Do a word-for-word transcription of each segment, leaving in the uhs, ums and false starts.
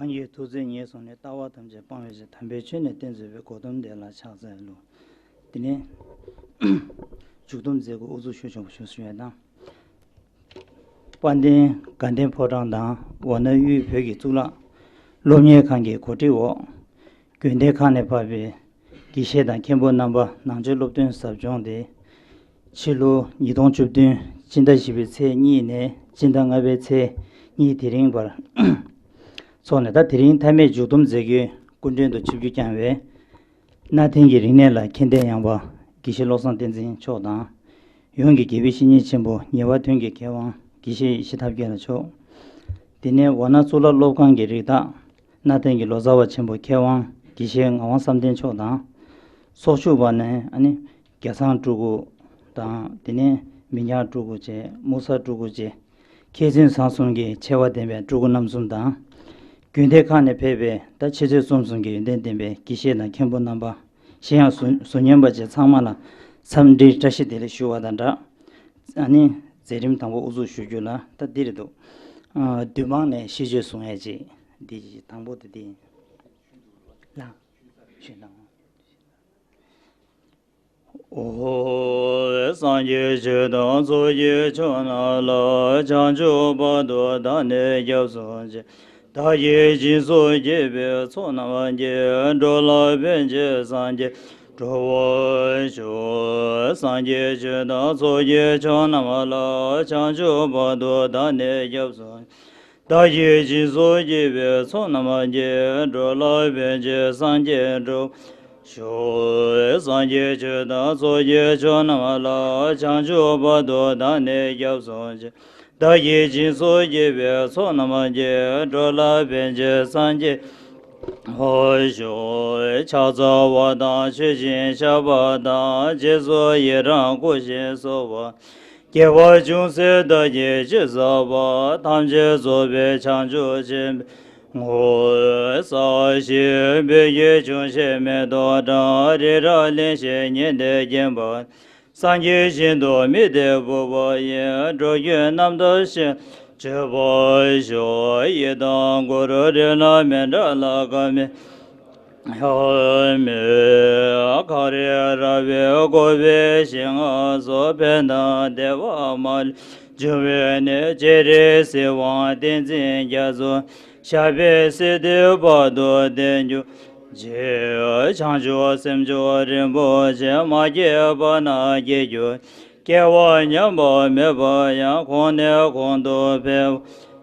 གང་གིས་ཐུགས་བརྩེ་ཉེར་བཟུང་ནས། ལྟ་བ་ཐམས་ཅད་སྤང་བའི་ཕྱིར། དམ་པའི་ཆོས་ནི་སྟོན་མཛད་པའི། གོ་ཏམ་དེ་ལ་ཕྱག་འཚལ་ལོ། དེ་ནས་མཇུག་སྡོམ་མཛད་སྒོ་དབུ་འཛུགས་ཞུ་ཆོག་པ་ཞུ་ཞུ་ཡ་དང་། དཔལ་ལྡན་དགའ་ལྡན་ཕོ་བྲང་དང་ཝཱ་ཎ་དབུས་བོད་ཀྱི་གཙུག་ལག་སློབ་གཉེར་ཁང་གི་གོ་སྒྲིག་འོག་དགོན་སྡེ་ཁག་ནས་ཕེབས་པའི་དགེ་བཤེས་དང་མཁན་པོ་རྣམ་པ། ནང་ཆོས་སློབ་སྟོན་ཟབ་སྦྱོང་དེ་ཕྱི་ལོ་ཉིས་སྟོང་བཅུ་བདུན་སྤྱི་ཟླ་བཞི་པའི་ཚེས་གཉིས་ནས་སྤྱི་ཟླ་ལྔ་པའི་ཚེས་གཉིས་དེ་རིང་བར་འཚོགས་ནས། ད་དེ་རིང་མཐའ་མའི་མཇུག་སྡོམ་མཛད་སྒོའི་སྐུ་མགྲོན་དུ་ཆིབས་བསྒྱུར་བསྐྱངས་པའི་གནའ་དེང་གི་རིག་གནས་ལ་མཁྱེན་ལྡན་ཡངས་པ་དགེ་བཤེས་བློ་བཟང་བསྟན་འཛིན་མཆོག་དང་། ཡོངས་ཀྱི་དགེ་བའི་བཤེས་གཉེན་ཆེན་པོ་ཉེ་བར་དོན་གྱི་མཁས་དབང་དགེ་བཤེས་ཡེ་ཤེས་ཐབས་མཁས་ལགས་མཆོག་དེ་ནས་ཝཱ་ཎ་གཙུག་ལག་སློབ་ཁང་གི་རིགས་བདག་གནའ་དེང་གི་ལོ་ཙཱ་བ་ཆེན་པོ་མཁས་དབང་དགེ་བཤེས་ངག་དབང་བསམ་གཏན་མཆོག་དང་། ཚོགས་ཞུགས་པ་ནས་ཨ་ནི་རྒྱ་ཚང་སྤྲུལ་སྐུ་དང་། དེ་ནས་མི་ཉག་སྤྲུལ་སྐུ་བཅས། མུ་ས་སྤྲུལ་སྐུ་བཅས། མཁས་བཙུན་ཚང་གསུམ་གྱི་ཆེ་བ་ལྡན་པའི་སྤྲུལ་སྐུ་རྣམ་གསུམ་དང་། དགོན་སྡེ་ཁག་ནས་ཕེབས་པའི་ད་ཆེ་ཚད་གསུམ་གསུམ་གྱི་ཡོན་ཏན་ལྡན་པའི་དགེ་བཤེས་དང་མཁན་པོ་རྣམ་པ། གཞན་ཡང་ཟུར་ཟུར་ཉན་པ་བཅས་ཚང་མ་ལ་འཚམས་འདྲིའི་བཀྲ་ཤིས་བདེ་ལེགས་ཞུ་བ་དང་སྦྲགས། ཨ་ནི་མཛད་རིམ་དང་པོ་དབུ་འཛུགས་ཞུ་རྒྱུ་ལ་ད་འདི་རེད་འདུག་ཨ། འདུས་མང་ནས་ཤིས་བརྗོད་གསུང་ཡས་ཅིག་འདི་དང་པོ་དེ་འདི་ཡིན། ལགས་ཞུས་དང་། ཨོ། སངས་རྒྱས་ཆོས་དང་ཚོགས་ཀྱི་མཆོག་རྣམས་ལ། བྱང་ཆུབ་བར་དུ་བདག་ནི་སྐྱབས་སུ་མཆི། བདག་གིས་སྦྱིན་སོགས་བགྱིས་པའི་ཚོགས་རྣམས་ཀྱིས། འགྲོ་ལ་ཕན་ཕྱིར་སངས་རྒྱས་འགྲུབ་པར་ཤོག་སངས་རྒྱས་ཆོས་དང་ཚོགས་ཀྱི་མཆོག་རྣམས་ལ། བྱང་ཆུབ་བར་དུ་བདག་ནི་སྐྱབས་སུ། བདག་གིས་སྦྱིན་སོགས་བགྱིས་པའི་ཚོགས་རྣམས་ཀྱིས། འགྲོ་ལ་ཕན་ཕྱིར་སངས་རྒྱས་འགྲུབ། ཤོག་སངས་རྒྱས་ཆོས་དང་ཚོགས་ཀྱི་མཆོག་རྣམས་ལ། བྱང་ཆུབ་བར་དུ་བདག་ནི་སྐྱབས་སུ་མཆི། བདག་གིས་སྦྱིན་སོགས་བགྱིས་པའི་ཚོགས་རྣམས་ཀྱིས། འགྲོ་ལ་ཕན་ཕྱིར་སངས་རྒྱས། ཧོ། ཤོག་ཕྱག་འཚལ་བ་དང་མཆོད་ཅིང་བཤགས་པ་དང་། རྗེས་སུ་ཡི་རང་བསྐུལ་ཞིང་གསོལ་བ། དགེ་བ་ཅུང་ཟད་བདག་གིས་ཅི་བསགས་པ། ཐམས་ཅད་རྫོགས་པའི་བྱང་ཆུབ་ཆེན་པོའི་ངོ་བོ། སྭཱ་ཧཱ་ཞེས་འབོད་ཀྱིས་ཁྱུང་ཆེན་མེ་ཏོག་བཀྲམ། རི་རབ་གླིང་བཞི་ཉི་ཟླས་བརྒྱན་པ། སངས་རྒྱས་ཞིང་དུ་དམིགས་ཏེ་འབོད་པ་ཡིས། འགྲོ་ཀུན་རྣམ་དག་ཞིང་སྐྱོབ་པར་ཤོག་ཡི་དམ་གུ་རུ་རཏྣ་མཉྫ་ལ་ཀ་མེ། ཧ་མི་ཁ་རི་ར་བི་གོ་བི་ཤིང་ང་སོགས། ཕན་དང་བདེ་བ་མ་ལུས་འབྱུང་བའི་གནས། སྤྱན་རས་གཟིགས་དབང་བསྟན་འཛིན་རྒྱ་མཚོ། ཞབས་པད་སྲིད་མཐའི་བར་དུ་བརྟན་གྱུར་ཅིག་བྱང་ཆུབ་སེམས་མཆོག་རིན་པོ་ཆེ། མ་སྐྱེས་པ་རྣམས་སྐྱེ་གྱུར། སྐྱེ་བ་ཉམས་པ་མེད་པ་ཡང་། གོང་ནས་གོང་དུ་འཕེལ་བར་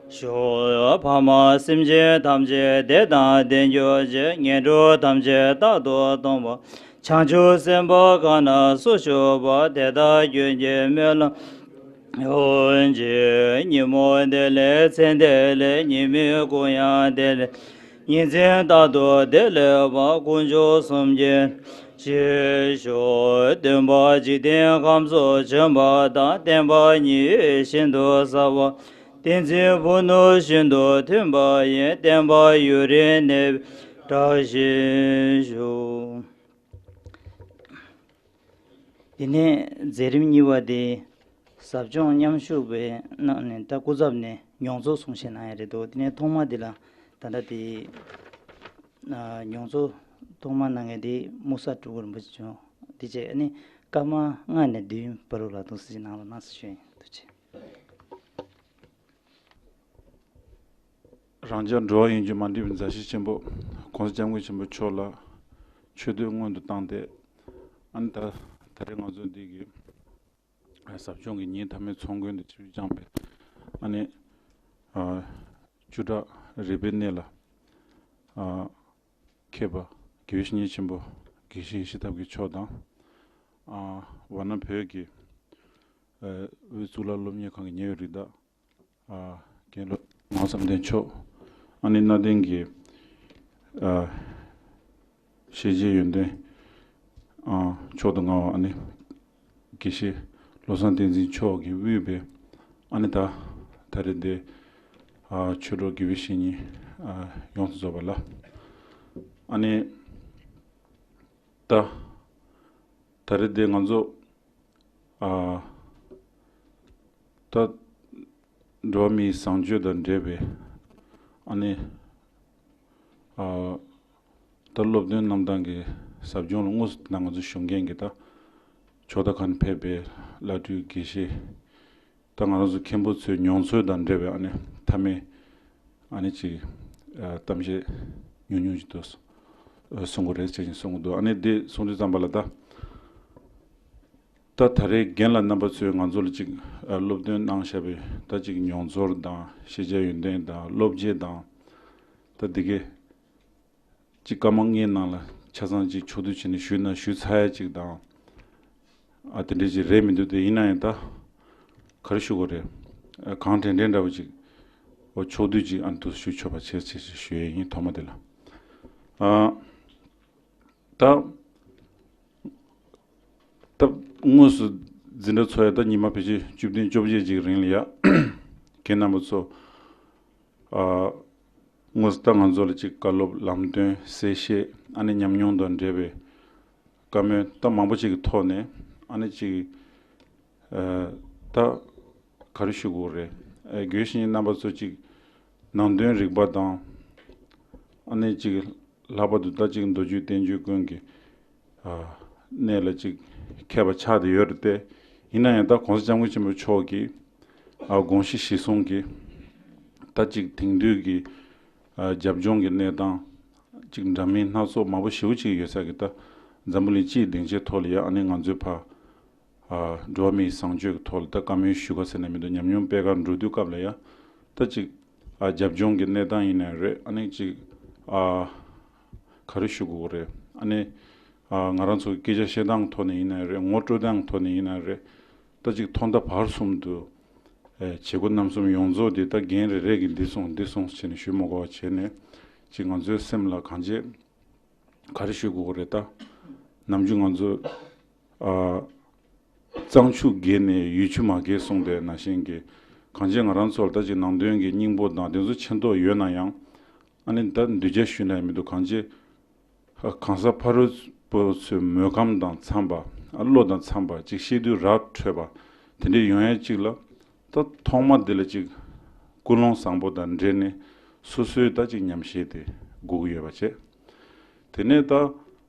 ཤོག་ཕ་མ་སེམས་ཅན་ཐམས་ཅད་བདེ་དང་ལྡན་གྱུར་ཅིག་ངན་འགྲོ་ཐམས་ཅད་རྟག་ཏུ་སྟོངས་པ། བྱང་ཆུབ་སེམས་དཔའ་གང་རྣམས་སུ་ཞུགས་པ། དེ་དག་ཀུན་གྱི་སྨོན་ལམ་ཡོངས་རྗེས་ཉིན་མོ་བདེ་ལེགས་མཚན་བདེ་ལེགས། ཉི་མའི་གུང་ཡང་བདེ་ལེགས། ཉིན་མཚན་རྟག་ཏུ་བདེ་ལེགས་པ། དཀོན་མཆོག་གསུམ་གྱི་ཞེས་ཤོག་སྟོན་པ་འཇིག་རྟེན་ཁམས་སུ་བྱོན་པ་དང་། བསྟན་པ་ཉི་འོད་བཞིན་དུ་གསལ་བ། བསྟན་འཛིན་ཕུ་ནུ་བཞིན་དུ་མཐུན་པ་ཡིས། བསྟན་པ་ཡུན་རིང་གནས་པའི་བཀྲ་ཤིས་ཤོག་དེ་ནས་མཛད་རིམ་གཉིས་པ་དེ་ཟབ་སྦྱོང་མཉམ་ཞུགས་པའི་ནང་ནས། ད་སྐུ་ཚབ་ནས་མྱོང་ཚོར་གསུང་བཤད་གནང་ཡ་རེད་འདུག་དེ་ནས་ཐོག་མ་དེ་ལ་ད་ལྟ་དེ་ཨ་མྱོང་ཚོར་ཐོག་མ་གནང་མཁན་དེ་མུ་ས་སྤྲུལ་སྐུ་རིན་པོ་ཆེ་བྱུང་། དེ་རྗེས་ཨ་ནི་སྐར་མ་ལྔ་ནས་བདུན་བར་དུ་ལ་འདུག་སེ་གནང་རོགས་གནང་ཟེར་ཞུ་ཡིན། ཐུགས་རྗེ་ཆེ། རང་ཅག་འགྲོ་བ་ཡོངས་ཀྱི་མ་འདྲིས་པའི་མཛའ་བཤེས་ཆེན་པོ་༸གོང་ས་༸སྐྱབས་མགོན་ཆེན་པོ་མཆོག་ལ་མཆོད་བསྟོད་སྔོན་དུ་བཏང་སྟེ། ཨ་ནི་ད་ད་རེས་ང་ཚོ་འདི་གི་ཟབ་སྦྱོང་གི་ཉིན་མཐའ་མའི་ཚོགས་མགོན་དུ་ཆིབས་བསྒྱུར་བསྐྱངས་པའི་ཨ་ནི་ཨ་བཅུ་ཕྲག་རིག་པའི་གནས་ལ་ཨ་མཁས་པ་དགེ་བའི་བཤེས་གཉེན་ཆེན་པོ་དགེ་བཤེས་ཡེ་ཤེས་ཐབས་མཁས་མཆོག་དང་། ཨ་ཝཱ་ཎ་བོད་ཀྱི་ཨ་དབུས་གཙུག་ལག་སློབ་གཉེར་ཁང་གི་ཉེ་བའི་རིགས་བདག་ཨ་རྒན་བློ་བཟང་བསམ་གཏན་མཆོག་ཨ་ནི་གནའ་དེང་གི་ཨ་ཤེས་བྱའི་ཡོན་ཏན་ཨ་མཆོག་ཏུ་མངའ་བ་ཨ་ནི་དགེ་བཤེས་བློ་བཟང་བསྟན་འཛིན་མཆོག་གིས་དབུས་པའི་ཨ་ནི་ད་ད་རེས་འདི་ཨ་ཆོས་གྲོགས་དགེ་བའི་བཤེས་གཉེན་ཨ་ཡོངས་སུ་རྫོགས་པ་ལ། ཨ་ནི་ད་ད་རེས་འདི་ང་ཚོ་ཨ་ད་འགྲོ་བ་མིའི་བཟང་སྤྱོད་དང་འབྲེལ་བའི་ཨ་ནི་ ཨ་ད་སློབ་སྟོན་གནང་སྟངས་ཀྱི་ཟབ་སྦྱོང་ལ་དངོས་སུ་ད་ང་ཚོ་ཞུགས་མཁན་གྱི་ད་ཕྱོགས་མཐའ་ཁག་ནས་ཕེབས་པའི་བླ་སྤྲུལ་དགེ་བཤེས། ད་ང་རང་ཚོ་མཁན་པོ་ཚོའི་མྱོང་ཚོར་དང་འབྲེལ་བའི་ཨ་ནི་མཐའ་མའི་ཨ་ནི་ཅིག་ཨ་གཏམ་བཤད་ཉུང་ཉུང་ཅིག་ཏུ་གསུང་གི་རེད་ཅེས་གསུང་གི་འདུག་ཨ་ནི་འདི་གསུང་དུས་ཙམ་པ་ལ་ད་ད་ད་རེས་རྒན་ལགས་རྣམ་པ་ཚོས་ང་ཚོ་ལ་ཅིག་ཨ་སློབ་སྟོན་གནང་བཞག་པའི་ད་ཅིག་མྱོང་ཚོར་དང་ཤེས་བྱ་ཡོན་ཏན་དང་བློ་སྐྱེད་དང་ད་འདི་གའི་གཅིག་སྐར་མ་ལྔའི་ནང་ལ་ཆ་ཚང་གཅིག་ཕྱོགས་བསྡུས་བྱས་ནས་ཞུས་ན་ཞུས་ཚར་ཡ་གཅིག་དང་། ཨ་དེ་འདྲས་ཅིག་རེད་མི་འདུག་དེ་ཡིན་ན་ཡང་ད་ག་རེ་ཞུ་དགོས་རེད། ཨ་གང་དྲན་དྲན་འདྲ་བོ་ཅིག་འོ་ཕྱོགས་བསྡུས་ཅིག་ཨ་འདུག་ཞུ་ཆོག་པ་བྱས་བྱས་ཅིག་ཞུ་ཡས་ཡིན་ཐོག་མ་དེ་ལ། ཨ་ད་ད་དངོས་སུ་འཛིན་གྲྭ་ཚོགས་ཡ་ད་ཉི་མ་ཕལ་ཆེར་བཅུ་བདུན་བཅོ་བརྒྱད་ཅིག་རིང་ལ་ཡ་རྒན་རྣམ་པ་ཚོ། ཨ་དངོས་སུ་ད་ང་ཚོ་ལ་ཅིག་བཀའ་སློབ་ལམ་སྟོན་གསལ་བཤད་ཨ་ནི་ཉམས་མྱོང་དང་འབྲེལ་བའི་བཀའ་མོལ་ད་མང་པོ་ཅིག་གི་ཐོག་ནས་ཨ་ནི་ཅིག་ཨ་ད་ག་རེ་ཞུ་དགོས་རེད། ཨ་དགེ་བཤེས་རྣམ་པ་ཚོ་ཅིག་ནང་དོན་རིག་པ་དང་ཨ་ནི་ཅིག་ལྷག་པར་དུ་ད་ཅིག་མདོ་རྒྱུད་བསྟན་བཅོས་ཀུན་གྱི་ཨ་གནད་ལ་ཅིག་མཁས་པ་ཆགས་བསྡད་ཡོད་རེད་དེ། ཡིན་ན་ཡང་ད་༸གོང་ས་༸སྐྱབས་མགོན་ཆེན་པོ་མཆོག་གིས་ཨ་དགོངས་གཞི་གཞིར་བཟུང་གིས་ད་ཅིག་དེང་དུས་ཀྱི་ཨ་རྒྱབ་ལྗོངས་ཀྱི་གནས་སྟངས་ཅིག་འདྲ་མིན་སྣ་ཚོགས་མང་པོ་ཞེ་པོ་ཅིག་ཡོད་ས་གི་ད་འཛམ་བུ་གླིང་སྤྱིའི་སྡིངས་ཆའི་ཐོག་ལ་ཡ་ཨ་ནི་ང་ཚོའི་ཕ་ཨ་འགྲོ་བ་མིའི་བཟང་སྤྱོད་ཀྱི་ཐོག་ལ་ད་བཀའ་མོལ་ཞུ་ག་ཟེར་ན་མི་འདུག་ཉམས་མྱོང་སྤེལ་གར་འགྲོ་དུས་སྐབས་ལ་ཡ་ད་ཅིག་ཨ་རྒྱབ་ལྗོངས་ཀྱི་གནས་སྟངས་ཡིན་ནའི་རེད། ཨ་ནི་ཅིག་ཨ་ག་རེ་ཞུ་དགོས་རེད། ཨ་ནི་ཨ་ང་རང་ཚོ་སྐད་ཆ་བཤད་སྟངས་ཐོག་ནས་ཡིན་ནའི་རེད། ངོ་སྤྲོད་སྟངས་ཐོག་ནས་ཡིན་ནའི་རེད། ད་ཅིག་ཐོག་མཐའ་བར་གསུམ་དུ་ཨེ་བྱེད་སྒོ་རྣམ་གསུམ་ཡོངས་རྫོགས་དེ་ད་རྒན་རེ་རེ་གིས་འདི་གསུངས་འདི་གསུངས་བྱས་ནས་ཞུས་མ་དགོས་པ་བྱས་ནས་ཅིག་ང་ཚོའི་སེམས་ལ་གང་བྱེད། ག་རེ་ཞུ་དགོས་རེད་ད། ནམ་རྒྱུན་ང་ཚོ་ཨ་གཙང་ཆུ་རྒལ་ནས་ཡུལ་ཆུ་མ་རྒལ་གསུངས་པའི་ནང་བཞིན་གྱི་གང་ཅི་ང་རང་ཚོར་ད་ཅིག་ནང་དོན་གྱི་སྙིང་པོ་དང་དེ་ཚོ་མཁྱེན་རྟོགས་ཡོད་ན་ཡང་ཨ་ནི་ད་འདུས་བྱས་ཞུས་ན་ཡང་མི་འདུག་གང་ཅི་གང་ཟག་ཕ་རོལ་པོ་ཚོའི་མོས་ཁམས་དང་འཚམས་པ་ཨ་བློ་དང་འཚམས་པ་ཅིག་བཤད་དུས་ར་འཕྲོད་པ་དེ་འདྲས་ཡོང་ཡ་ཅིག་ལ། ད་ཐོག་མ་འདི་ལ་ཅིག་ཀུན་སློང་བཟང་པོ་དང་འབྲེལ་ནས་སོ་སོའི་ད་ཅིག་ཉམས་བཞེས་དེ་དགོས་ཀྱི་ཡོད་པ་བྱས། དེ་ནས་ད་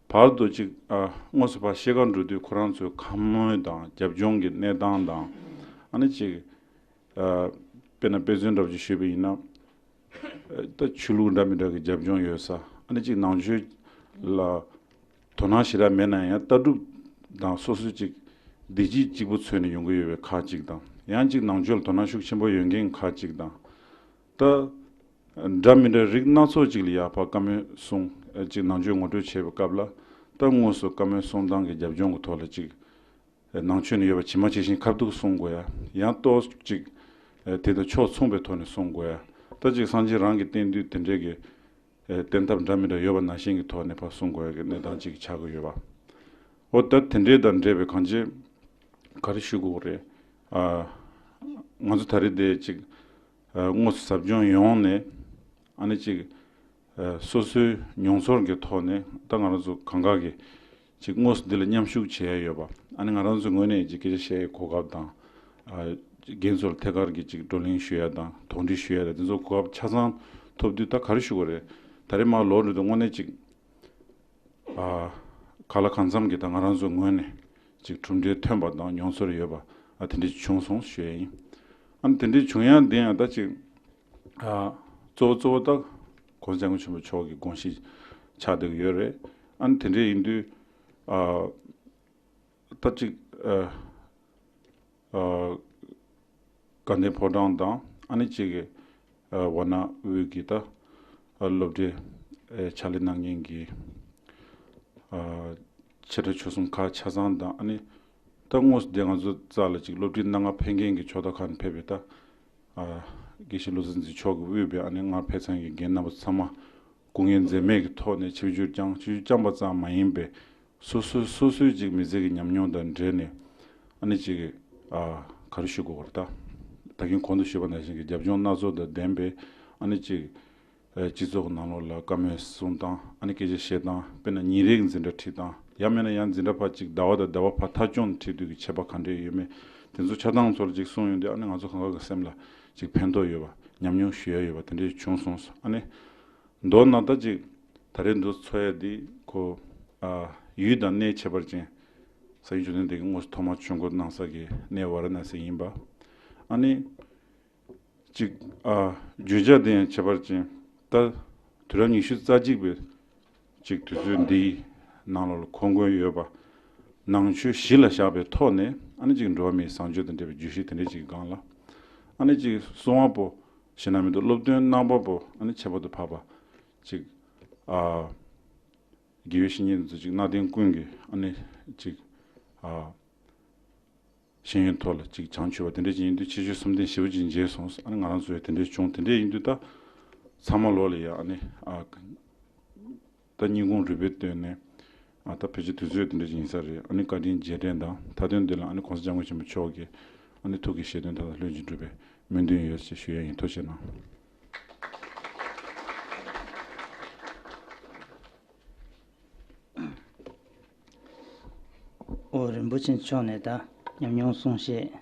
བར་དུ་ཅིག་ཨ་དངོས་སུ་ཕར་ཤེས་ཁ་འགྲོ་དུས་ཁོ་རང་ཚོའི་ཁམས་མོས་དང་རྒྱབ་ལྗོངས་ཀྱི་གནས་སྟངས་དང་ཨ་ནི་ཅིག་ཨ་དཔེར་ན་དཔེ་མཚོན་འདྲ་པོ་ཅིག་ཞུས་པ་ཡིན་ན། ད་ཆོས་ལུགས་འདྲ་མི་འདྲ་གི་རྒྱབ་ལྗོངས་ཡོད་ས་ཨ་ནི་ཅིག་ནང་ཆོས་ལ་དོ་སྣང་ཞེ་དྲག་མེད་ན་ཡང་ལྟ་གྲུབ་དང་སོ་སོའི་ཅིག་བདེ་སྐྱིད་གཅིག་པུ་འཚོལ་ནས་ཡོང་གི་ཡོད་པའི་ཁག་ཅིག་དང་ཡང་ཅིག་ནང་ཆོས་ལ་དོ་སྣང་ཤུགས་ཆེན་པོ་ཡོད་མཁན་ཁག་ཅིག་དང་། ད་འདྲ་མི་འདྲ་རིགས་སྣ་ཚོགས་ཅིག་ལ་ཡར་ཕར་བཀའ་མོལ་གསུང་ཅིག་ནང་ཆོས་ངོ་སྤྲོད་བྱེད་པའི་སྐབས་ལ་ད་དངོས་སུ་བཀའ་མོལ་གསུང་སྟངས་ཀྱི་རྒྱབ་ལྗོངས་ཀྱི་ཐོག་ལ་ཅིག་ནང་ཆོས་ནས་ཡོད་པ་ཇི་མ་ཇི་བཞིན་ཁ་ཐུག་གསུང་དགོས་ཡ། ཡང་ཏོག་ཅིག་དེ་དང་ཕྱོགས་མཚུངས་པའི་ཐོག་ནས་གསུང་དགོས་ཡ། ད་ཅིག་སངས་རྒྱས་རང་གིས་བསྟན་དུས་དེ་འདྲའི་གི་བསྟན་ཐབས་འདྲ་མི་འདྲ་ཡོད་པ་ནང་བཞིན་གྱི་ཐོག་ནས་ཕར་གསུང་དགོས་ཡ་གི་གནས་སྟངས་ཅིག་ཆགས་ཀྱི་ཡོད་པ། འོ་ད་དེ་འདྲའི་དང་འབྲེལ་བའི་གང་ཅི་ག་རེ་ཞུ་དགོས་རེད། ང་ཚོ་ད་རེས་དེ་ཅིག་དངོས་སུ་ཟབ་སྦྱོང་ཡོང་ནས་ཨ་ནི་ཅིག་སོ་སོའི་མྱོང་ཚོར་གྱི་ཐོག་ནས་ད་ང་རང་ཚོ་གང་ག་གི་ཅིག་དངོས་སུ་འདི་ལ་མཉམ་ཞུགས་བྱེད་ཡ་ཡོད་པ། ཨ་ནི་ང་རང་ཚོའི་ངོས་ནས་ཅིག་སྐད་ཆ་བཤད་ཡའི་གོ་སྐབས་དང་། རྒན་ཚོར་ཐད་ཀར་གྱི་ཅིག་བགྲོ་གླེང་ཞུ་ཡ་དང་དོགས་འདྲི་ཞུ་ཡ་དང་དེ་ཚོ་གོ་སྐབས་ཆ་ཚང་ཐོབ་དུས་ད་ག་རེ་ཞུ་དགོས་རེད། ད་རེས་མར་ལོག་འགྲོ་དུས་དངོས་གནས་ཅིག་གང་ལ་གང་འཚམ་གྱི་ད་ང་རང་ཚོའི་ངོས་ནས་ཅིག་གྲུབ་འབྲས་ཐོན་པ་དང་མྱོང་ཚོར་ཡོད་པ་ཨ་དེ་འདྲ་བྱུང་སོང་ཞུ་ཡ་ཡིན། ཨ་ནི་དེ་འདྲ་བྱུང་ཡ་འདི་ཡང་ད་ཅིག་ཨ་གཙོ་བོ་གཙོ་བོ་ད་༸གོང་ས་༸སྐྱབས་མགོན་ཆེན་པོ་མཆོག་གི་དགོངས་གཞི་ཆགས་བསྡད་ཀྱི་ཡོད་རེད། ཨ་ནི་དེ་འདྲ་ཡིན་དུས་ཨ་ད་ཅིག་ཨ་ཨ་དགའ་ལྡན་ཕོ་བྲང་དང་ཨ་ནི་ཅིག་གི་ཝ་ན་དབུས་ཀྱི་ད་སློབ་གྲྭའི་ཕྱག་ལས་གནང་མཁན་གྱི་ཆེ་ཕྲ་ཆུང་གསུམ་ཁག་ཆ་ཚང་དང་ཨ་ནི་ད་དངོས་སུ་དེ་ང་ཚོ་རྩ་ལ་ཅིག་སློབ་ཁྲིད་གནང་ག་ཕེབས་མཁན་གྱི་ཕྱོགས་མཐའ་ཁག་ནས་ཕེབས་པའི་ད་དགེ་བཤེས་བློ་བཟང་འཛིན་མཆོག་གིས་དབུས་པའི་ཨ་ནི་སྔར་ཕེབས་ཚར་མཁན་གྱི་རྒན་རྣམ་པ་ཚང་མ་སྐུ་ངལ་འཛེམས་མེད་ཀྱི་ཐོག་ནས་ཆིབས་བསྒྱུར་བསྐྱངས། ཆིབས་བསྒྱུར་བསྐྱངས་པ་ཙམ་མ་ཡིན་པའི་སོ་སོའི་སོ་སོའི་ཅིག་མི་ཚེ་གི་ཉམས་མྱོང་དང་འབྲེལ་ནས་ཨ་ནི་ཅིག་ཨ་ག་རེ་ཞུ་དགོས་པ་རེད་ད། ད་གིན་གོང་དུ་ཞུས་པ་ནང་བཞིན་གྱི་རྒྱབ་ལྗོངས་སྣ་ཚོགས་དང་ལྡན་པའི་ཨ་ནི་ཅིག་ཨ་སྤྱི་ཚོགས་ཀྱི་ནང་ལོགས་ལ་བཀའ་མོལ་གསུང་སྟངས་ཨ་ནི་སྐད་ཆ་བཤད་སྟངས་དཔེར་ན་ཉིན་རེའི་འཛིན་གྲྭ་ཁྲིད་སྟངས་ཡང་མིན་ན་ཡང་འཛིན་གྲྭ་ཕར་ཅིག་ཟླ་བ་དང་ཟླ་བ་ཕར་མཐའ་སྐྱོང་ཁྲིད་དུས་ཀྱི་ཁྱད་པར་ག་འདྲས་ཡོད་མེད་དེ་ཚོ་ཆ་ཚང་ཚོ་ལ་ཅིག་གསུངས་ཡོང་དུས་ཨ་ནི་ང་ཚོ་གང་ག་གི་སེམས་ལ་ཅིག་ཕན་ཐོགས་ཡོད་པ་ཉམས་མྱོང་ཞུ་ཡ་ཡོད་པ་དེ་འདྲས་བྱུང་སོང་། ཨ་ནི་མདོར་ན་ད་ཅིག་ ད་རེས་འདི་ཚོགས་ཡ་འདི་ཁོ་ཨ་ཡུལ་དང་གནས་ཁྱད་པར་ཅན། ས་ཡུལ་འབྱུང་ལྡན་འདས་ཀྱིས་དངོས་སུ་ཐོག་མར་ཆོས་འཁོར་གནང་ས་གི་གནས་ཝཱ་ར་ཎ་སི་ཡིན་པ། ཨ་ནི་ཅིག་ཨ་བརྗོད་བྱ་དེ་ཡང་ཁྱད་པར་ཅན། ད་དུས་རབས་ཉི་ཤུ་རྩ་གཅིག་པའི་ཅིག་དུས་ཚོད་འདིའི་ནང་ལོགས་ལ་གོ་མགོན་ཡོད་པ། ནང་ཆོས་གཞི་ལ་བཞག་པའི་ཐོག་ནས་ཨ་ནི་ཅིག་འགྲོ་བ་མིའི་བཟང་སྤྱོད་དང་འབྲེལ་བའི་བརྗོད་གཞི་དེ་འདྲ་ཅིག་གི་སྒང་ལ། ཨ་ནི་ཅིག་གསང་བ་པོ་ཞེ་ན་མི་འདུག་སློབ་སྟོན་རྣམ་པ་པོ་ཨ་ནི་ཁྱད་པར་དུ་འཕགས་པ་ཅིག་ཨ་དགེ་བའི་བཤེས་གཉེན་ཚོ་ཅིག་གནའ་དེང་ཀུན་གྱི་ཨ་ནི་ཅིག་ཨ་ཤེས་ཡོན་ཐོག་ལ་ཅིག་བྱང་ཆུབ་པ་དེ་འདྲ་ཅིག་ཡིན་དུས་ཁྱད་ཆོས་གསུམ་ལྡན་ཞེ་པོ་ཅིག་མཇལ་སོང་། ཨ་ནི་ང་རང་ཚོ་ཡང་དེ་འདྲ་བྱུང་། དེ་འདྲ་ཡིན་དུས་ད་ཚང་མ་ལོག་ལ་ཡ་ཨ་ནི་ཨ་ད་སྙིང་ཁུང་རུས་པའི་གཏིང་ནས་ཨ་ད་ཕལ་ཆེར་དུས་ཚོད་དེ་འདྲ་ཅིག་ཡིན་ས་རེད། ཨ་ནི་བཀའ་དྲིན་རྗེས་དྲན་དང་མཐའ་དོན་འདི་ལ་ཨ་ནི་གོང་ས་སྐྱབས་མགོན་ཆེན་པོ་མཆོག་གི་ཨ་ནི་ཐུགས་ཀྱི་བཞེད་དོན་མཐའ་དག་ལྷུན་གྱིས་འགྲུབ་པའི་སྨོན་འདུན་ཡོད་ཅེས་ཞུ་ཡ་ཡིན། ཐུགས་རྗེ་གནང་། ཨོ་རིན་པོ་ཆེ་མཆོག་ནས་ད་ཉམས་མྱོང་གསུང་བཤད་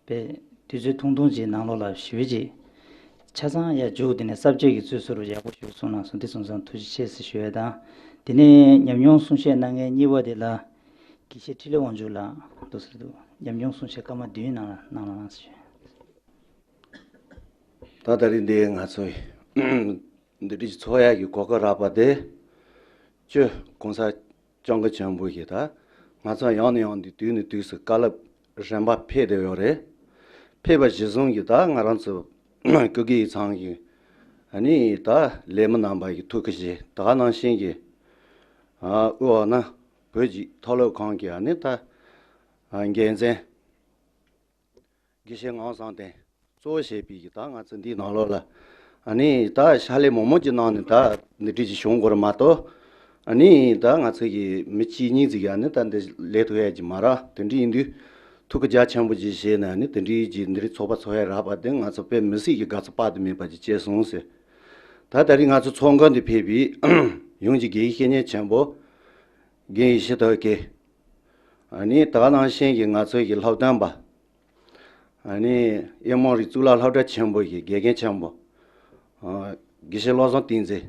པའི་དུས་ཚོད་ཐུང་ཐུང་ཅིག་ནང་ལོགས་ལ་ཞུ་བ་ཅིག་ཆ་ཚང་ཡ་མཇུག་དེ་ནས་ས་བཅད་ཀྱི་རྩོད་ཟུར་ཡག་པོ་ཞིག་གསུངས་གནང་སོང་། དེ་སོང་ཙང་ཐུགས་རྗེ་ཆེ་ཟེར་ཞུ་ཡ་དང་། དེ་ནས་ཉམས་མྱོང་གསུང་བཤད་གནང་མཁན་གཉིས་པ་དེ་ལ་དགེ་བཤེས་འཕྲིན་ལས་དབང་ཕྱུག་ལགས་འདུག་ཟེར་འདུག་ཉམས་མྱོང་གསུང་བཤད་སྐར་མ་བདུན་ནང་ལ་གནང་རོགས་གནང་ཟེར་ཞུ། ད་ད་རིང་འདི་ང་ཚོ་འདི་འདྲ་ཞིག་ཚོགས་ཡག་གི་གོ་སྐབས་རག་པ་དེ་ཅོ་གོང་ས་སྐྱབས་མགོན་ཆེན་པོ་གིས་ད་ང་ཚོ་ཡང་ནས་ཡང་དུ་དུས་ནས་དུས་སུ་བཀའ་སློབ་རིམ་པ་ཕེབས་བསྡད་ཡོད་རེད། ཕེབས་པ་གཞིར་བཟུང་གིས་ད་ང་རང་ཚོ་སྐུ་སྒེར་ཡིག་ཚང་གི་ཨ་ནི་ད་ལས་མི་རྣམ་པ་གི་ཐུགས་ཀྱི་བཞེད་ད་ག་ནང་བཞིན་གྱི་ཨ་དབུས་འོག་ན་བོད་ཀྱི་མཐོ་སློབ་ཁང་གི་ཨ་ནི་ད་ཨ་འགན་འཛིན་དགེ་བཤེས་ངག་བཟང་བསྟན་གཙོ་བོ་བྱས་པའི་གི་ད་ང་ཚོ་འདིའི་ནང་ལོགས་ལ་ཨ་ནི་ད་ཕྱག་ལས་མང་མང་ཅིག་གནང་ནས་ད་འདི་འདྲ་ཅིག་བྱུང་དགོས་རེད་མ་གཏོགས། ཨ་ནི་ད་ང་ཚོ་གི་མི་གཅིག་གཉིས་ཅིག་གིས་ཨ་ནི་ད་འདི་ལས་ཐུབ་ཡ་ཅིག་མ་རེད། དེ་འདྲ་ཡིན་དུས་ཐུགས་ཁུར་རྒྱ་ཆེན་པོ་ཅིག་བཞེས་ནས་ཨ་ནི་དེ་འདྲའི་ཅིག་འདི་འདྲའི་ཚོགས་པ་ཚོགས་ཡ་རག་པ་དེ་ང་ཚོ་དཔེ་མི་སྲིད་ཀྱི་དགའ་ཚོར་དཔག་ཏུ་མེད་པ་ཅིག་སྐྱེས་སོང་ཟེར། ད་ད་རིང་ང་ཚོ་ཚོགས་འཁོར་འདི་ཕེབས་པའི་ཡོངས་ཀྱི་དགེ་བའི་བཤེས་གཉེན་ཆེན་པོ་རྒན་ཡེ་ཤེས་རྡོ་རྗེ། ཨ་ནི་ད་ག་ནང་བཞིན་གྱི་ང་ཚོ་གི་སློབ་སྟོན་པ། ཨ་ནི་དབྱེར་མེད་རིགས་གཙུག་ལག་སློབ་གྲྭ་ཆེན་པོ་གི་དགེ་རྒན་ཆེན་པོ། ཨ་དགེ་བཤེས་བློ་བཟང་བསྟན་འཛིན།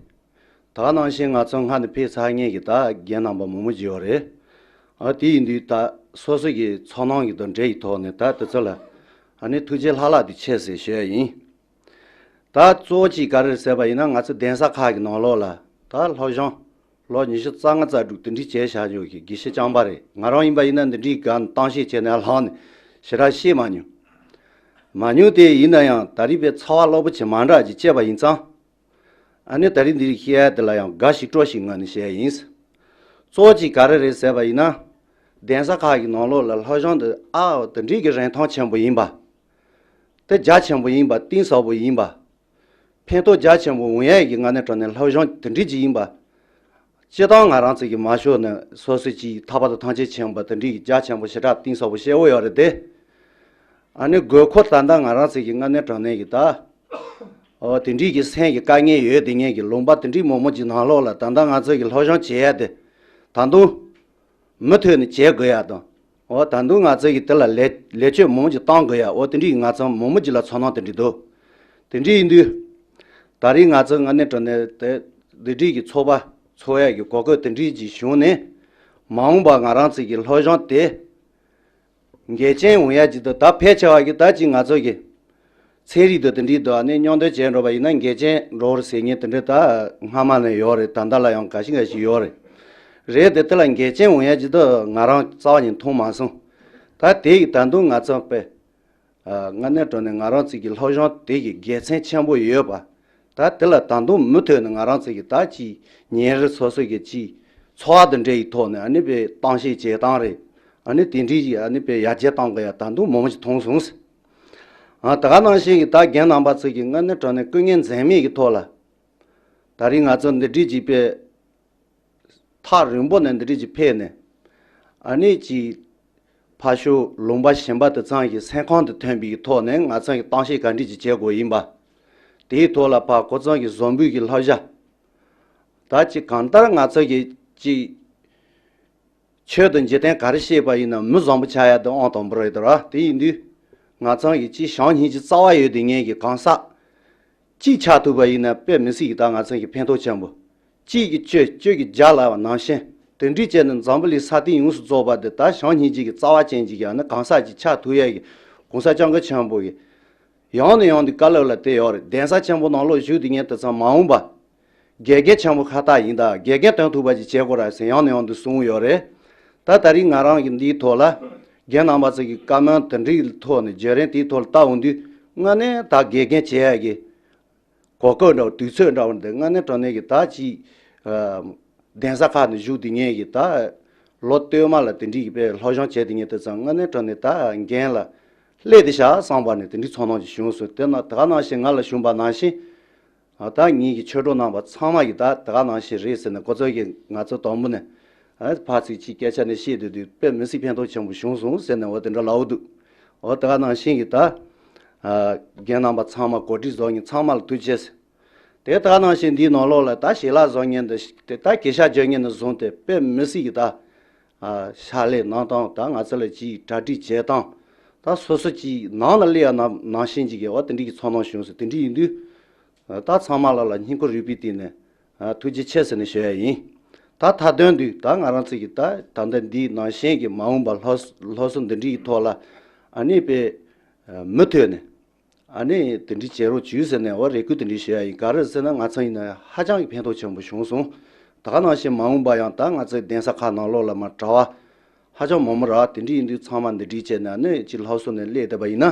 ད་ག་ནང་བཞིན་ང་ཚོ་སྔར་ནས་ཕེབས་ཚར་མཁན་གྱི་ད་རྒན་རྣམ་པ་མང་པོ་ཅིག་ཡོད་རེད། ཨ་དེ་ཡིན་དུས་ད་སོ་སོ་གི་ཚོར་སྣང་གི་དང་འབྲེལ་ཡི་ཐོག་ནས་ད་དེ་ཚོ་ལ་ཨ་ནི་ཐུགས་རྗེ་ལྷག་ལྷག་ཏུ་ཆེ་ཟེར་ཞུ་ཡ་ཡིན། ད་གཙོ་བོ་གཅིག་ག་རེ་རེད་ཟེར་བ་ཡིན་ན་ང་ཚོ་གདན་ས་ཁག་གི་ནང་ལོགས་ལ་ད་སློབ་སྦྱོང་ལོ་ཉི་ཤུ་རྩ་ལྔ་རྩ་དྲུག་དེ་འདྲའི་བྱས་བཞག་ཡོད་ཀྱི་དགེ་བཤེས་རྐྱང་པ་རེད། ང་རང་ཡིན་པ་ཡིན་ན་འདི་འདྲའི་སྒང་གཏམ་བཤད་བྱས་ནས་ལྷག་ནས་ཞེ་དྲག་བཤད་མ་མྱོང་། མ་མྱོང་དེ་ཡིན་ན་ཡང་ད་རིང་པའི་ཚ་བ་རླབས་པོ་ཆེ་མ་འདྲ་ཅིག་སྐྱེས་པ་ཡིན་ཙང་། ཨ་ནི་ད་རིང་འདི་རིགས་བཤད་ཡ་དེ་ལ་ཡང་དགའ་ཞིག་སྤྲོ་ཞིག་ངང་ནས་བཤད་ཡ་ཡིན། གཙོ་བོ་གཅིག་ག་རེ་རེད་ཟེར་བ་ཡིན་ན། གདན་ས་ཁག་གི་ནང་ལོགས་ལ་སློབ་སྦྱོང་འདི་ཨ་འོ་དེ་འདྲའི་གི་རིན་ཐང་ཆེན་པོ་ཡིན་པ། དེ་རྒྱ་ཆེན་པོ་ཡིན་པ་གཏིང་ཟབ་པོ་ཡིན་པ། ཕན་ཐོགས་རྒྱ་ཆེན་པོ་འོང་ཡས་ཀྱི་ངང་ནས་དྲང་ནས་སློབ་སྦྱོང་དེ་འདྲ་ཅིག་ཡིན་པ། སྤྱིར་བཏང་ང་རང་ཚོ་གི་མ་ཤོར་ནས་སོ་སོ་ཅིག་ཐར་པ་དང་ཐམས་ཅད་མཁྱེན་པ་དེ་འདྲའི་གི་རྒྱ་ཆེན་པོ་ཞེ་དྲག་གཏིང་ཟབ་པོ་བཤད་འོ་ཡོད་རེད་དེ། ཨ་ནི་དགོས་མཁོ་ད་ལྟ་ང་རང་ཚོ་གི་ངང་ནས་དྲང་ནས་ཀྱི་ད། འོ་དེ་འདྲའི་གི་སེམས་ཀྱི་དཀའ་ངལ་ཡོད་དེ་ངས་ཀྱི་ལུང་པ་དེ་འདྲའི་མང་མང་ཅིག་ནང་ལོགས་ལ་ད་ལྟ་ང་ཚོ་གི་སློབ་སྦྱོང་བྱེད་ཡ་དེ། ད་དུང་། མུ་མཐུད་ནས་བྱེད་དགོས་ཡ་དང་། འོ་ད་དུང་ང་ཚོ་གི་དེ་ལ་ལས་ལས་ཆོད་མང་ཅིག་གཏང་དགོས་ཡ། འོ་དེ་འདྲའི་ང་ཚོ་མང་མོ་ཅིག་ལ་ཚོར་སྣང་དེ་འདྲ་འདུག་དེ་འདྲ་ཡིན་དུས། ད་རེས་ང་ཚོ་ངང་ནས་དྲང་ནས་དེ་འདི་འདྲའི་གི་ཚོགས་པ་ཚོགས་ཡ་གི་གོ་སྐབས་དེ་འདྲའི་ཅིག་བྱུང་ནས། མ་འོངས་པ་ང་རང་ཚོ་གི་སློབ་སྦྱོང་དེ་འགལ་རྐྱེན་འོང་ཡ་ཅིག་འདུག་ད་ཕལ་ཆེ་བ་གི་ད་ཅིག་ང་ཚོ་གི་ཚན་རིག་དང་དེ་འདྲའི་དུ་ཨ་ནི་མཉམ་འདོན་བྱས་འགྲོ་བ་ཡིན་ན་འགལ་རྐྱེན་འགྲོ་རེད་ཟེར་མཁན་དེ་འདྲ་ད་སྔ་མ་ནས་ཡོད་རེད། ད་ལྟ་ལ་ཡང་འགའ་ཞིག་འགའ་ཞིག་ཡོད་རེད། རེད་དེ་དེ་ལ་འགལ་རྐྱེན་འོང་ཡ་ཅིག་ད་ང་རང་རྩ་བ་ནས་མཐོང་མ་སོང་། ད་དེ་ཡི་ད་དུང་ང་ཚོ་དཔེ་ཨ་ང་ནས་འགྲོ་ནས་ང་རང་ཚོ་གི་སློབ་སྦྱོང་དེ་གི་དགེ་མཚན་ཆེན་པོ་ཡོད་པ། ད་དེ་ལ་ད་དུང་མུ་མཐུད་ནས་ང་རང་ཚོ་གི་ད་ཅིག་ཉིན་རེ་སོ་སོ་གི་ཅིག་འཚོ་བ་དང་འབྲེལ་ཡི་ཐོག་ནས་ཨ་ནི་དཔེ་གཏམ་བཤད་བྱེད་སྟངས་རེད། ཨ་ནི་དེ་འདྲའི་ཅིག་ཨ་ནི་དཔེ་ཡར་རྒྱས་གཏང་དགོས་ཡ་ད་དུང་མང་པོ་ཞིག་མཐོང་སོང་ཟེར། ཨ་ད་ག་ནང་བཞིན་གྱི་ད་རྒན་རྣམ་པ་ཚོ་གིས་དངོས་གནས་དྲང་གནས་སྐུ་ངལ་འཛེམས་མེད་ཀྱི་ཐོག་ལ། ད་རིང་ང་ཚོ་འདི་འདྲའི་ཅིག་པའི་ཐག་རིང་པོ་ནས་འདི་འདྲའི་ཅིག་ཕེབས་ནས། ཨ་ནི་ཅིག་ཕར་ཕྱོགས་ལུང་པ་གཞན་པ་དེ་ཚང་གི་སེམས་ཁམས་དེ་ཐོན་པའི་ཐོག་ནས་ང་ཚོ་གི་གཏམ་བཤད་ག་འདྲ་ཅིག་བྱེད་དགོས་ཡིན་པ། དེའི་ཐོག་ལ་ཕར་ཁོ་ཚང་གི་བཟང་པོའི་གི་བསླབ་བྱ། ད་ཅིག་གང་ལྟར་ང་ཚོ་གི་ཅིག་ཆོས་དང་འཇིག་རྟེན་ག་རེ་བཤད་པ་ཡིན་ན་མི་བཟང་པོ་ཆགས་ཡ་དེ་ཨང་དང་པོ་རེད་དོ། དེ་ཡིན་དུས་ང་ཚང་གི་ཅིག་བྱམས་སྙིང་རྗེ་རྩ་བ་ཡོད་དེ་ངེད་ཀྱི་གང་ཟག་གཅིག་ཆགས་ཐུབ་པ་ཡིན་ན་དཔེ་མི་སྲིད་ཀྱི་ད་ང་ཚང་གི་ཕན་ཐོགས་ཆེན་པོ། གཅིག་གིས་གཅོད་གཅོད་ཀྱིས་རྒྱ་ལ་བ་ནང་བཞིན། དེ་འདྲའི་བྱས་ནས་འཛམ་བུ་གླིང་ས་སྟེང་ཡོངས་སུ་རྫོགས་པ་དེ་ད་བྱམས་སྙིང་རྗེ་གི་རྩ་བ་ཅན་གྱི་ཡང་ན་གང་ཟག་ཅིག་ཆགས་ཐུབ་ཡས་ཀྱི་གོང་ས་སྐྱབས་མགོན་ཆེན་པོ་གིས་ཡང་ནས་ཡང་དུ་བཀའ་སློབ་ལ་བསྟན་ཡོད་རེད། གདན་ས་ཆེན་པོ་ནང་ལོགས་བཞུགས་དེ་ངས་དེ་ཚང་མ་འོངས་པ་དགེ་རྒན་ཆེན་པོ་ཁ་ཐག་ཡིན་ད་དགེ་རྒན་སྟོན་ཐུབ་པ་ཅིག་བྱེད་དགོས་ར་ཟེར་ཡང་ནས་ཡང་དུ་གསུངས་ཡོད་རེད། ད་ད་རིང་ང་རང་གི་འདིའི་ཐོག་ལ་རྒན་རྣམ་པ་ཚོ་གི་བཀའ་མོལ་དེ་འདྲའི་ཐོག་ནས་བརྗོད་རན་དེའི་ཐོག་ལ་ལྟ་འོང་དུས་དངོས་གནས་ད་དགེ་རྒན་བྱེད་ཡས་ཀྱི་གོ་སྐབས་འདྲ་བོ་དུས་ཚོད་འདྲ་བོ་འདི་དངོས་གནས་དྲང་གནས་ཀྱི་ད་ཅིག་གདན་ས་ཁག་ནས་བཞུགས་དེ་ངས་ཀྱི་ད་ལོ་སྟོད་མ་ལ་དེ་འདྲའི་གི་དཔེ་སློབ་སྦྱོང་བྱས་དེ་ངས་དེ་ཚང་དངོས་གནས་དྲང་གནས་ད་འགན་ལ་སླེབས་དེ་བཞག་བསམ་པ་ནས་དེ་འདྲའི་ཚོར་སྣང་ཅིག་བྱུང་སོང་། དེ་ན་ད་ག་ནང་བཞིན་ང་ལ་བྱུང་པ་ནང་བཞིན། ཨ་ད་ངེད་ཀྱི་ཆོས་གྲོགས་རྣམ་པ་ཚང་མ་གིས་ད་ད་ག་ནང་བཞིན་རེད་ཟེར་ནས་ཁོ་ཚོ་གིས་ང་ཚོ་དང་པོ་ནས་ཨ་ཕར་ཚུར་ཅིག་སྐད་ཆ་ནས་བཤད་སྡོད་དུས་དཔེ་མི་སྲིད་ཕན་ཐོགས་ཆེན་པོ་བྱུང་སོང་ཟེར་ནས་འོ་དེ་འདྲ་ལབ་འདུག་འོ་ད་ག་ནང་བཞིན་གྱི་ད་ཨ་རྒན་རྣམ་པ་ཚང་མ་གོ་སྒྲིག་བཟོ་མཁན་ཚང་མ་ལ་ཐུགས་རྗེ་ཆེ་ཟེར། དེ་ད་ག་ནང་བཞིན་འདིའི་ནང་ལོགས་ལ་ད་ཞལ་ལག་བཟོ་མཁན་འདི་དེ་ད་གུས་ཞབས་བྱེད་མཁན་ནས་བཟུང་སྟེ་དཔེ་མི་སྲིད་ཀྱི་ད་ཨ་ཕྱག་ལས་གནང་སྟངས་ད་ང་ཚོ་ལ་ཅིག་གྲ་སྒྲིག་བྱེད་སྟངས་ད་སོ་སོ་ཅིག་ནང་ལ་སླེབས་ཡ་ནང་ནང་བཞིན་ཅིག་གི་འོ་དེ་འདྲའི་གི་ཚོར་སྣང་བྱུང་སོང་། དེ་འདྲ་ཡིན་དུས། ད་ཚང་མ་ལ་ལ་སྙིང་ཁོང་རུས་པའི་གཏིང་ནས་ཐུགས་རྗེ་ཆེ་ཟེར་ནས་ཞུ་ཡ་ཡིན། ད་མཐའ་དོན་དུ་ད་ང་རང་ཚོ་གི་ད་ད་ལྟ་འདིའི་ནང་བཞིན་གྱི་མ་འོངས་པ་སློབ་སློབ་གསོ་འདི་འདྲའི་ཐོག་ལ་ཨ་ནི་དཔེ་མུ་མཐུད་ནས་ཨ་ནི་དེ་འདྲའི་བྱེད་རོགས་བྱོས་ཟེར་ནས་འོ་རེ་སྐུལ་དེ་འདྲའི་ཞུ་ཡ་ཡིན། ག་རེ་ཟེར་ན་ང་ཚོ་ཡིན་ན་ཧ་ཅང་གི་ཕན་ཐོགས་ཆེན་པོ་བྱུང་སོང་། ད་ག་ནང་བཞིན་མ་འོངས་པ་ཡང་ད་ང་ཚོའི་གདན་ས་ཁག་ནང་ལོགས་ལ་མ་གྲྭ་བ་ཧ་ཅང་མང་མོ་རག་དེ་འདྲ་ཡིན་དུས་ཚང་མ་འདི་འདྲའི་བྱས་ནས་ནི་ཅིག་སློབ་གསོ་ནས་སླེབས་བསྡད་པ་ཡིན་ན།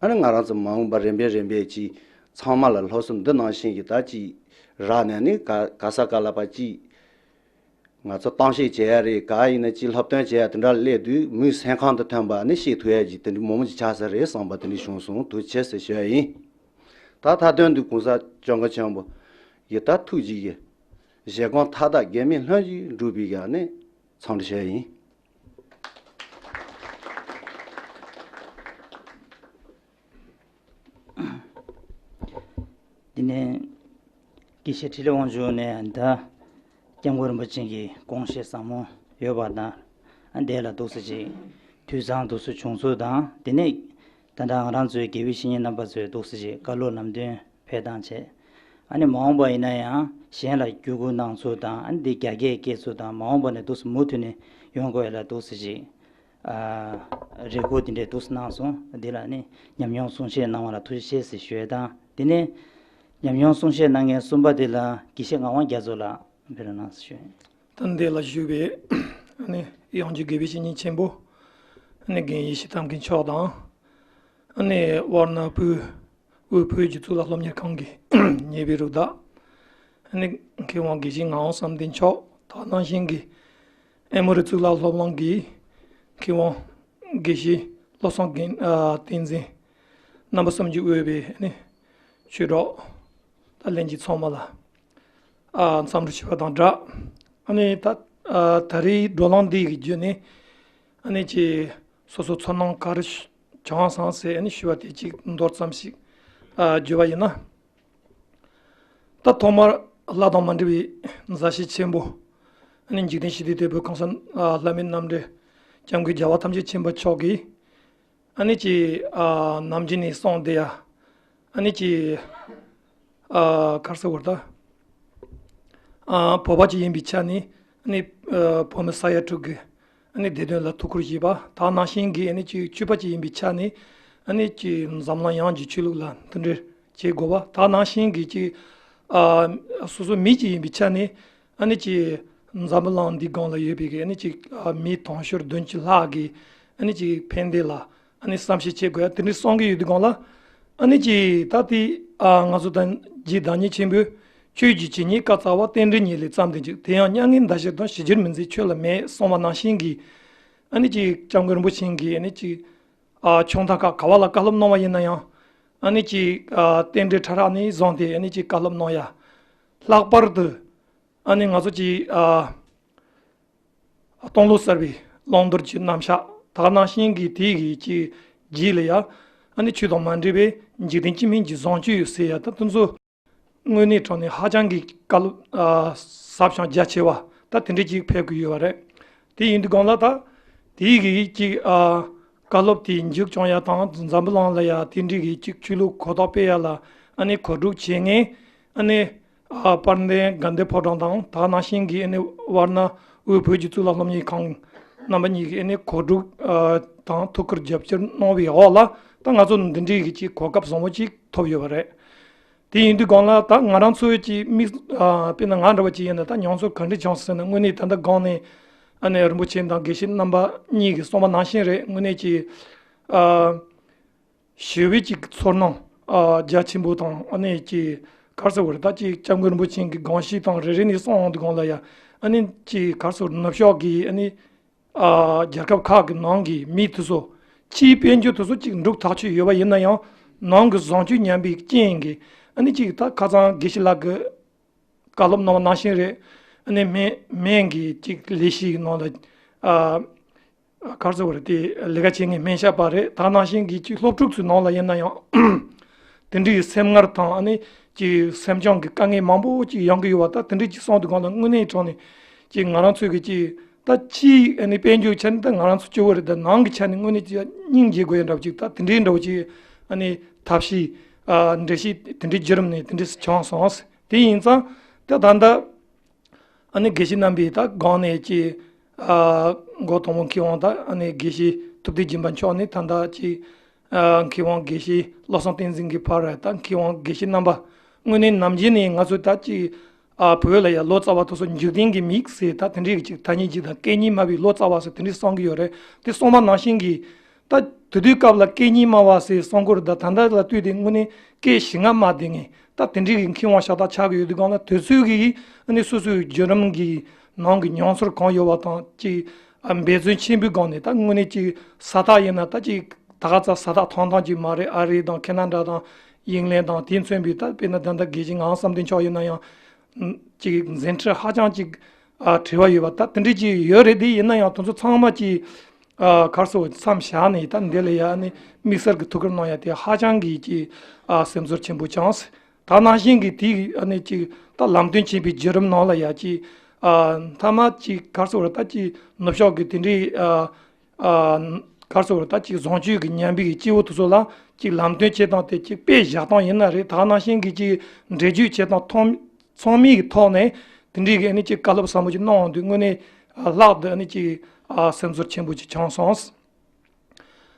ཨ་ནི་ང་རང་ཚོ་མ་འོངས་པ་རིམ་པས་རིམ་པས་ཅིག་ཚང་མ་ལ་སློབ་གསོ་འདི་ནང་བཞིན་གྱི་ད་ཅིག་རག་ནས་ནི་ག་ག་ས་ག་ལ་པ་ཅིག་ང་ཚོ་གཏམ་བཤད་བྱེད་ཡ་རེད། ག་ཡིན་ན་ཅིག་སློབ་སྟོན་བྱེད་ཡ་དེ་འདྲ་སླེབས་དུས་མོའི་སེམས་ཁམས་དང་མཐུན་པ་ནི་བཤད་ཐུབ་ཡ་ཅིག་དེ་འདྲ་མང་མོ་ཅིག་ཆགས་ས་རེད་བསམ་པ་དེ་འདྲ་བྱུང་སོང་། ཐུགས་རྗེ་ཆེ་ཟེར་ཞུ་ཡ་ཡིན། ད་མཐའ་དོན་དུ་གོང་ས་སྐྱབས་མགོན་ཆེན་པོ་ཡི་ད་ཐུགས་རྗེ་ཡི་བཞེད་དགོངས་མཐའ་དག་འགལ་མེད་ལྷུན་གྱིས་འགྲུབ་པའི་ཡ་ནི་འཚམས་འདྲི་ཞུ་ཡ་ཡིན། དེ་ནས་དགེ་བཤེས་འཕྲིན་ལས་དབང་ཕྱུག་ནས་ད་སྐྱབས་མགོན་རིན་པོ་ཆེ་གི་དགོངས་བཞེད་ཟབ་མོ་ཡོད་པ་དང་དེ་ལ་འདུག་སེ་ཅིག་དུས་བཟང་འདུག་སེ་བྱུང་ཚུལ་དང་དེ་ནས་ད་ལྟ་ང་རང་ཚོའི་དགེ་བའི་བཤེས་གཉེན་རྣམ་པ་ཚོས་འདུག་སེ་ཅིག་བཀའ་སློབ་ལམ་སྟོན་ཕེབས་སྟངས་བྱས། ཨ་ནི་མ་འོངས་པ་ཡིན་ན་ཡང་གཞན་ལ་བརྒྱུད་སྐུལ་གནང་ཚུལ་དང་ཨ་ནི་འདི་རྒྱ་སྐད་སྐད་ཚུལ་དང་མ་འོངས་པ་ནས་འདུག་སེ་མུ་མཐུད་ནས་ཡོང་དགོས་ཡ་ལ་འདུག་སེ་ཅིག་ཨ་རེ་སྐུལ་དེ་འདྲས་འདུག་སེ་གནང་སོང་། འདི་ལ་ནི་ཉམས་མྱོང་གསུང་བཤད་གནང་བ་ལ་ཐུགས་རྗེ་ཆེ་ཟེར་ཞུ་ཡ་དང་དེ་ནས་ཉམས་མྱོང་གསུང་བཤད་གནང་མཁན་གསུམ་པ་དེ་ལ་དགེ་བཤེས་ངག་དབང་རྒྱ་མཚོ་ལགས་ཕེབས་རོགས་གནང་ཟེར་ཞུ་ཡ་ཡིན། ད་འདི་ལ་བཞུགས་པའི་ཨ་ནི་ཡང་རྒྱུ་དགེ་བའི་བཤེས་གཉེན་ཆེན་པོ་ཨ་ནི་རྒན་ཡེ་ཤེས་ཐབས་མཁས་མཆོག་དང་ཨ་ནི་ཝར་ན་བུ། དབུས་བོད་ཀྱི་གཙུག་ལག་སློབ་གཉེར་ཁང་གི་ཉེ་བའི་རུ་བདག་ཨ་ནི་མཁས་དབང་དགེ་བཤེས་ངག་དབང་བསམ་གཏན་མཆོག་ད་ག་ནང་བཞིན་གྱི་ཨེ་མོ་རི་གཙུག་ལག་སློབ་གླིང་གི་མཁས་དབང་དགེ་བཤེས་བློ་བཟང་རྒན་ཨ་བསྟན་འཛིན་རྣམ་པ་གསུམ་གྱིས་དབུས་པའི་ཨ་ནི་ཆོས་གྲོགས་ད་ལྷན་རྒྱས་ཚང་མ་ལ་ཨ་འཚམས་འདྲི་ཞུ་བ་དང་སྦྲགས། ཨ་ནི་ད་ཨ་ད་རེས་བགྲོ་གླེང་འདི་གི་བརྒྱུད་ནས་ཨ་ནི་ཅིག་སོ་སོ་ཚོར་སྣང་ག་རེ་བྱུང་སོང་ཟེར་ཨ་ནི་ཞུ་བ་དེ་གཅིག་མདོར་ཙམ་ཞིག་ཨ་བརྗོད་པ་ཡིན་ན། ད་ཐོག་མར་ལྷ་དང་མ་འདྲེས་པའི་མཛའ་བཤེས་ཆེན་པོ་ཨ་ནི་འཇིག་རྟེན་ཞི་བདེའི་དེད་དཔོན་གོང་ས་ཨ་ལྷ་མིའི་རྣམ་འདྲེན་སྐྱབས་མགོན་རྒྱལ་བ་ཐམས་ཅད་མཁྱེན་པ་མཆོག་གིས་ཨ་ནི་ཅིག་ཨ་ནམ་རྒྱུན་ནས་གསུངས་བསྡད་ཡ་ཨ་ནི་ཅིག་ཨ་ག་རེ་ཟེར་དགོས་རེད་ད། ཨ་བོད་པ་ཅིག་ཡིན་པའི་ཆ་ནས་ཨ་ནི་ཨ་བོད་མི་ས་ཡ་དྲུག་གི་ཨ་ནི་བདེ་དོན་ལ་ཐུགས་ཁུར་བཞེས་པ་དེ་ནང་བཞིན་གྱི་ཨ་ནི་ཅིག་ཆོས་པ་ཅིག་ཡིན་པའི་ཆ་ནས་ཨ་ནི་ཅིག་འཛམ་གླིང་ཡོངས་ཀྱི་ཆོས་ལུགས་ལ་མཐུན་སྒྲིལ་བྱེད་དགོས་པ་དེ་ནང་བཞིན་གྱི་ཅིག་ཨ་སོ་སོ་མི་ཅིག་ཡིན་པའི་ཆ་ནས་ཨ་ནི་ཅིག་འཛམ་བུ་གླིང་འདིའི་སྒང་ལ་ཡོད་པའི་གི་ཨ་ནི་ཅིག་ཨ་མི་དུང་ཕྱུར་བདུན་ཅུ་ལྷག་གི་ཨ་ནི་ཅིག་ཕན་བདེ་ལ་ཨ་ནི་བསམ་ཤེས་བྱེད་དགོས་ཡ་དེ་འདྲའི་གསུང་གི་ཡོད་དུས་སྒང་ལ། ཨ་ནི་ཅིག་ད་དེ་ཨ་ང་ཚོ་དང་རྗེ་བདག་ཉིད་ཆེན་པོས་ཆོས་ཀྱི་བྱེད་ཉིད་བཀའ་སྩལ་བ་རྟེན་འབྲེལ་ཉིད་ལས་བརྩམས་ཏེ་འཇུག་དེ་ཡང་མྱ་ངན་འདའ་ཕྱིར་དང་ཞི་རྒྱུར་མི་འཛིན་ཆོས་ལ་མེད་གསུངས་པ་ནང་བཞིན་གྱི་ཨ་ནི་ཅིག་སྐྱབས་མགོན་རིན་པོ་ཆེ་གིས་ཨ་ནི་ཅིག་ཨ་ཆུང་མཐའ་ཁག་ག་བ་ལ་བཀའ་སློབ་གནང་བ་ཡིན་ན་ཡང་ཨ་ནི་ཅིག་ཨ་རྟེན་འབྲེལ་ཕྲ་རགས་ནས་བཟུང་སྟེ་ཨ་ནི་ཅིག་བཀའ་སློབ་གནང་ཡ། ལྷག་པར་དུ་ཨ་ནི་ང་ཚོ་ཅིག་ཨ། སྟོང་ལོ་གསར་པའི་བླང་དོར་གྱི་རྣམ་གཞག་དེ་ནང་བཞིན་གྱི་དེ་གི་ཅིག་རྗེས་ལ་ཡ་ཨ་ནི་ཆོས་དང་མ་འདྲེས་པའི་འཇིག་རྟེན་སྤྱི་སྨན་གྱི་བཟང་སྤྱོད་ཡོད་ཟེར་ཡ་ད་དེ་ཚོ་དངོས་གནས་དྲང་གནས་ཧ་ཅང་གི་བཀའ་སློབ་ཟབ་ཞིང་རྒྱ་ཆེ་བ་ད་དེ་འདྲ་ཅིག་ཕེབས་ཀྱི་ཡོད་པ་རེད། དེ་ཡིན་དུས་སྒང་ལ་ད་དེ་གི་ཅིག་བཀའ་སློབ་དེ་མཇུག་སྐྱོང་ཡ་དང་འཛམ་བུ་གླིང་ལ་ཡ་དེ་འདྲ་གི་ཅིག་ཆོས་ལུགས་གོ་རྟོགས་སྤེལ་ཡ་ལ་ཨ་ནི་གོ་སྒྲིག་བྱེད་མཁན་ཨ་ནི། ཨ་དཔལ་ལྡན་དགའ་ལྡན་ཕོ་བྲང་དང་ད་ག་ནང་བཞིན་གྱི་ཨ་ནི་ཝར་ན་དབུས་བོད་ཀྱི་གཙུག་ལག་སློབ་གཉེར་ཁང་རྣམ་པ་གཉིས་ཀྱི་ཨ་ནི་གོ་སྒྲིག་ཨ་དང་ཐུགས་ཁུར་རྒྱབ་སྐྱོར་གནང་བའི་འོག་ལ་ད་ང་ཚོ་འདི་འདྲའི་གི་ཅིག་གོ་སྐབས་བཟང་པོ་ཅིག་ཐོབ་ཡོད་པ་རེད། དེ་ཡིན་དུས་སྒང་ལ་ད་ང་རང་ཚོའི་ཅིག་དམིགས་ཨ་དཔེར་ན་ང་འདྲ་བ་ཅིག་ཡིན་ན་ད་མྱོང་ཚོར་ག་འདྲ་བྱུང་ཟེར་ན་དངོས་གནས་ད་ལྟ་སྒང་ནས་ཨ་ནི་རིན་པོ་ཆེ་དང་དགེ་བཤེས་རྣམ་པ་གཉིས་ཀྱིས་གསུངས་པ་ནང་བཞིན་རེད། དངོས་གནས་ཅིག་ཨ་ཞི་བའི་ཅིག་ཚོར་སྣང་ཨ་རྒྱ་ཆེན་པོ་དང་ཨ་ནི་ཅིག་ག་རེ་ཟེར་དགོས་རེད། ད་ཅིག་སྐྱབས་མགོན་རིན་པོ་ཆེ་གི་དགོངས་གཞི་དང་རེ་རེ་ནས་གསུངས་ཡོང་དུས་སྒང་ལ་ཡ་ཨ་ནི་ཅིག་ག་རེ་ཟེར་དགོས་རེད། ནུབ་ཕྱོགས་ཀྱི་ཨ་ནི་ཨ་རྒྱལ་ཁབ་ཁག་གི་ནང་གི་མི་དེ་ཚོ་ཕྱིའི་དཔལ་འབྱོར་དེ་ཚོ་ཅིག་འབྲུག་ཐག་ཆོད་ཡོད་པ་ཡིན་ན་ཡང་ནང་གི་བཟང་སྤྱོད་ཉམས་པའི་རྐྱེན་གྱིས་ཨ་ནི་ཅིག་ད་ཁ་སང་དགེ་བཤེས་ལགས་ཀྱིས་བཀའ་སློབ་གནང་བ་ནང་བཞིན་རེད། ཨ་ནི་སྨན་སྨན་གྱི་ཅིག་ལས་གཞིའི་ནང་ལ་ཨ་ག་རེ་ཟེར་དགོས་རེད། དེ་ལས་ཀ་བྱེད་མཁན་སྨན་ཞབས་པ་རེད། ད་ནང་བཞིན་གྱི་ཅིག་སློབ་ཕྲུག་ཚོའི་ནང་ལ་ཡིན་ན་ཡང་དེ་འདྲའི་སེམས་ངལ་དང་ཨ་ནི་ཅིག་སེམས་ཅན་གྱི་དཀའ་ངལ་མང་པོ་ཅིག་ཡོང་གི་ཡོད་པ། ད་དེ་འདྲའི་ཅིག་གསུངས་དུས་སྒང་ལ་དངོས་གནས་དྲང་ནས་ཅིག་ང་རང་ཚོའི་གི་ཅིག་ད་ཕྱིའི་ཨ་ནི་དཔལ་འབྱོར་ཆ་ནས་ད་ང་རང་ཚོ་སྐྱོ་བོ་རེད། ད་ནང་གི་ཆ་ནས་དངོས་གནས་ཅིག་སྙིང་རྗེ་དགོས་ཡ་འདྲ་བོ་ཅིག་ད་དེ་འདྲའི་འདྲ་བོ་ཅིག་ཨ་ནི་ཐབས་ཤེས་ཨ་འགྲེལ་བཤད་དེ་འདྲའི་བརྒྱུད་རིམ་ནས་དེ་འདྲའི་བྱུང་སོང་། དེ་ཡིན་ཙང་ད་ད་ལྟ་ཨ་ནི་དགེ་བཤེས་རྣམ་པས་ད་སྒང་ནས་ཀྱི་ཨ་འགོ་དང་པོ་མཁས་དབང་ད་ཨ་ནི་དགེ་བཤེས་ཐུབ་བསྟན་སྦྱིན་པ་མཆོག་ནས་ད་ལྟ་ཀྱི་ཨ་མཁས་དབང་དགེ་བཤེས་བློ་བཟང་བསྟན་འཛིན་གྱི་ཕར་ད་མཁས་དབང་དགེ་བཤེས་རྣམ་པ་དངོས་གནས་ནམ་རྒྱུན་ནས་ང་ཚོ་ད་ཀྱི་ཨ་བོད་ལ་ཡ་ལོ་ཙཱ་བ་དེ་ཚོ་འཇིག་རྟེན་གྱི་མིག་ཟེར་ད་དེ་འདྲའི་ཅིག་ཐ་སྙད་ཅིག་དང་སྐད་གཉིས་སྨྲ་བའི་ལོ་ཙཱ་བ་ཟེར་དེ་འདྲའི་གསུང་གི་ཡོད་རེད། དེ་གསུངས་པ་ནང་བཞིན་གྱི་ད་དེ་དུས་སྐབས་ལ་སྐད་གཉིས་སྨྲ་བ་ཟེར་གསུང་གི་ཡོད་རེད། ད་ད་ལྟ་ལ་ལྟོས་ཏེ་དངོས་གནས་སྐད་བཞི་ལྔ་སྨྲ་བསྡད་མཁན་ད་དེ་འདྲའི་གི་མཁས་དབང་ཤ་སྟག་ཆགས་ཀྱི་ཡོད་དུས་སྒང་ལ་དེ་ཚོའི་གི་ཨ་ནི་སོ་སོའི་བརྒྱུད་རིམ་གི་ནང་གི་མྱོང་ཚོར་གང་ཡོད་པ་དང་ཅིག་ཨ་འབད་བརྩོན་ཆེན་པོའི་སྒང་ནས་ད་དངོས་གནས་ཅིག་ས་རྟགས་ཡིན་ན་ད་ཅིག་ད་ག་ཚ་ས་རྟགས་ཐོང་ཐང་ཅིག་མ་རེད། ཨ་རི་དང་ཁེ་ན་ཌ་དང་དབྱིན་ལན་དང་དེ་མཚོན་པའི་ད་དཔེར་ན་ད་ལྟ་དགེ་བཤེས་ངག་དབང་བསམ་གཏན་མཆོག་ཡིན་ན་ཡང་ཅིག་འཛིན་ཁྲིད་ཧ་ཅང་ཅིག་ཨ་བྲེལ་བ་ཡོད་པ་ད་དེ་འདྲ་ཅིག་ཡོད་རེད། དེ་ཡིན་ན་ཡང་དེ་ཚོ་ཚང་མ་ཅིག་ཨ་ག་རེ་ཟེར་མཚམས་བཞག་ནས་ད་འདི་ལ་ཡ་ཨ་ནི་དམིགས་བསལ་གྱི་ཐུགས་ཁུར་གནང་ཡ་དེ་ཧ་ཅང་གི་ཅིག་ཨ་སེམས་ཚོར་ཆེན་པོ་བྱུང་། ད་ནང་བཞིན་གྱི་དེ་ཨ་ནི་ཅིག་ད་ལམ་སྟོན་བྱེད་པའི་བརྒྱུད་རིམ་ནང་ལ་ཡ་ཅིག་ཨ་མཐའ་མ་ཅིག་ག་རེ་ཟེར་ད་ཅིག་ནུབ་ཕྱོགས་ཀྱི་དེ་འདྲའི་ཨ་ཨ་ག་རེ་ཟེར་ད་ཅིག་བཟང་སྤྱོད་ཀྱི་ཉམས་པའི་སྐྱེས་བུ་དེ་ཚོ་ལ་ཅིག་ལམ་སྟོན་བྱེད་སྟངས་དེ་ཅིག་དཔེ་བཞག་སྟངས་ཡིན་ན་རེད། ད་ནང་བཞིན་གྱི་ཅིག་འགྲེལ་བརྗོད་བྱེད་སྟངས་ཐོག་ཚང་མའི་གི་ཐོག་ནས་དེ་འདྲའི་གི་ཨ་ནི་ཅིག་བཀའ་སློབ་ཟབ་མོ་ཅིག་གནང་འོང་དུས་དངོས་གནས་ཨ་ལྷག་ཏུ་ཨ་ནི་ཅིག་ཨ་སེམས་ཚོར་ཆེན་པོ་ཅིག་བྱུང་སོང་།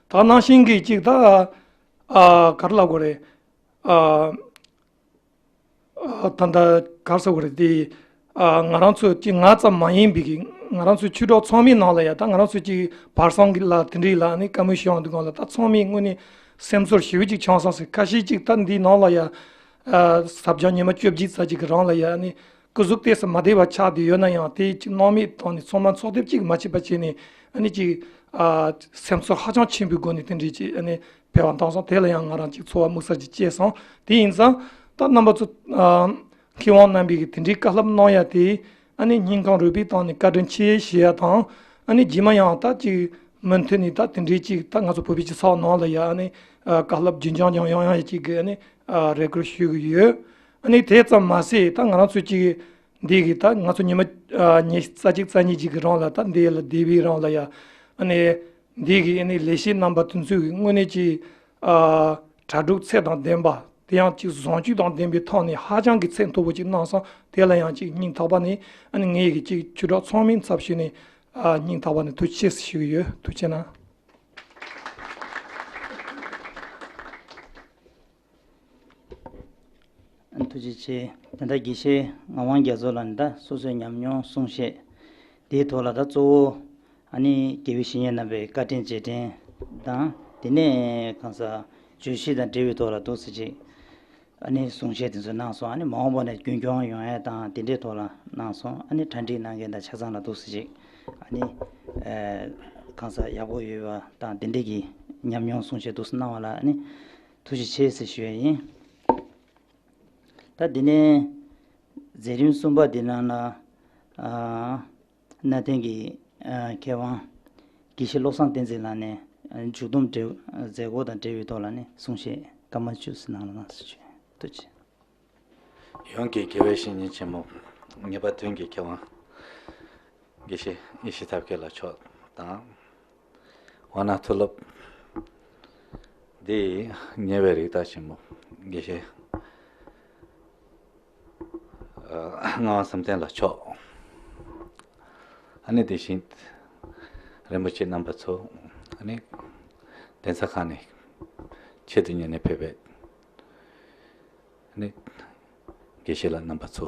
ད་ནང་བཞིན་གྱི་ཅིག་ད་ཨ་ག་རེ་ལབ་དགོས་རེད། ཨ་ཨ་ད་ལྟ་ག་རེ་ཟེར་དགོས་རེད་དེ། ཨ་ང་རང་ཚོ་ཅིག་ང་ཙམ་མ་ཡིན་པའི་གི་ང་རང་ཚོའི་ཆོས་གྲོགས་ཚང་མའི་ནང་ལ་ཡ་ད་ང་རང་ཚོ་ཅིག་བར་སང་གི་ལ་དེ་འདྲའི་ལ་ནི་བཀའ་མོལ་ཞུ་ཡོང་དུས་སྒང་ལ་ད་ཚང་མའི་དངོས་གནས་སེམས་ཚོར་ཞེ་པོ་ཅིག་བྱུང་སོང་ཟེར། ཁ་ཤས་ཅིག་ད་འདིའི་ནང་ལ་ཡ་ཨ་ཟབ་སྦྱོང་ཉི་མ་བཅོ་བརྒྱད་ཙམ་ཅིག་གི་རིང་ལ་ཡ་ནི་སྐུ་གཟུགས་ཏོག་ཙམ་མ་བདེ་བ་ཆགས་བསྡད་ཡོད་ན་ཡང་དེ་ཅིག་སྣང་མེད་བཏང་ནས་ཚང་མ་འཚོ་ཐབས་ཅིག་མ་བྱས་པ་བྱས་ནས་ཨ་ནི་ཅིག་ཨ་སེམས་ཚོར་ཧ་ཅང་ཆེན་པོའི་སྒོ་ནས་དེ་འདྲའི་ཅིག་ཨ་ནི་ཕེབས་པ་བཏང་སོང་། དེ་ལ་ཡང་ང་རང་ཅིག་ཚོར་བ་དམིགས་བསལ་ཅིག་སྐྱེས་སོང་། དེ་ཡིན་ཙང་ད་རྣམ་པ་ཚོ་ཨ་མཁས་དབང་རྣམ་པས་དེ་འདྲའི་བཀའ་སློབ་གནང་ཡ་དེ་ཨ་ནི་སྙིང་ཁོང་རུས་པའི་གཏིང་ནས་བཀའ་དྲིན་ཆེ་ཞུ་ཡ་དང་ཨ་ནི་རྗེས་མ་ཡང་ད་ཅིག་མུ་མཐུད་ནས་ད་དེ་འདྲའི་ཅིག་ད་ང་ཚོ་བོད་པའི་སྤྱི་ཚོགས་ནང་ལ་ཡ་ཨ་ནི་ཨ་བཀའ་སློབ་རྒྱུན་འཁྱོངས་ཀྱང་ཡོང་ཡ་ཅིག་གི་ཨ་ནི་ཨ་རེ་སྐུལ་ཞུ་གི་ཡོད། ཨ་ནི་དེ་ཙམ་མ་ཟད་ད་ང་རང་ཚོ་ཅིག་འདི་གི་ད་ང་ཚོ་ཉི་མ་ཨ་ཉི་ཤུ་རྩ་གཅིག་རྩ་གཉིས་ཅིག་གི་རིང་ལ་ད་འདི་ལ་བསྡད་པའི་རིང་ལ་ཡ་ཨ་ནི་འདི་གི་ཨ་ནི་ལས་བྱེད་རྣམ་པ་དེ་ཚོས་དངོས་གནས་ཀྱི་ཨ་གྲ་སྒྲིག་ཚད་དང་ལྡན་པ་དེ་ཡང་ཅིག་བཟང་སྤྱོད་དང་ལྡན་པའི་ཐོག་ནས་ཧ་ཅང་གི་ཚད་མཐོ་པོ་ཅིག་གནང་སོང་། དེ་ལ་ཡང་ཅིག་སྙིང་ཐག་པ་ནས་ཨ་ནི་ངས་གི་ཅིག་ཆོས་གྲོགས་ཚང་མའི་ཚབ་ཞུས་ནས་ཨ་སྙིང་ཐག་པ་ནས་ཐུགས་རྗེ་ཆེ་ཞུ་གི་ཡོད། ཐུགས་རྗེ་གནང་། ཐུགས་རྗེ་ཆེ། ད་ལྟ་དགེ་བཤེས་ངག་དབང་རྒྱ་མཚོ་ལགས་ནས་ད་སོ་སོའི་ཉམས་མྱོང་གསུང་བཤད་དེའི་ཐོག་ལ་ད་གཙོ་བོ་ཨ་ནི་དགེ་བའི་བཤེས་གཉེན་རྣམ་པའི་བཀའ་དྲིན་རྗེས་དྲན་དང་དེ་ནས་གང་ཟག་བརྗོད་གཞི་དང་འབྲེལ་བའི་ཐོག་ལ་འདུག་སེ་ཅིག་ཨ་ནི་གསུང་བཤད་དེ་ཚོ་གནང་སོང་། ཨ་ནི་མ་འོངས་པ་ནས་རྒྱུན་སྐྱོང་ཡོང་ཡ་དང་དེ་འདྲའི་ཐོག་ལ་གནང་སོང་། ཨ་ནི་གྲ་སྒྲིག་གནང་མཁན་དང་ཆ་ཚང་ལ་འདུག་སེ་ཅིག་ཨ་ནི་གང་ཟག་ཡག་པོ་ཡོད་པ་དང་དེ་འདྲའི་གི་ཉམས་མྱོང་གསུང་བཤད་འདུག་སེ་གནང་བ་ལ་ཨ་ནི་ཐུགས་རྗེ་ཆེ་ཟེར་ཞུ་ཡ་ཡིན། ད་འདི་ནས་མཛད་རིམ་གསུམ་པ་འདི་ནང་ལ་ཨ་གནས་བརྟན་གྱི་ཨ་མཁས་དབང་དགེ་བཤེས་བློ་བཟང་བསྟན་འཛིན་ལགས་ནས་ཨ་མཇུག་བསྡོམས་འབྲེལ་མཛད་སྒོ་དང་འབྲེལ་བའི་ཐོག་ལ་ནས་གསུང་བཤད་སྐར་མ་བཅུ་ཙམ་གནང་རོགས་གནང་ཟེར་ཞུ། ཐུགས་རྗེ་ཆེ། ཡོངས་ཀྱི་དགེ་བའི་བཤེས་གཉེན་ཆེན་མོ་ངེས་པ་དོན་གྱི་མཁས་དབང་དགེ་བཤེས་ཡེ་ཤེས་ཐབས་མཁས་ལགས་མཆོག་དང་། ཝཱ་ཎ་མཐོ་སློབ་འདི་ཉེ་བའི་རིགས་བདག་ཆེན་མོ་དགེ་བཤེས་ ངག་དབང་བསམ་གཏན་ལགས་མཆོག་ཨ་ནི་དེ་བཞིན་རིན་པོ་ཆེ་རྣམ་པ་ཚོ། ཨ་ནི་གདན་ས་ཁག་ནས་ཆེད་དུ་གཉེར་ནས་ཕེབས་པའི་ཨ་ནི་དགེ་བཤེས་ལགས་རྣམ་པ་ཚོ་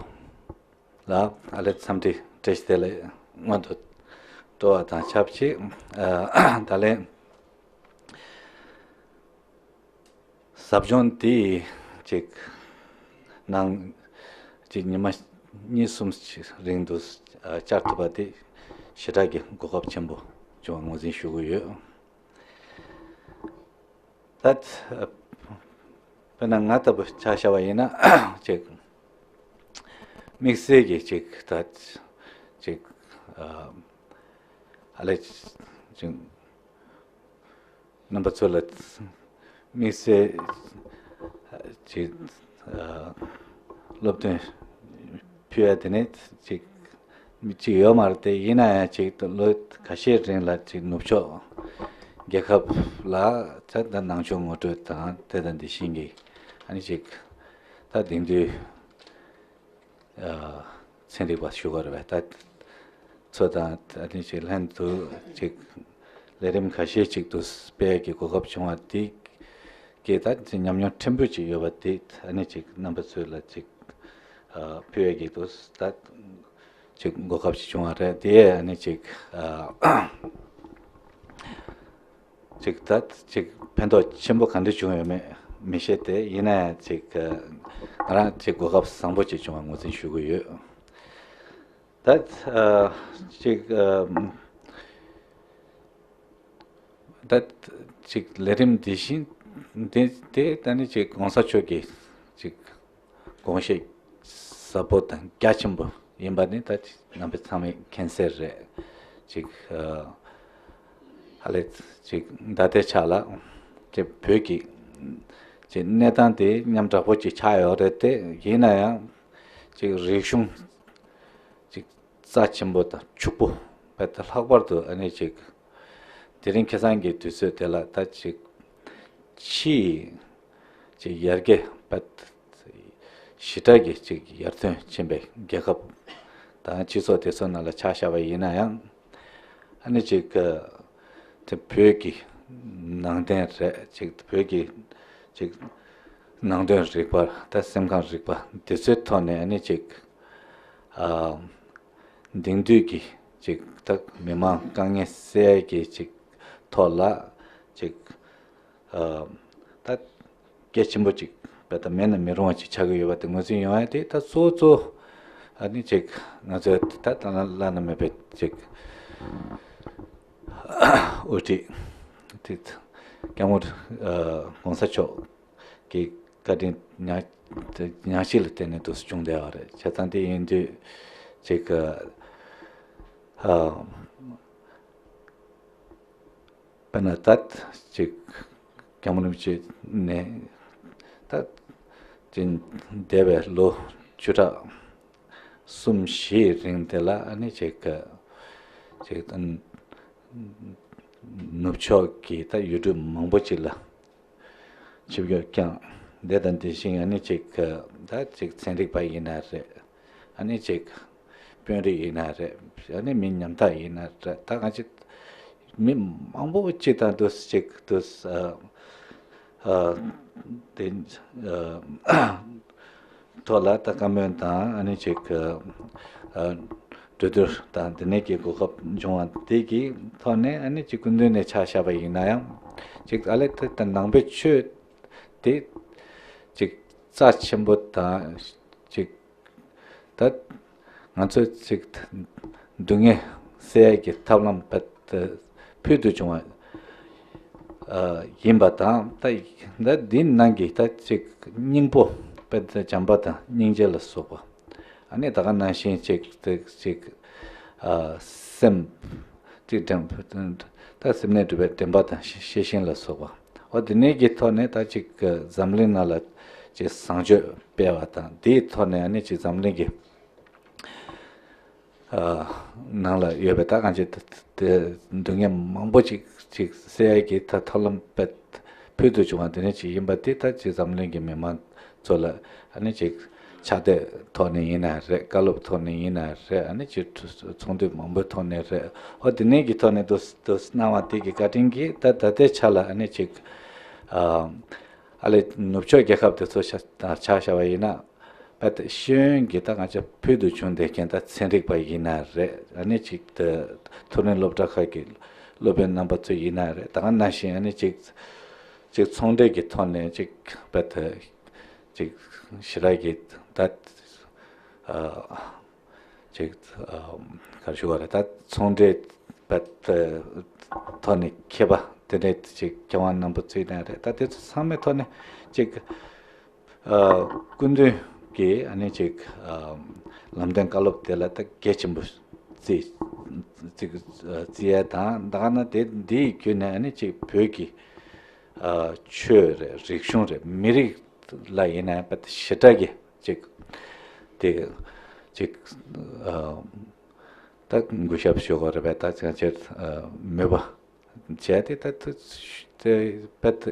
ལ་ཨ་ལས་འཚམས་འདྲི་བཀྲ་ཤིས་བདེ་ལེགས་སྔོན་དུ་འགྲོ་བ་དང་ཆབས་ཅིག་ད་ལན་ཟབ་སྦྱོང་འདི་ཅིག་ནང་ཅིག་ཉི་མ་གཉིས་གསུམ་ཞིག་རིང་དུ་བཅར་ཐུབ་པ་དེ་ཞེ་དྲག་གི་གོ་སྐབས་ཆེན་པོ་བྱུང་བ་ངོས་འཛིན་ཞུ་གི་ཡོད། ད་དཔེར་ན་ང་ལྟ་བུ་ཆ་བཞག་པ་ཡིན་ན་ཅིག་དམིགས་བསལ་གྱི་ཅིག་ད་ཅིག་ཨ་ལས་ཅིག་རྣམ་པ་ཚོ་ལ་དམིགས་བསལ་གྱི་སློབ་སྟོན་ཕུལ་ཡ་དེ་ནས་ཅིག་ཅིག་ཡོད་མ་རེད་དེ། ཡིན་ན་ཡང་ཅིག་ལོ་ཁ་ཤས་རིང་ལ་ཅིག་ནུབ་ཕྱོགས་རྒྱལ་ཁབ་ལ་ད་ནང་ཆོས་ངོ་སྤྲོད་དང་དེ་དང་དེ་བཞིན་གྱི་ཨ་ནི་ཅིག་ད་དེང་དུས། ཚན་རིག་པ་ཞུ་དགོས་རེད་པས། ད་ཚོ་དང་ཨ་ནི་ཅིག་ལྷན་དུ་ཅིག་ལས་རིམ་ཁ་ཤས་ཅིག་ཏུ་སྤེལ་གྱི་གོ་སྐབས་བྱུང་བ་དེ་གིས་ད་ཅིག་ཉམས་མྱོང་ཕྲན་བུ་ཅིག་ཡོད་པ་དེ་ཨ་ནི་ཅིག་རྣམ་པ་ཚོ་ལ་ཅིག་ཕུལ་ཡས་ཀྱི་དུ་ད་ཅིག་གོ་སྐབས་ཅིག་བྱུང་བ་རེད། དེ་ཨ་ནི་ཅིག་ཅིག་ད་ཅིག་ཕན་ཐོགས་ཆེན་པོ་ག་འདྲ་བྱུང་ཡོད་མེད་མི་ཤེས་ཏེ། ཡིན་ན་ཡང་ཅིག་ང་རང་ཅིག་གོ་སྐབས་བཟང་པོ་ཅིག་བྱུང་བ་ངོས་འཛིན་ཞུ་གི་ཡོད། ད་ཅིག་ད་ཅིག་ལས་རིམ་འདི་བཞིན་དེ་དེ་ད་ནི་ཅིག་གོང་ས་མཆོག་གི་ཅིག་དགོངས་བཞེད་ཟབ་པོ་དང་རྒྱ་ཆེན་པོ་ཡིན་པ་ནི་ད་ཅིག་རྣམ་པ་ཚང་མས་མཁྱེན་གསལ་རེད། ཅིག་ཨ་ལས་ཅིག་ད་ལྟའི་ཆ་ལ་ཅིག་བོད་ཀྱི་ཅིག་གནས་སྟངས་དེ་མཉམ་དྲག་པོ་ཅིག་ཆགས་ཡོད་རེད་དེ། ཡིན་ན་ཡང་ཅིག་རིག་གཞུང་ཅིག་རྩ་ཆེན་པོ་དང་ཕྱུག་པོ་བས་ད་ལྷག་པར་དུ་ཨ་ནི་ཅིག་དེ་རིང་ཁ་སང་གི་དུས་ཚོད་དེ་ལ་ད་ཅིག་ཕྱིའི་ཅིག་ཡར་རྒྱས་པ་ཞེ་དྲག་གི་ཅིག་ཡར་ཐོན་ཕྱིན་པའི་རྒྱལ་ཁབ་དང་སྤྱི་ཚོགས་དེ་ཚོ་ནང་ལ་ཆ་བཞག་པ་ཡིན་ན་ཡང་། ཨ་ནི་ཅིག་དེ་བོད་ཀྱི་ནང་བསྟན་རེད། ཅིག་བོད་ཀྱི་ཅིག་ནང་དོན་རིག་པ་ད་སེམས་ཁམས་རིག་པ་དེ་ཚོའི་ཐོག་ནས་ཨ་ནི་ཅིག་ཨ་དེང་དུས་ཀྱི་ཅིག་ད་མི་མང་དཀའ་ངལ་སེལ་ཡས་ཀྱི་ཅིག་ཐོག་ལ་ཅིག་ཨ་ད་གལ་ཆེན་པོ་ཅིག་བས་ད་མེད་ན་མི་རུང་བ་ཅིག་ཆགས་ཀྱི་ཡོད་པ་དེ་ངོས་འཛིན་ཡོང་ཡ་དེ་ད་གཙོ་བོ་གཙོ་བོ་ཨ་ནི་ཅིག་ང་ཚོའི་ད་ད་བླ་ན་མེད་པའི་ཅིག་དབུ་ཁྲིད་དེ་སྐྱབས་མགོན་ཨ་༸གོང་ས་མཆོག་གི་བཀའ་དྲིན་ཉག་ཉག་གཅིག་ལ་བརྟེན་ནས་འདུག་སེ་བྱུང་བསྡད་པ་རེད། བྱས་ཙང་དེ་ཡིན་དུས་ཅིག་ཨ་དཔེར་ན་ད་ཅིག་སྐྱབས་མགོན་རིན་པོ་ཆེ་ནས་ད་ཅིག་འདས་པའི་ལོ་བཅུ་ཕྲག་གསུམ་བཞིའི་རིང་དེ་ལ་ཨ་ནི་ཅིག་ཅིག་ནུབ་ཕྱོགས་ཀྱི་ད་ཡུལ་གྲུ་མང་པོ་ཅིག་ལ་ཆིབས་བསྒྱུར་བསྐྱངས། དེ་དང་དེ་བཞིན་ཨ་ནི་ཅིག་ད་ཅིག་ཚན་རིག་པ་ཡིན་ན་རེད། ཨ་ནི་ཅིག་དཔོན་རིགས་ཡིན་ན་རེད། ཨ་ནི་མི་ཉམ་ཐག་ཡིན་ན་རེད། ད་གང་ཅི་མི་མང་པོ་ཅིག་དང་དུ་ཅིག་དུ་ཨ་ཨ་དེ་ཨ་ཐོག་ལ་ད་བཀའ་མོལ་དང་ཨ་ནི་ཅིག་ཨ་གྲོས་བསྡུར་དང་དེ་ནས་ཀྱི་གོ་སྐབས་བྱུང་བ་དེ་གི་ཐོག་ནས་ཨ་ནི་ཅིག་སྐུ་མདུན་ནས་ཕྱག་བཞག་པ་ཡིན་ན་ཡང་ཅིག་ཨ་ལས་དེ་ད་ནང་པའི་ཆོས་དེ་ཅིག་རྩ་ཆེན་པོ་དང་ཅིག་ད་ང་ཚོས་ཅིག་སྡུག་བསྔལ་སེལ་ཡས་ཀྱི་ཐབས་ལམ་པད་ཕུལ་དུ་བྱུང་བ་ཨ་ཡིན་པ་དང་། ད་ད་འདི་ནང་གི་ད་ཅིག་སྙིང་པོ་པད་བྱམས་པ་དང་སྙིང་རྗེ་ལ་སོགས་པ། ཨ་ནི་ད་ག་ནང་བཞིན་ཅིག་ཅིག་ཅིག་ཨ་སེམས་ཅིག་དྲན་ད་སེམས་ནས་གྲུབ་པའི་དྲན་པ་དང་ཤེས་བཞིན་ལ་སོགས་པ། འོ་དེ་ནས་ཀྱི་ཐོག་ནས་ད་ཅིག་འཛམ་གླིང་ནང་ལ་ཅིག་བཟང་སྤྱོད་སྤེལ་བ་དང་། དེའི་ཐོག་ནས་ཨ་ནི་ཅིག་འཛམ་གླིང་གི་ཨ་ནང་ལ་ཡོད་པའི་ད་གང་ཅི་དེ་སྡུག་བསྔལ་མང་པོ་ཅིག་ཅིག་སེལ་ཡས་ཀྱི་ད་ཐབས་ལམ་པད་ཕུལ་དུ་བྱུང་བ་དེ་ནས་ཅིག་ཡིན་པ་དེ་ད་ཅིག་འཛམ་གླིང་གི་མི་མང་ཚོ་ལ་ཨ་ནི་ཅིག་ ཕྱག་དེབ་ཐོག་ནས་ཡིན་ན་རེད། བཀའ་སློབ་ཐོག་ནས་ཡིན་ན་རེད། ཨ་ནི་ཅིག་ཚོགས་འདུ་མང་པོའི་ཐོག་ནས་རེད། ཨོ་དེ་ནས་ཀྱི་ཐོག་ནས་འདུག་འདུག་གནང་བ་དེ་གི་བཀའ་དྲིན་གྱིས་ད་ད་ལྟའི་ཆ་ལ་ཨ་ནི་ཅིག་ཨ་ཨ་ལེ་ནུབ་ཕྱོགས་རྒྱལ་ཁབ་དེ་ཚོ་ཆ་ཆ་བཞག་པ་ཡིན་ན། ད་ཤེས་ཡོན་གྱི་ད་ང་ཚོ་ཕུལ་དུ་བྱུང་བསྡད་མཁན་ད་ཚན་རིག་པ་ཡིན་ན་རེད། ཨ་ནི་ཅིག་ད་མཐོ་རིམ་སློབ་གྲྭ་ཁག་གི་སློབ་དཔོན་རྣམ་པ་ཚོ་ཡིན་ན་རེད། ད་ག་ནང་བཞིན་ཨ་ནི་ཅིག་ཅིག་ཚོང་འབྲེལ་གྱི་ཐོག་ནས་ཅིག་པད་ཅིག་ཞེ་དྲག་གི་ད་ཅིག་ག་རེ་ཞུ་བ་རེད། ད་ཚོང་འབྲེལ་པད་ཐོག་ནས་མཁས་པ་དེ་འདྲས་ཅིག་མཁས་དབང་རྣམ་པ་ཚོ་ཡིན་ན་རེད། ད་དེ་ཚོ་ཚང་མའི་ཐོག་ནས་ཅིག་ཨ་སྐུ་མདུན་གྱིས་ཨ་ནི་ཅིག་ཨ་ལམ་སྟོན་བཀའ་སློབ་དེ་ལ་ད་གལ་ཆེན་པོ་བརྩིས་བརྩིས་ཨ་བརྩི་ཡ་དང་། ད་ག་ན་དེ་འདིའི་བརྒྱུད་ནས་ཨ་ནི་ཅིག་བོད་ཀྱི་ཨ་ཆོས་རེད། རིག་གཞུང་རེད། མི་རིགས་ལ་ཡིན་ན་ཡང་ཞེ་དྲག་གི་ཅིག་དེ་ཅིག་ཨ་ད་གུས་ཞབས་ཞུ་དགོས་རེད་པས། ད་ཅང་ཅེར་ཨ་མོས་པ་བྱས་ཏེ་ད་ད་དེ་པད་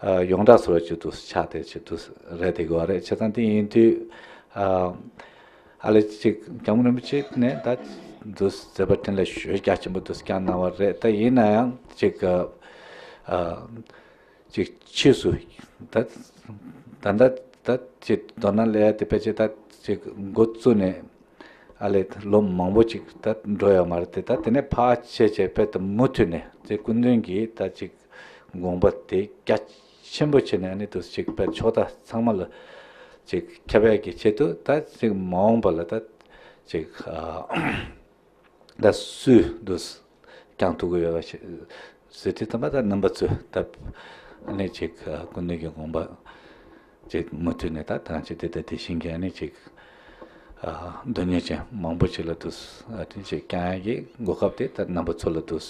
ཨ་ཡོངས་གྲགས་སུ་ཅིག་ཏུ་ཆགས་ཏེ་ཅིག་ཏུ་རེད་དེ་དགོས་རེད། བྱས་ཙང་དེ་ཡིན་དུས་ཨ་ཨ་ལེ་ཅིག་སྐྱབས་མགོན་རིན་པོ་ཆེ་ནས་ད་དུ་མཛད་པ་འཕྲིན་ལས་ཞེ་རྒྱ་ཆེན་པོ་དུ་བསྐྱངས་གནང་བ་རེད། ད་ཡིན་ན་ཡང་ཅིག་ཨ་ཅིག་ཕྱིས་སུ་ད་ད་ད་ད་ཅིག་མདོར་ན་ལས་དེ་ཕལ་ཆེར་ད་ཅིག་འགོ་བཙུགས་ནས་ཨ་ལས་ལོ་མང་པོ་ཅིག་ད་འགྲོ་ཡོད་མ་རེད་དེ། ད་དེ་ནས་ཕར་ཆེ་ཆེ་དཔེ་ད་མུ་མཐུད་ནས་ཅིག་སྐུ་མདུན་གྱིས་ད་ཅིག་དགོངས་པ་དེ་རྒྱ་ཆེན་པོ་བྱས་ནས་ཨ་ནི་དུ་ཅིག་དཔེ་ཕྱོགས་མཐའ་ཚང་མ་ལ་ཅིག་ཁྱབ་ཡས་ཀྱི་ཆེད་དུ་ད་ཅིག་མ་འོངས་པ་ལ་ད་ཅིག་ཨ། ད་སུས་འདུག་སྐྱོང་ཐུབ་ཀྱི་ཡོད་པ་ཞིག་ཟེར་དུས་ཙམ་པ་ད་རྣམ་པ་ཚོས་ད་ཨ་ནི་ཅིག་སྐུ་མདུན་གྱི་དགོངས་པ་ཅིག་མུ་མཐུད་ནས་ད་ཐང་ཆད་དེ་ད་དེ་བཞིན་གྱི་ཨ་ནི་ཅིག་ཨ་དོན་གཉེར་ཅན་མང་པོ་ཅིག་ལ་འདུག་ཨ་ནི་ཅིག་བསྐྱང་ཡ་གི་གོ་སྐབས་དེ་ད་རྣམ་པ་ཚོ་ལ་འདུག་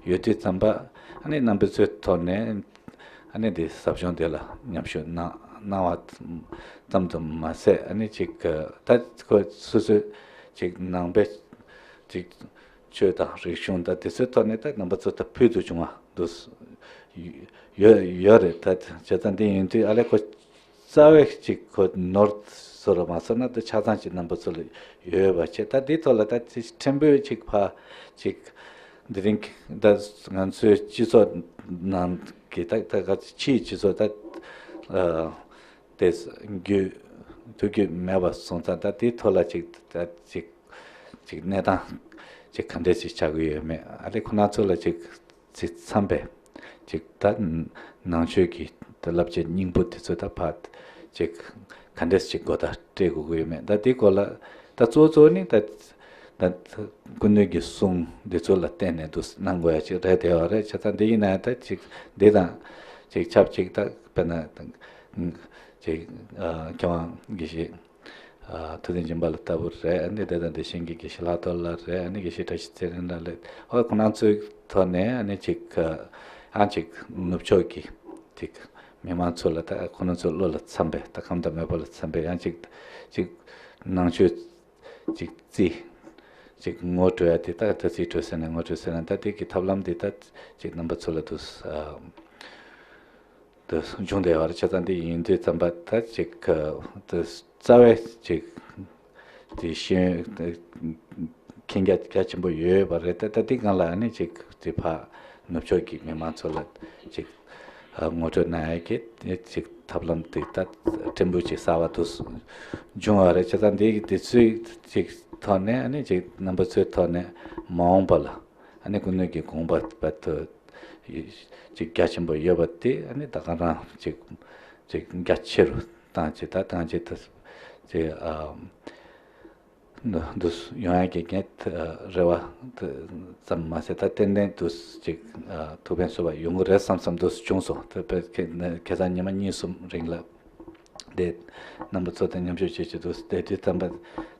ཡོད་དུས་ཙམ་པ་ཨ་ནི་རྣམ་པ་ཚོའི་ཐོག་ནས་ཨ་ནི་དེ་ཟབ་སྦྱོང་དེ་ལ་མཉམ་ཞུགས་གནང་གནང་བ་ཙམ་དུ་མ་ཟད། ཨ་ནི་ཅིག་ད་ཁོ་སོ་སོའི་ཅིག་ནང་པའི་ཅིག་ཆོས་དང་རིག་གཞུང་དང་དེ་ཚོའི་ཐོག་ནས་ད་རྣམ་པ་ཚོ་ད་ཕུལ་དུ་བྱུང་བ་འདུག་ཡོད་ཡོད་རེད། ད་བྱས་ཙང་འདི་ཡིན་དུས་ཨ་ལས་ཁོ་རྩ་བའི་ཅིག་ཁོ་ནོར་སོ་ར་མ་སོ་ན་ད་ཆ་ཚང་ཅིག་རྣམ་པ་ཚོ་ལ་ཡོད་པ་བྱས། ད་འདིའི་ཐོག་ལ་ད་ཅིག་ཕྲན་བུ་ཅིག་ཕ་ཅིག་འདི་རིང་ད་ང་ཚོའི་སྤྱི་ཚོགས་ནང་གི་ད་ད་ག་ཕྱིའི་སྤྱི་ཚོགས་ད་ཨ་དེ་རྒྱུས་ཐུགས་རྒྱུས་མེད་པ་སོང་ཙང་ད་དེའི་ཐོག་ལ་ཅིག་ད་ཅིག་ཅིག་གནས་སྟངས་ཅིག་ག་འདྲས་ཅིག་ཆགས་ཀྱི་ཡོད་མེད་ཨ་ལས་ཁོ་ན་ཚོ་ལ་ཅིག་ཅིག་འཚམས་པའི་ཅིག་ད་ནང་ཆོས་ཀྱི་ད་བསླབ་བྱའི་སྙིང་པོ་དེ་ཚོ་ད་ཕར་ཅིག་ག་འདྲས་ཅིག་གོ་བརྡ་སྤྲད་དགོས་ཀྱི་ཡོད་མེད། ད་དེའི་སྐོར་ལ་ད་གཙོ་བོ་གཙོ་བོ་ནི་ད་ད་སྐུ་མདུན་གྱི་གསུང་འདི་ཚོ་ལ་བརྟེན་ནས་འདུག་གནང་དགོས་ཡ་ཅིག་རེད་དེ་བ་རེད། བྱས་ཙང་འདི་ཡིན་ན་ཡང་ད་ཅིག་འདི་དང་ཅིག་ཆབས་ཅིག་ད་དཔེར་ན་ཅིག་མཁས་དབང་དགེ་བཤེས་ཐུབ་བསྟན་སྦྱིན་པ་ལགས་ལྟ་བུ་རེད། ཨ་ནི་དེ་དང་དེ་བཞིན་གྱི་དགེ་བཤེས་ལྷག་རྡོར་ལགས་རེད། ཨ་ནི་དགེ་བཤེས་བཀྲ་ཤིས་ཚེ་རིང་ལགས་རེད། ཨོ་ཁོ་རང་ཚོའི་ཐོག་ནས་ཨ་ནི་ཅིག་ཨང་ཅིག་ནུབ་ཕྱོགས་ཀྱི་ཅིག་མི་མང་ཚོ་ལ་ད་ཁོ་རང་ཚོའི་བློ་ལ་འཚམས་པའི་ད་ཁམས་དང་མོས་པ་ལ་འཚམས་པའི་ཨང་ཅིག་ཅིག་ནང་ཆོས་ཅིག་རྩིས་ཅིག་ངོ་སྤྲོད་ཡ་དེ་ད་ད་རྩིས་སྤྲོད་ཟེར་ན་ངོ་སྤྲོད་ཟེར་ན་ད་དེ་གི་ཐབས་ལམ་དེ་ད་ཅིག་རྣམ་པ་ཚོ་ལ་དུ་དུ་འབྱུང་བསྡད་པ་རེད། བྱས་ཙང་འདི་ཡིན་དུས་ཙམ་པ་ད་ཅིག་དུ་རྩ་བའི་ཅིག་དེ་ཤེས་མཁན་རྒྱ་རྒྱ་ཆེན་པོ་ཡོད་པ་རེད། ད་ད་འདི་སྒང་ལ་ནི་ཅིག་དེ་ཕ་ནུབ་ཕྱོགས་ཀྱི་མི་མང་ཚོ་ལ་ཅིག་ངོ་སྤྲོད་གནང་ཡ་གི་ཅིག་ཐབས་ལམ་དེ་ད་ཕྲན་བུ་ཅིག་གསར་བ་དུ་འབྱུང་བ་རེད། བྱས་ཙང་འདི་དེ་ཚོའི་ཅིག་ཐོག་ནས་ནི་ཅིག་རྣམ་པ་ཚོའི་ཐོག་ནས་མ་འོངས་པ་ལ། ཨ་ནི་སྐུ་མདུན་གྱི་དགོངས་པ་བར་དུ་ཅིག་རྒྱ་ཆེན་པོ་ཡོད་པ་དེ་ཨ་ནི་ད་ག་རང་ཅིག་ཅིག་རྒྱ་ཆེ་རུ་བཏང་ཅིག་ད་བཏང་ཅིག་ད་ཅིག་ཨ་འདུ་ཡོང་ཡ་གི་ངས་རེ་བ་ཙམ་མ་ཟད་ད་ཏན་ཏན་དུ་ཅིག་ཐུགས་ཕན་གསོས་པ་ཡོང་གི་རེད་བསམ་བསམ་དུ་བྱུང་སོང་། དེ་དཔེ་ཁ་སང་ཉི་མ་གཉིས་གསུམ་རིང་ལ། དེ་རྣམ་པ་ཚོ་དང་མཉམ་ཞུགས་བྱེད་ཆེད་དུ་བསྡད་དུས་ཙམ་པ་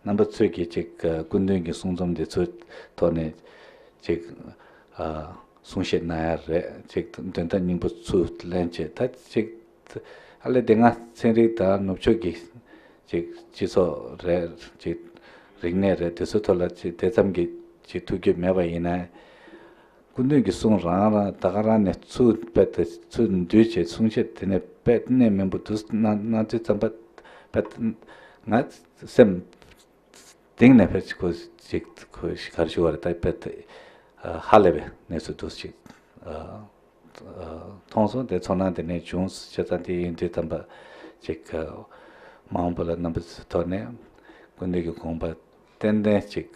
རྣམ་པ་ཚོས་ཀྱིས་ཅིག་སྐུ་མདུན་གྱི་གསུང་རྩོམ་འདི་ཚོའི་ཐོག་ནས་ཅིག་གསུང་བཤད་གནང་ཡ་རེད། ཅིག་འདོན་ཐབས་སྙིང་པོ་ཚུར་ལེན་བྱས་ད་ཅིག་ཨ་ལས་དེ་སྔ་ཚན་རིག་དང་ནུབ་ཕྱོགས་ཀྱི་ཅིག་སྤྱི་ཚོགས་རེད། ཅིག་རིག་གནས་རེད། དེ་ཚོའི་ཐོག་ལ་ཅིག་དེ་ཙམ་གྱི་ཅིག་ཐུགས་རྒྱུས་མེད་པ་ཡིན་ན། སྐུ་མདུན་གྱི་གསུང་རང་རང་ད་ག་རང་ནས་ཚུར་དཔེ་དེ་ཚུར་བསྡུས་བྱས་གསུང་བཤད་དེ་ནས་དཔེ་གནད་སྨིན་པོ་དུ་གནང་གནང་དུས་ཙམ་པ་དཔེ་ ང་སེམས་གཏིང་ནས་ཕལ་ཆེར་ཁོ་ཅིག་ཁོ་ག་རེ་ཞུ་བ་རེད། ད་དཔེ་དེ་ཧ་ལས་པའི་གནས་ཚུལ་འདུག་ཅིག་མཐོང་སོང་། དེ་ཚོར་སྣང་དེ་ནས་བྱུང་། བྱས་ཙང་དེ་ཡིན་དུས་ཙམ་པ་ཅིག་མ་འོངས་པ་ལ་རྣམ་པ་ཚོའི་ཐོག་ནས་སྐུ་མདུན་གྱི་དགོངས་པ་ཏན་ཏན་ཅིག་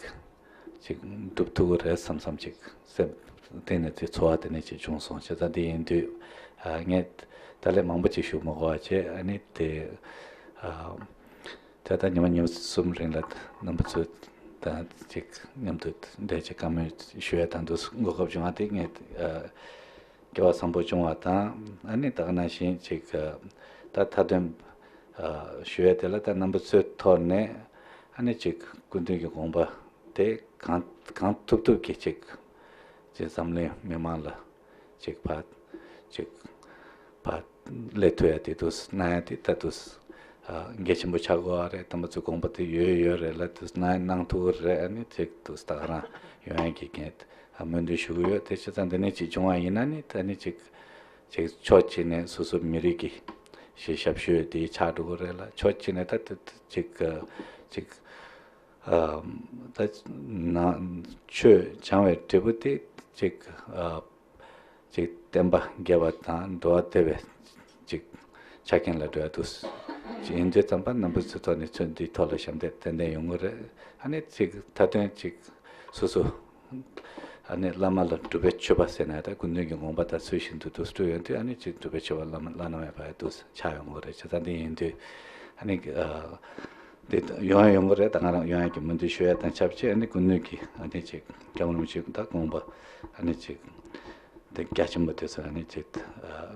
ཅིག་སྒྲུབ་ཐུབ་ཀྱི་རེད་བསམ་བསམ་ཅིག་སེམས་གཏིང་ནས་དེ་ཚོར་བ་དེ་ནས་ཅིག་བྱུང་སོང་། བྱས་ཙང་དེ་ཡིན་དུས་ངས་ད་ལན་མང་པོ་ཅིག་ཞུ་མ་དགོས་པ་བྱས། ཨ་ནི་དེ་ད་ལྟ་ཉི་མ་ཉི་མ་གསུམ་རིང་ལ་རྣམ་པ་ཚོ་དང་ཅིག་མཉམ་དུ་འདྲ་ཅིག་བཀའ་མོལ་ཞུ་ཡ་དང་དུ་གོ་སྐབས་བྱུང་བ་དེ་ངས་སྐལ་བ་བཟང་པོ་བྱུང་བ་དང་། ཨ་ནི་ད་ག་ནང་བཞིན་ཅིག་ད་མཐའ་དོན་ཞུ་ཡ་དེ་ལ་ད་རྣམ་པ་ཚོའི་ཐོག་ནས་ཨ་ནི་ཅིག་སྐུ་མདུན་གྱི་དགོངས་པ་དེ་གང་གང་ཐུབ་ཐུབ་ཀྱིས་ཅིག་ཅིག་འཛམ་གླིང་མི་མང་ལ་ཅིག་ཕར་ཅིག་ཕར་སླེབས་ཐུབ་ཡ་དེ་དུ་གནང་ཡ་དེ་ད་དུ་གལ་ཆེན་པོ་ཆགས་ཀྱི་ཡོད་རེད། རྣམ་པ་ཚོའི་དགོངས་པ་དེ་ཡོད་ཡོད་རེད་ལ་དུ་གནང་གནང་ཐུབ་ཀྱི་རེད། ཨ་ནི་ཅིག་དུ་ད་ག་རང་ཡོང་ཡ་གི་ངས་སྨོན་འདུན་ཞུ་གི་ཡོད། དེ་བྱས་ཙང་འདི་ནས་ཅིག་བྱུང་བ་ཡིན་ན་ནི་ད་ནི་ཅིག་ཅིག་ཕྱོགས་གཅིག་ནས་སོ་སོ་མི་རིགས་ཀྱི་ཞེས་ཞབས་ཞུ་དེ་ཆགས་འགྲོ་གི་རེད་ལ། ཕྱོགས་གཅིག་ནས་ད་དུ་ཅིག་ཅིག་ཨ་ད་ན་ཆོས་སྦྱང་བའི་འབྲས་བུ་དེ་ཅིག་ཨ་ཅིག་བསྟན་པ་རྒྱས་པ་དང་འགྲོ་བ་བདེ་བའི་ཅིག་ཆ་རྐྱེན་ལ་འགྲོ་ཡ་འདུག་ཅིག་ཡིན་དུས་ཙམ་པ་རྣམ་པ་ཚོའི་ཐོག་ནས་ཚུལ་འདིའི་ཐོག་ལ་ཞབས་འདེགས་ཏན་ཏན་ཡོང་གི་རེད། ཨ་ནི་ཅིག་མཐའ་དོན་ཅིག་སོ་སོ་ཨ་ནི་བླ་མ་ལ་སྒྲུབ་པའི་མཆོད་པ་ཟེར་ན་ད་སྐུ་མདུན་གྱི་དགོངས་པ་ལྟར་ཚུལ་བཞིན་དུ་འདུག་སྤྲོད་ཡོང་དུས་ཨ་ནི་ཅིག་སྒྲུབ་པའི་མཆོད་པ་བླ་མ་བླ་ན་མེད་པ་འདུག་ཆགས་ཡོང་གི་རེད། བྱས་ཙང་འདི་ཡིན་དུས་ཨ་ནི་ཨ། དེ་ཡོང་ཡ་ཡོང་གི་རེད། ད་ང་རང་ཡོང་ཡ་གི་སྨོན་འདུན་ཞུ་ཡ་དང་ཆབས་ཅིག་ཨ་ནི་སྐུ་མདུན་གྱི་ཨ་ནི་ཅིག་སྐྱབས་མགོན་རིན་པོ་ཆེ་ད་དགོངས་པ་ཨ་ནི་ཅིག་དེ་རྒྱ་ཆེན་པོ་དེ་ཚོ་ཨ་ནི་ཅིག་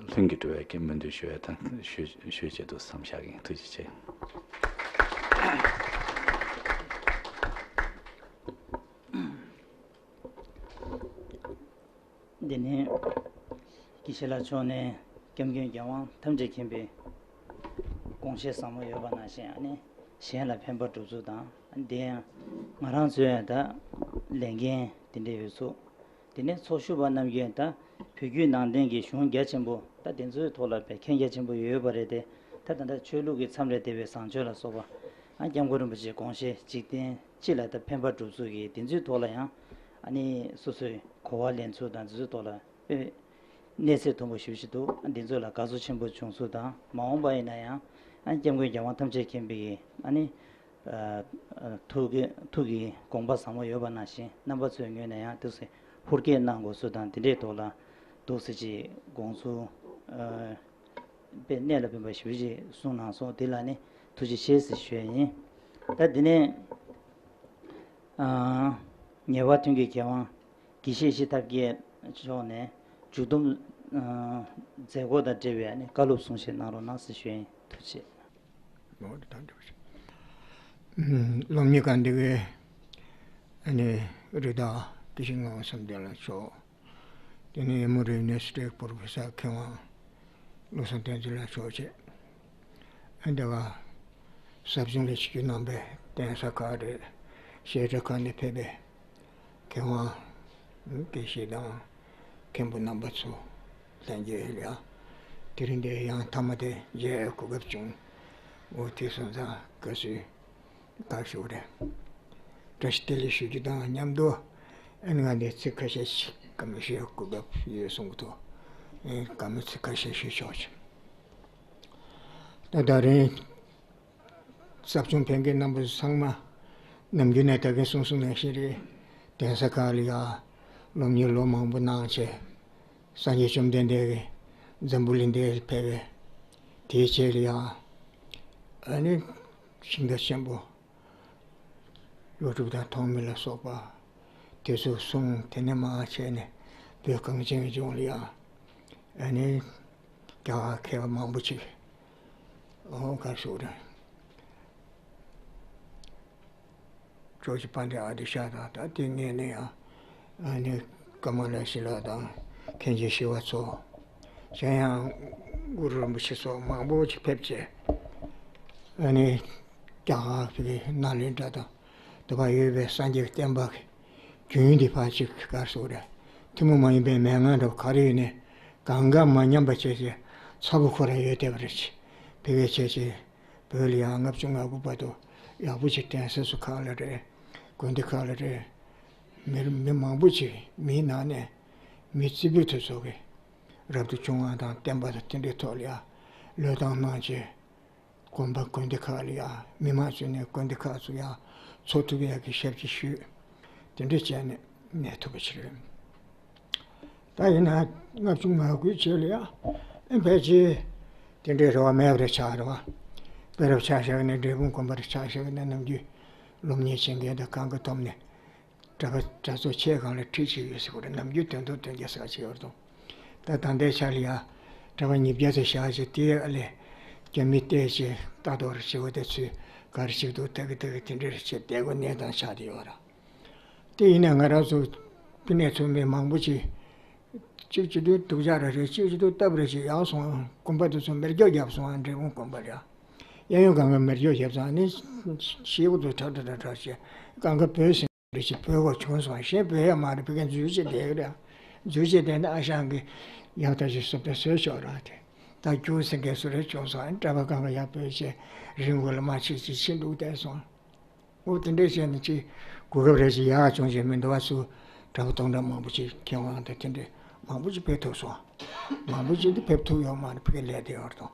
ལྷུན་གྱིས་གྲུབ་པའི་གི་སྨོན་འདུན་ཞུ་ཡ་དང་ཞུ་ཞུ་ཆེད་དུ་བསམ་བཞག་གི་ཡིན། ཐུགས་རྗེ་ཆེ། འདི་ནི་དགེ་བཤེས་ལགས་མཆོག་ནས་སྐྱབས་མགོན་རྒྱལ་དབང་ཐམས་ཅད་མཁྱེན་པའི་དགོངས་བཞེད་ཟབ་མོ་ཡོད་པ་ནང་བཞིན་ཨ་ནི་གཞན་ལ་ཕན་པ་སྒྲུབ་ཚུལ་དང་། དེ་ཡང་ང་རང་ཚོའི་ཡང་ད་ལས་འགན་དེ་འདྲ་ཡོད་ཚུལ། དེ་ནས་ཚོགས་ཞུགས་པ་རྣམས་ཀྱིས་ད་བོད་བརྒྱུད་ནང་བསྟན་གྱི་གཞུང་རྒྱ་ཆེན་པོ་ད་དེ་ཚོའི་ཐོག་ལ་བས་མཁྱེན་རྒྱ་ཆེན་པོ་ཡོད་པ་རེད་དེ། ད་ད་ལྟ་ཆོས་ལུགས་ཀྱི་མཚམས་རེ་འདས་པའི་བཟང་སྤྱོད་ལ་སོགས་པ་ཨ་སྐྱབས་མགོན་རིན་པོ་ཆེའི་དགོངས་བཞེད་འཇིག་རྟེན་སྤྱི་ལ་ད་ཕན་པ་སྒྲུབ་ཚུལ་གྱི་དེ་ཚོའི་ཐོག་ལ་ཡང་ཨ་ནི་སོ་སོའི་གོ་བ་ལེན་ཚུལ་དང་དེ་ཚོའི་ཐོག་ལ་དཔེ་གནས་ཚད་མཐོན་པོ་ཞེ་པོ་ཅིག་འདུག་འདི་ཚོ་ལ་དགའ་ཚོར་ཆེན་པོ་བྱུང་ཚུལ་དང་། མ་འོངས་པ་ཡིན་ན་ཡང་ཨ་སྐྱབས་མགོན་རྒྱལ་དབང་ཐམས་ཅད་མཁྱེན་པའི་ཨ་ནི་ཨ་ཐུགས་ཀྱི་ཐུགས་ཀྱི་དགོངས་པ་བཟང་པོ་ཡོད་པ་ནང་བཞིན་རྣམ་པ་ཚོའི་ངོས་ནས་ཡང་འདུག་སེ་ཧུར་བསྐྱེད་གནང་དགོས་ཚུལ་དང་། དེ་འདྲའི་ཐོག་ལ་འདུག་སེ་ཅིག་དགོངས་ཚུལ་ཨ་དཔེ་གནད་ལ་ཕན་པ་ཞེ་པོ་ཅིག་གསུངས་གནང་སོང་། དེ་ལ་ནི་ཐུགས་རྗེ་ཆེ་ཟེར་ཞུ་ཡ་ཡིན། ད་དེ་ནས་ཨ་ངེས་པར་དོན་གྱི་མཁས་དབང་དགེ་བཤེས་ཤེས་ཐབས་རྒྱས་མཆོག་ནས་མཇུག་བསྡོམས་ཨ་མཛད་སྒོ་དང་འབྲེལ་བའི་ཨ་ནི་བཀའ་སློབ་གསུང་བཤད་གནང་རོགས་གནང་ཟེར་ཞུ་ཡ་ཡིན། ཐུགས་རྗེ་ཆེ། སློབ་གཉེར་ཁང་འདི་གའི་ཨ་ནི་རི་དྭགས་དགེ་བཤེས་ངག་དབང་བསམ་གཏན་ལགས་མཆོག་དེ་ནས་ཡ་མུ་རི་ཡུ་ནི་ཝར་སི་ཊི་པོ་རོ་ཕེ་སར་མཁས་དབང་བློ་བཟང་བསྟན་འཛིན་ལགས་མཆོག་བཅས། ཨ་འདི་ག་ཟབ་སྦྱོང་ལ་ཆིབས་བསྒྱུར་གནང་པའི་གདན་ས་ཁག་རེད། བཤད་གྲྭ་ཁག་ནས་ཕེབས་པའི་མཁས་དབང་དགེ་བཤེས་དང་མཁན་པོ་རྣམ་པ་ཚོ་ལྷན་རྒྱས་ལ་ཡང་དེ་རིང་འདིར་ཡང་མཐའ་མ་དེ་མཇལ་གོ་སྐབས་བྱུང་། འོ་དེ་སོང་ཙང་དགའ་བསུའི་བཀའ་ཞུ་རེད། བཀྲ་ཤིས་བདེ་ལེགས་ཞུ་རྒྱུ་དང་མཉམ་དུ་ཨ་ནི་ང་འདི་ཚིག་ཁ་ཤས་ཤིག་བཀའ་མོལ་ཞུ་དགོས་སྐབས་ཡོད་གསུང་གི་འདུག་ཨེ་བཀའ་མོལ་ཚིག་ཁ་ཤས་ཞུ་ཆོག་ཅིང་། ད་ད་རིང་ཟབ་སྦྱོང་ཕེབས་མཁན་རྣམ་པ་ཚང་མ་ནམ་རྒྱུན་ནས་ད་གིན་གསུང་གསུང་ནང་བཞིན་རེད། གདན་ས་ཁག་ལ་ཡ་སློབ་གཉེར་ལོ་མང་པོ་གནང་བྱས། སངས་རྒྱས་བཅོམ་ལྡན་འདས་ཀྱིས་འཛམ་བུ་གླིང་འདིར་ཕེབས་པའི་དེའི་རྗེས་ལ་ཡང་ཨ་ནི་ཤིང་རྟ་ཆེན་པོ་ཀླུ་སྒྲུབ་དང་ཐོགས་མེད་ལ་སོགས་པ་དེ་ཚོ་གསུང་དེ་ནས་མར་བྱས་ནས་བོད་གངས་ཅན་གྱི་ལྗོངས་ལ་ཡང་ཨ་ནི་རྒྱ་གར་མཁས་པ་མང་པོ་ཅིག་ཨོ་ག་རེ་ཞུ་དགོས་རེད། ཇོརྗ་པཎྜི་ཏ་ཨ་ཏི་ཤ་དང་ད་ལྟའི་ངོས་ནས་ཡང་ཨ་ནི་ཀ་མ་ལ་ཤཱི་ལ་དང་མཁན་ཆེན་ཞི་བ་འཚོ། གཞན་ཡང་གུ་རུ་རིན་པོ་ཆེ་སོགས་མང་པོ་ཅིག་ཕེབས་བྱས། ཨ་ནི་རྒྱ་གར་བའི་ནཱ་ལེནྡྲ་དང་དེ་བར་ཡོད་པའི་སངས་རྒྱས་ཀྱི་བསྟན་པ་གི་རྒྱུན་འདི་ཕར་ཅིག་ག་རེ་ཟེར་དགོས་རེད། ཐུན་མོང་མ་ཡིན་པའི་མན་ངག་འདྲ་བོ་ག་རེ་ཡོད་ནའི་གང་ག་མ་ཉམས་པ་བྱས་བྱས་ཚ་པོ་ཁོ་རང་ཡོད་བསྡད་པ་རེད། བྱས་བྱས་བྱས་ བོད་ལ་ཡང་ལྔ་བཅུ་ང་དགུ་བར་དུ་ཡག་པོ་ཅིག་དྲན་ས་སུ་ཁག་ལ་རེད། དགོན་སྡེ་ཁག་ལ་རེད། མི་མི་མང་པོ་ཅིག་མིའི་ནང་ནས་མི་རྩེ་ཕུད་དེ་ཚོ་གིས་རབ་ཏུ་བྱུང་བ་དང་བསྟན་པ་དང་དེ་འདྲའི་ཐོག་ལ་ཡང་བློས་བཏང་གནང་བྱས། དགོན་པ་དགོན་སྡེ་ཁག་ལ་ཡང་མི་མང་ཚོས་ནས་དགོན་སྡེ་ཁག་ཚོ་ཡང་འཚོ་ཐུབ་ཡག་གི་ཞབས་ཕྱི་ཞུས། དེ་འདྲ་བྱས་ནས་གནས་ཐུབ་པ་ཞིག་རེད། ད་ཡིན་ན་ལྔ་བཅུ་ང་དགུའི་རྗེས་ལ་ཡང་ཨེ་ཕལ་ཆེར་དེ་འདྲའི་རེ་བ་མེད་པ་རེད་ཆགས་རེད་བ། དཔེ་རབ་ཆ་བཞག་ནས་འབྲས་སྤུངས་དགོན་པ་རེ་ཆ་བཞག་ནས་ནམ་རྒྱུན་སློབ་གཉེར་བྱེད་མཁན་དང་གང་ག་ཐོབ་ནས། གྲྭ་པ་གྲྭ་ཚོགས་ཆེ་སྒང་ལ་ཁྲིད་ཅིག་ཡོད་ཟེར་བ་རེད། ནམ་རྒྱུན་དོན་དུ་དོན་རྒྱ་ཟེར་བ་ཅིག་ཡོད་རེད་དོ། ད་ད་ལྟའི་ཆ་ལ་ཡ་གྲྭ་པ་ཉིས་བརྒྱ་ཙམ་བཞག་ཅིག་དེ་ཨ་ལས་རྒྱ་མི་བལྟས་ཅིག་ལྟ་རྟོག་རེ་བྱེད་པ་དེ་ཚོས་ག་རེ་བྱེད་འདུག་ལྟ་གི་ལྟ་གི་དེ་འདྲ་རེ་བྱེད་བསྡད་དགོས་གནས་སྟངས་ཆགས་བསྡད་ཡོད་རེད། དེ་ཡིན་ན་ང་རང་ཚོ་ཕ་ནས་ཚུར་མི་མང་པོ་ཅིག་གཅིག་བྱེད་དུས་སྡུག་ཅག་རེ་རེད། གཅིག་བྱེད་དུས་སྟབས་རེ་ཅིག་ཡག་སོང་། དགོན་པ་དེ་ཚོ་མེ་སྒྱོགས་བརྒྱབ་སོང་། འབྲས་སྤུངས་དགོན་པ་རེད། གཡས་གཡོན་སྒང་ག་མེ་སྒྱོགས་བརྒྱབ་ཙང་ནི་ཤེལ་སྒོ་དེ་ཁྲག་ཁྲག་ཁྲག་ཁྲག་བྱས། སྒང་ག་བོད་ཟེར་རེ་ཅིག་བོད་སྐོར་བྱུང་སོང་། གཞན་བོད་ཡ་མ་རེད། ཕ་གིར་འཛུལ་བྱས་བསྡད་ཀྱི་རེད། འཛུལ་བྱས་བསྡད་ན་ཨ་ཞང་གི་ཡག་ཐག་ཞིག་བཟོ་བསྡད་བཟོས་ཆོག་ར་དེ། ད་རྒྱུགས་ཟེར་མཁན་སུ་རེ་བྱུང་སོང་། གྲྭ་པ་སྒང་ག་ཡར་བོད་ཆས་རི་མགོ་ལ་མར་ཕྱིན་ཅིག་ཕྱིན་འདུག་བསྡད་སོང་། འོ་དེ་འདྲས་བྱས་ནས་ཅིག་གོ་སྐབས་རེ་ཞིག་ཡག་བྱུང་བྱས་མི་འདུག་བ། སུ་གྲྭ་པ་སྟོང་ཕྲག་མང་པོ་ཅིག་མཁས་དབང་དང་དེ་འདྲས་མང་པོ་ཅིག་ཕེབས་ཐུབ་སོང་། མང་པོ་ཅིག་འདི་ཕེབས་ཐུབ་ཡོད་མ་རེད། ཕ་གིར་ལས་བསྡད་ཡོད་རེད་དོ།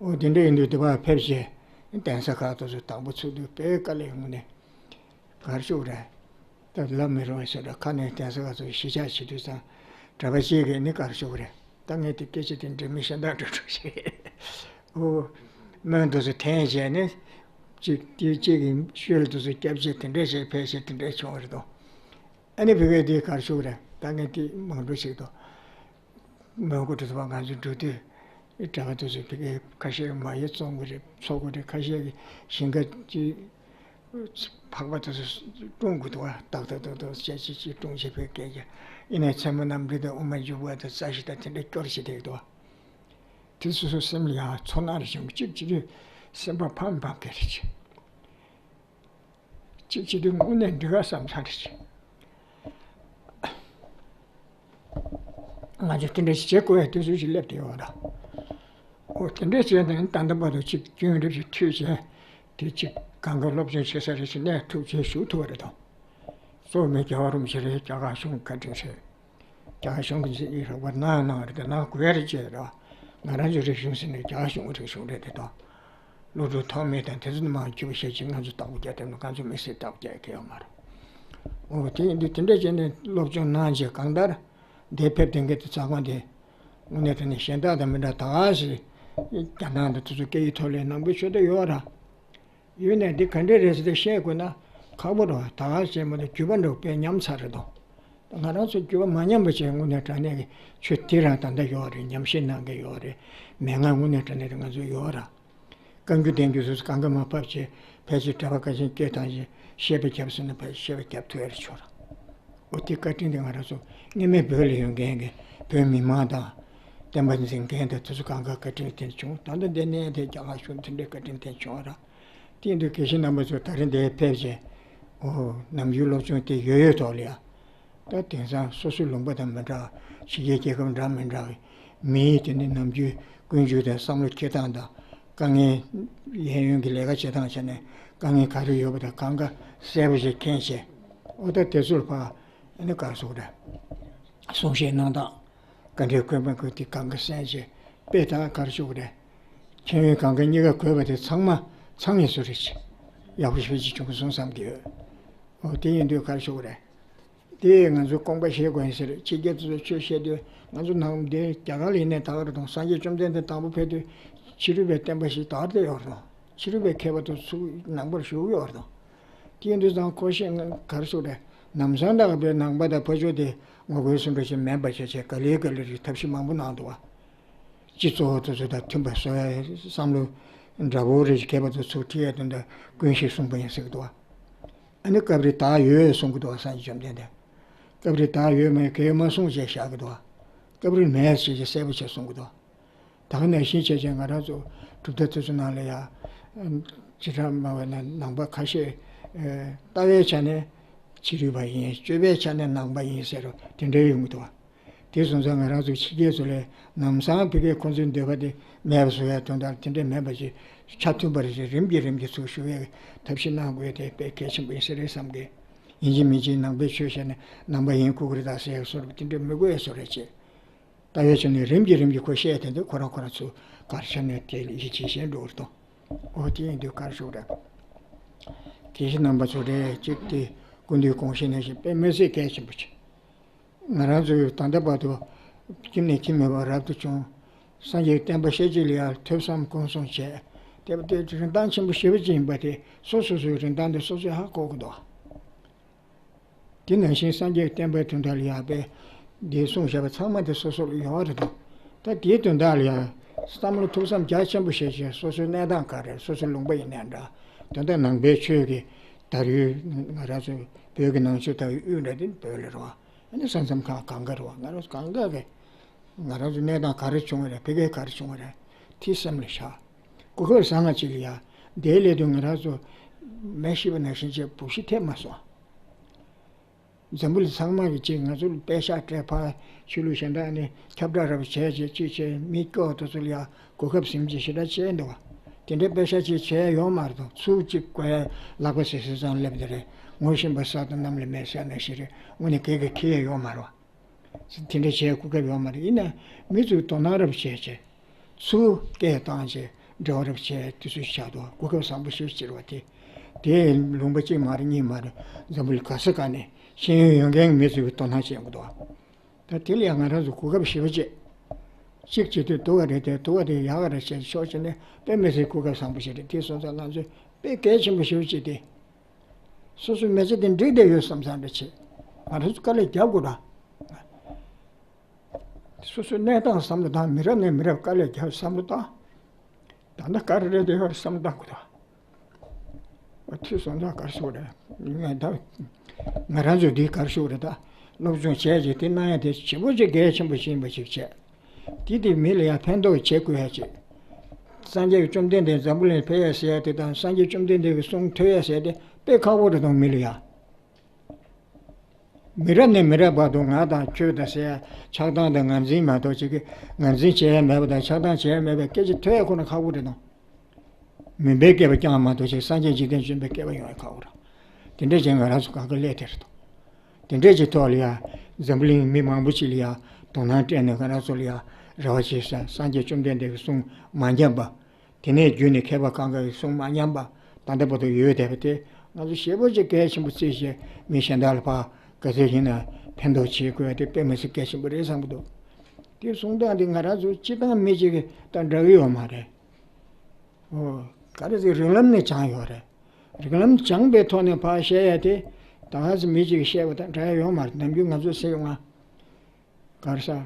འོ་དེ་འདྲས་ཡིན་དུས་དེ་བར་ཕེབས་བྱས་གདན་ས་ཁག་ཏུ་ཚུར་དང་པོ་ཚུགས་དུས་དཔེ་དཀའ་ལས་ཡོང་ནས། ག་རེ་ཞུ་དགོས་རེད། ད་ལབ་མི་རུང་བ་ཞིག་རེད། ཁ་ནས་གདན་ས་ཁག་ཚོ་གཞིས་ཆགས་བྱེད་དུས་ཙང་གྲྭ་པ་གཅིག་གིས་ནི་ག་རེ་ཞུ་དགོས་རེད། ད་ངས་དེ་སྐད་ཆ་དེ་འདྲ་མི་གཞན་དག་འགྲོ་འགྲོ་ཞིག་རེད། འོ། སྨོན་དེ་ཚོ་འཐེན་བྱས་ནས་གཅིག་དེ་གཅིག་གི་ཤུལ་དེ་ཚོ་སྐྱབས་རྗེས་དེ་འདྲ་བྱས་ཕལ་ཆེར་དེ་འདྲ་བྱུང་བ་རེད་དོ། ཨ་ནི་ཕ་གིར་དེ་ག་རེ་ཞུ་དགོས་རེད། ད་ངས་དེ་མང་འགྲོ་ཞིག་དོ། མོན་གྷོ་དུ་ཚོ་བ་ང་ཚོ་འགྲོ་དུས། གྲྭ་པ་དེ་ཚོས་ཕ་གིར་ཁ་ཤས་མ་ཡི་བཙོང་གི་རེད། འཚོ་གི་རེད། ཁ་ཤས་ཀྱིས་ཞིང་ཁ་ཅིག་ཕག་པ་དེ་ཚོ་སྲུང་གི་འདུག་བ། ཏག་ཏག་ཏག་ཏག་བྱས་ཅིག་ཅིག་སྲུང་བྱེད་ཕ་གིར་སྐད་ཀྱི། ཡིན་ནའི་མཚན་མོ་གནམ་གྲུ་དང་དབུ་མ་འཇུག་པ་དང་རྩྭ་ཤིང་དང་དེ་འདྲ་སྐྱོར་བྱེད་བསྡད་འདུག་བ། དེ་སོ་སོའི་སེམས་ལ་ཡང་ཚོར་སྣང་རེ་བྱུང་། གཅིག་བྱེད་དུས་སེམས་པ་ཕམ་ཕམ་གྱི་རེད། གཅིག་བྱེད་དུས་དངོས་གནས་འགྲིག་ག་བསམ་ཚར་རེད། ང་ཚོས་དེ་འདྲ་ཞིག་བྱེད་དགོས་ཡ་དུས་ཚོད་ཅིག་སླེབས་བསྡད་ཡོད་ར། འོ་དེ་འདྲ་བྱས་ནས་ད་ལྟ་བར་དུ་ཅིག་རྒྱུན་རིང་ཞིག་མཐུད་བྱས། དེ་ཅིག་གང་ག་སློབ་སྦྱོང་བྱེད་ས་རེ་ཞིག་གནས་ཐུབ་བྱས་བཞུགས་ཐུབ་པ་རེད་དོ། གཙོ་བོ་མི་རྒྱལ་བ་རིན་པོ་ཆེ་རེད། རྒྱ་གར་གཞུང་བཀའ་དྲིན་རེད། རྒྱ་གར་གཞུང་གི་མཛད་རྗེས་རག་པར་གནང་གནང་རེད་དེ་གནང་དགོས་ཡ་རེད་ཅེས་ར། ང་རང་ཚོའི་རིག་གཞུང་ཟེར་ནས་རྒྱ་གར་གཞུང་གི་རིག་གཞུང་རེད་དེ་དོ། གློག་འཕྲུལ་ཐོགས་མེད་དང་དེ་ཚོ་མང་ཆེ་བ་བཤད་ཀྱི་ང་ཚོ་བདག་པོ་རྒྱག་ཐུབ་ན། ང་ཚོ་མི་སེར་བདག་པོ་རྒྱག་ཡ་གང་ཡང་མ་རེད། འོ་དེ་ཡིན་དུས་དེ་འདྲ་བྱས་ནས་སློབ་སྦྱོང་གནང་བྱས་གང་ལྟར་འདིར་ཕེབས་བསྡད་མཁན་དེ་ཚོ་ཚང་མ་དེ་དངོས་གནས་དྲང་གནས་གཞན་དག་དང་མི་འདྲ། ད་ག་ཞིག་རྒྱ་ནག་དང་དེ་ཚོ་སྐད་ཡིག་ཐོག་ལས་ནང་པའི་ཆོས་དེ་ཡོད་ར། ཡོད་ནས་འདི་ག་འདྲས་རེད་ཟེར་ཏེ་བཤད་དགོས་ན་ཁག་པོ་རེད་བ། ད་ག་ཟེར་མ་གཏོགས་རྒྱུད་པ་འདྲ་བོ་དཔེ་ཉམས་ཚར་རེད་དོ། ང་རང་ཚོ་རྒྱུད་པ་མ་ཉམས་པ་བྱས་དངོས་གནས་དྲང་གནས་ཀྱི་ཆོས་དེ་རང་ད་ལྟ་ཡོད་རེད། ཉམས་བཞེས་གནང་མཁན་ཡོད་རེད། མན་ངག་དངོས་གནས་དྲང་གནས་དེ་ང་ཚོ་ཡོད་ར། བཀའ་འགྱུར་བསྟན་འགྱུར་སོ་སོ་གང་ག་མར་ཕབ་བྱས་ཕལ་ཆེར་གྲྭ་པ་ཁ་ཤས་སྐད་བཏང་བྱས་བཤད་པ་བརྒྱབ་ཟེར་ན་ཕལ་ཆེར་བཤད་པ་བརྒྱབ་ཐུབ་ཡ་རེད་ཆོག་ར། འོ་དེ་བཀའ་དྲིན་དེ་ང་རང་ཚོ་སྔོན་མའི་བོད་ལ་ཡོད་མཁན་གྱི་བོད་མི་མང་དང་བསྟན་པ་འཛིན་མཁན་དང་དེ་ཚོ་གང་ག་བཀའ་དྲིན་དེ་བྱུང་། ད་ལྟ་འདི་ནས་དེ་རྒྱ་གར་གཞུང་དེ་འདྲའི་བཀའ་དྲིན་དེ་བྱུང་བ་ར། དེ་ཡིན་དུས་དགེ་བཤེས་རྣམ་པ་ཚོ་ད་རེས་འདིར་ཕེབས་བྱས། འོ་ནམ་རྒྱུན་སློབ་སྦྱོང་དེ་ཡོད་ཡོད་ཐོག་ལ་ཡ། ད་དེང་སང་སོ་སོའི་ལུང་པ་དང་མི་འདྲ། ཕྱི་རྒྱལ་རྒྱལ་ཁབ་འདྲ་མི་འདྲ་བའི་མིའི་དེ་ནི་ནམ་རྒྱུན་ཀུན་སྤྱོད་དང་བསམ་བློ་འཁྱེར་སྟངས་དང་། དཀའ་ངལ་གཡས་གཡོན་གྱི་ལས་ཀ་བྱེད་སྟངས་བྱས་ནས་དཀའ་ངལ་ག་རེ་ཡོད་པ་དང་གང་ག་གསལ་པོ་ཞིག་མཁྱེན་བྱས། འོ་ད་དེ་ཚོར་ཕར་ཨ་ནི་ག་རེ་ཟེར་དགོས་རེད། གསུང་བཤད་གནང་སྟངས། བཀའ་འགྲེལ་དགོས་མ་དགོས་དེ་གང་ག་གསན་བྱས། དཔེ་ད་ག་རེ་ཞུ་དགོས་རེད། མཁྱེན་ཡོན་གང་ག་གཉིས་ཀ་དགོས་པ་དེ་ཚང་མ་ཚང་ཡིན་བཟོ་རེད། ཡག་པོ་ཞེ་པོ་ཅིག་བྱུང་སོང་བསམ་གྱི་ཡོད། འོ་དེ་ཡིན་དུས་ག་རེ་ཞུ་དགོས་རེད། དེ་ང་ཚོ་དགོངས་པ་བཞེས་དགོས་ཡིན་ཟེར། ཕྱི་རྒྱལ་དུ་ཆོས་བཤད་དུས་ང་ཚོ་ནང་འདི་རྒྱ་གར་ལ་ཡིན་ནའི་ད་ག་རེ་དང་། སངས་རྒྱས་བཅོམ་ལྡན་འདས་དང་པོ་ཕེབས་དུས་ཕྱི་རོལ་པའི་བསྟན་པ་ཞིག་དར་བསྡད་ཡོད་རེད་དང་། ཕྱི་རོལ་པའི་མཁས་པ་དེ་ཚོ་ནང་པར་ཞུགས་ཡོད་རེད་དང་། དེ་ཡིན་དུས་ཙང་ཁོ་ཤེས་ང་ག་རེ་ཞུ་དགོས་རེད། ལམ་སང་ད་ག་བོད་ནང་པ་དང་བོད་ཆོས་དེ་ངོ་རྒོལ་སུ་འགྲོ་ཞིག་མེད་པ་བྱས་བྱས་ག་ལེ་ག་ལེ་རེད། ཐབས་ཤེས་མང་པོ་གནང་འདུག་བ། སྤྱི་ཚོགས་དེ་ཚོ་དང་མཐུན་པ་བཟོ་ཡ་བསམ་བློ་འདྲ་བོ་རེ་ཞིག་མཁས་པ་ཚོ་ཚུར་ཁྲིད་ཡ་དོན་དག་ཀུན་ཤེས་གསུངས་པ་ཡིན་ཟེར་གི་འདུག་བ། ཨ་ནི་སྐབས་རེ་ད་ཡོད་གསུང་གི་འདུག་བ། སངས་རྒྱས་བཅོམ་ལྡན་འདས། སྐབས་རེ་ད་ཡོད་མེད་གལ་མ་གསུངས་ཞེས་བཞག་གི་འདུག་བ། སྐབས་རེ་མེད་ཞེས་གསལ་པོ་བྱས་གསུང་གི་འདུག་བ། ད་ག་ནང་བཞིན་བྱས་བྱས་ང་རང་ཚོ་གྲུབ་མཐའ་དེ་ཚོ་ནང་ལ་ཡ། བྱེ་བྲག་སྨྲ་བ་ན་ནང་པ་ཁ་ཤས། ལྟ་བའི་ཆ་ནས་ཕྱི་རོལ་པ་ཡིན། སྤྱོད་པའི་ཆ་ནས་ནང་པ་ཡིན་ཟེར་རོ་དེ་འདྲ་ཡོང་གི་འདུག་བ། དེ་སོང་ཙང་ང་རང་ཚོ་ཕྱི་རྒྱལ་ཚོ་ལས་ལམ་སང་ཕ་གིའི་ཁོང་ཚོའི་འདོད་པ་དེ་མེད་པ་བཟོ་ཡ་དོན་དག་དེ་འདྲ་མེད་པ་ཞིག་ཆ་མཐུན་པར་ཞིག་རིམ་གྱིས་རིམ་གྱིས་ཚུར་ཞུ་ཡའི་ཐབས་ཤེས་གནང་དགོས་དེ་དཔེ་གལ་ཆེན་པོ་ཡིན་ས་རེད་བསམ་གི། ཡིན་གཅིག་མིན་གཅིག་ནང་པའི་ཆོས་བཤད་ནས་ནང་པ་ཡིན་ཁུག་གི་རེད་ད་ཟེར་ཡ་བཟོ་འདྲ་དེ་འདྲ་མི་དགོས་ཡ་བཟོ་རེད་ཅེས། ལྟ་བའི་ཆ་ནས་རིམ་གྱིས་རིམ་གྱིས་ཁོ་བཤད་དེ་འདི་ཁོ་རང་ཁོ་རང་ཚོ་གར་ཆ་ནས་དེ་ལ་ཡིད་ཆེས་བྱེད་འགྲོ་གི་རེད་དོ། འོ་དེ་ཡིན་དུས་གར་ཞུགས་རེད། དགེ་བཤེས་རྣམ་པ་ཚོ་རེད་ཅིག་དེ་སྐུ་མདུན་དགོངས་བཞེས་ནང་བཞིན་དཔེ་མི་སྲིད་གལ་ཆེན་པོ་ཆེ། ང་རང་ཚོའི་ད་ལྟ་བར་དུ་ཁྱིམ་ནས་ཁྱིམ་མེད་པར་རབ་ཏུ་བྱུང་། སངས་རྒྱས་བསྟན་པ་ཤེས་བྱེད་ལ་ཡང་ཐོས་བསམ་སྒོམ་གསུམ་བྱས། དེ་བ་དེ་རིན་ཐང་ཆེན་པོ་ཞེ་པོ་ཅིག་ཡིན་པ་དེ་སོ་སོ་སོའི་རིན་ཐང་དེ་སོ་སོས་ཧ་གོ་གི་འདུག་དེ་ནང་བཞིན་སངས་རྒྱས་བསྟན་པའི་དོན་དག་ལ་ཡང་དཔེ་འདི་གསུངས་བཞག་པ་ཚང་མ་དེ་སོ་སོ་ལ་ཡོད་རེད་དོ། ད་དེའི་དོན་དག་ལ་ཡང་བསམ་བློ་ཐུགས་བསམ་རྒྱ་ཆེན་པོ་བཞེས་བྱས་སོ་སོའི་གནས་སྟངས་ག་རེ་སོ་སོའི་ལུང་པ་ཡིན་ནའི་འདྲ། དོན་དག་ནང་པའི་ཆོས་ཀྱི་དར་ཡུལ་ང་རང་ཚོ་བོད་ཀྱི་ནང་ཆོས་དར་ཡུལ་དབུས་འདྲ་དེ་བོད་ལ་རེད་བ། ཨ་ནི་ས་མཚམས་ཁག་གང་ག་རེད་བ་ང་རང་ཚོ་གང་ག་གི་ང་རང་ཚོ་གནས་སྟངས་ག་རེ་བྱུང་བ་རེད་ཕ་གིར་ག་རེ་བྱུང་བ་རེད་དེ་སེམས་ལ་བཞག་གོ་སྐབས་བཟང་ང་ཅིག་ལ་ཡ། དེའི་སླད་དུ་ང་རང་ཚོ་མེ་ཤི་བ་ནང་བཞིན་བྱས་སྦུབ་ཤི་ཐེབས་མ་སོང་། འཛམ་བུ་གླིང་ཚང་མ་གི་ཅིག་ང་ཚོ་ལ་པད་ཤག་སྤྲད་ཕར་ཆོས་ལུགས་གཞན་དག་ནི་ཁྱབ་བསྒྲགས་རབ་བྱས་བྱས་ཅིག་བྱས་མི་སྐྱོ་བ་དེ་ཚོ་ལ་ཡ་གོ་སྐབས་ཟིན་ཅིག་ཞེ་དྲག་བྱས་འདུག་བ། དེ་འདྲའི་པད་ཤག་ཅིག་བྱས་ཡོད་མ་རེད་དོ། ཚུར་ཅིག་བཀོལ་ལག་པ་སིལ་སིལ་ཙང་སླེབས་དེ་རེད། ངོ་ཤེས་པ་ས་དང་གནམ་ལས་མེད་ཟེར་ནང་བཞིན་རེད། དངོས་གནས་གལ་གི་ཁེ་ཡས་ཡོད་མ་རེད་བ། དེ་འདྲ་བྱས་གོ་སྐབས་ཡོད་མ་རེད། ཡིན་ན་མི་ཚོས་དོ་སྣང་རབ་བྱས་བྱས། ཚུར་སྐད་བཏང་བྱས་འབྲེལ་བ་རབ་བྱས་དུས་ཚོད་ཆགས་འདུག་གོ་སྐབས་བཟང་པོ་ཞིག་སྤྱད་པ་དེ། དེ་ལུང་པ་གཅིག་མ་རེད་གཉིས་མ་རེད། འཛམ་བུ་གླིང་ག་ས་ག་ནས་ཤེས་ཡོན་ཡོད་མཁན་གྱི་མི་ཚོས་དོ་སྣང་བྱེད་དགོས་འདུག་ད་དེ་ལ་ཡང་ང་རང་ཚོ་གོ་སྐབས་ཞེ་པོ་ཅིག་གཅིག་བྱེད་དུས་སྡུག་ག་རེད་དེ་སྡུག་ག་དེ་ཡག་ག་རེད་བྱས་ཕྱོགས་གཅིག་ནས་དཔེ་མི་སྲིད་གོ་སྐབས་བཟང་པོ་ཞིག་རེད། དེ་སོང་ཙང་ང་ཚོས་དཔེ་གལ་ཆེན་པོ་ཞེ་པོ་ཅིག་དེ། སོ་སོའི་མི་ཚེ་དེ་འགྲིག་བསྡད་ཡོད་བསམ་བསམ་འདྲ་བྱེད། ང་རང་ཚོ་དཀའ་ལས་རྒྱག་དགོས་ར། སོ་སོའི་གནས་སྟངས་བསམ་བློ་བཏང་མི་རབས་ནས་མི་རབས་དཀའ་ལས་རྒྱག་བསམ་བློ་བཏང་། ད་ལྟ་ག་རེ་རེད་དེ་ཡོད་བསམ་བློ་བཏང་དགོས་ར། འོ་ཐུགས་སོང་ཙང་གར་སོང་རེད། ངས་ད་ང་རང་ཚོ་འདི་གར་སོང་རེད་ད། སློབ་སྦྱོང་བྱས་རྗེས་དེ་གནང་ཡ་དེ་ཞེ་པོ་ཅིག་གལ་ཆེན་པོ་ཞིག་ཡིན་པ་ཞིག་བྱས། དེ་དེ་མི་ལ་ཡང་ཕན་ཐོགས་བྱེད་དགོས་ཡ་ཅིག་སངས་རྒྱས་བཅོམ་ལྡན་འདས་འཛམ་བུ་གླིང་ཕེབས་ཡ་ཟེར་ཡ་དེ་དང་སངས་རྒྱས་བཅོམ་ལྡན་འདས་ཀྱི་གསུང་ཐོས་ཡ་ཟེར་ཡ་དེ་དཔེ་ཁག་པོ་རེད་དང་མི་ལ་ཡ། མི་རབས་ནས་མི་རབས་བར་དུ་ང་དང་ཁྱོད་དང་ཟེར་ཡ་ཆགས་སྡང་དང་ངར་འཛིན་མ་གཏོགས་ཅིག་གི་ངར་འཛིན་བྱེད་ཡ་མེད་པ་དང་ཆགས་སྡང་བྱེད་ཡ་མེད་པའི་སྐད་ཆ་ཐོས་ཡ་ཁོ་ན་ཁག་པོ་རེད་དང་། མུན་པའི་བསྐལ་པ་རྐྱང་མ་གཏོགས་ཅིག་སངས་རྒྱས་འཇིག་རྟེན་བྱོན་པའི་བསྐལ་པ་ཡོང་ཡ་ཁག་པོ་རེད། དེ་འདྲས་ཅིག་ང་རང་ཚོ་གང་ག་སླེབས་དེ་རེད་དང་། དེ་འདྲས་ཀྱི་ཐོག་ལ་ཡ། འཛམ་བུ་གླིང་མི་མང་པོ་ཅིག་ལ་ཡ། དོ་སྣང་སྤྲད་ནས་ང་རང་ཚོ་ལ་ཡ། རེ་བ་བྱེད་ས་སངས་རྒྱས་བཅོམ་ལྡན་འདས་ཀྱི་གསུང་མ་ཉམས་པ། དེ་ནས་བརྒྱུད་ནས་མཁས་པ་གང་ག་གི་གསུང་མ་ཉམས་པ། ད་ལྟ་བར་དུ་ཡོད་བསྡད་པ་དེ་ང་ཚོ་ཞེ་པོ་ཅིག་གལ་ཆེན་པོ་བརྩིས་བྱས་མི་གཞན་དག་ལ་ཕར་ག་ཚོད་ཡིན་ན་ཕན་ཐོགས་བྱེད་དགོས་ཡ་དེ་དཔེ་མི་སྲིད་གལ་ཆེན་པོ་རེད་བསམ་གི་འདུག་དེ་གསུང་སྟངས་དེ་ང་རང་ཚོ་སྤྱི་བཏང་མི་གཅིག་གི་ད་འདྲ་གི་ཡོད་མ་རེད། ཨོ། ག་རེ་ཟེར་རིགས་ལམ་ནས་སྦྱངས་ཡོད་རེད། རིགས་ལམ་སྦྱངས་པའི་ཐོག་ནས་ཕར་བཤད་ཡ་དེ། ད་ག་ཚོད་མི་གཅིག་གིས་བཤད་པ་དང་འདྲ་ཡ་ཡོད་མ་རེད། ནམ་རྒྱུན་ང་ཚོ་སེམས་ང་། ག་རེ་ཟ།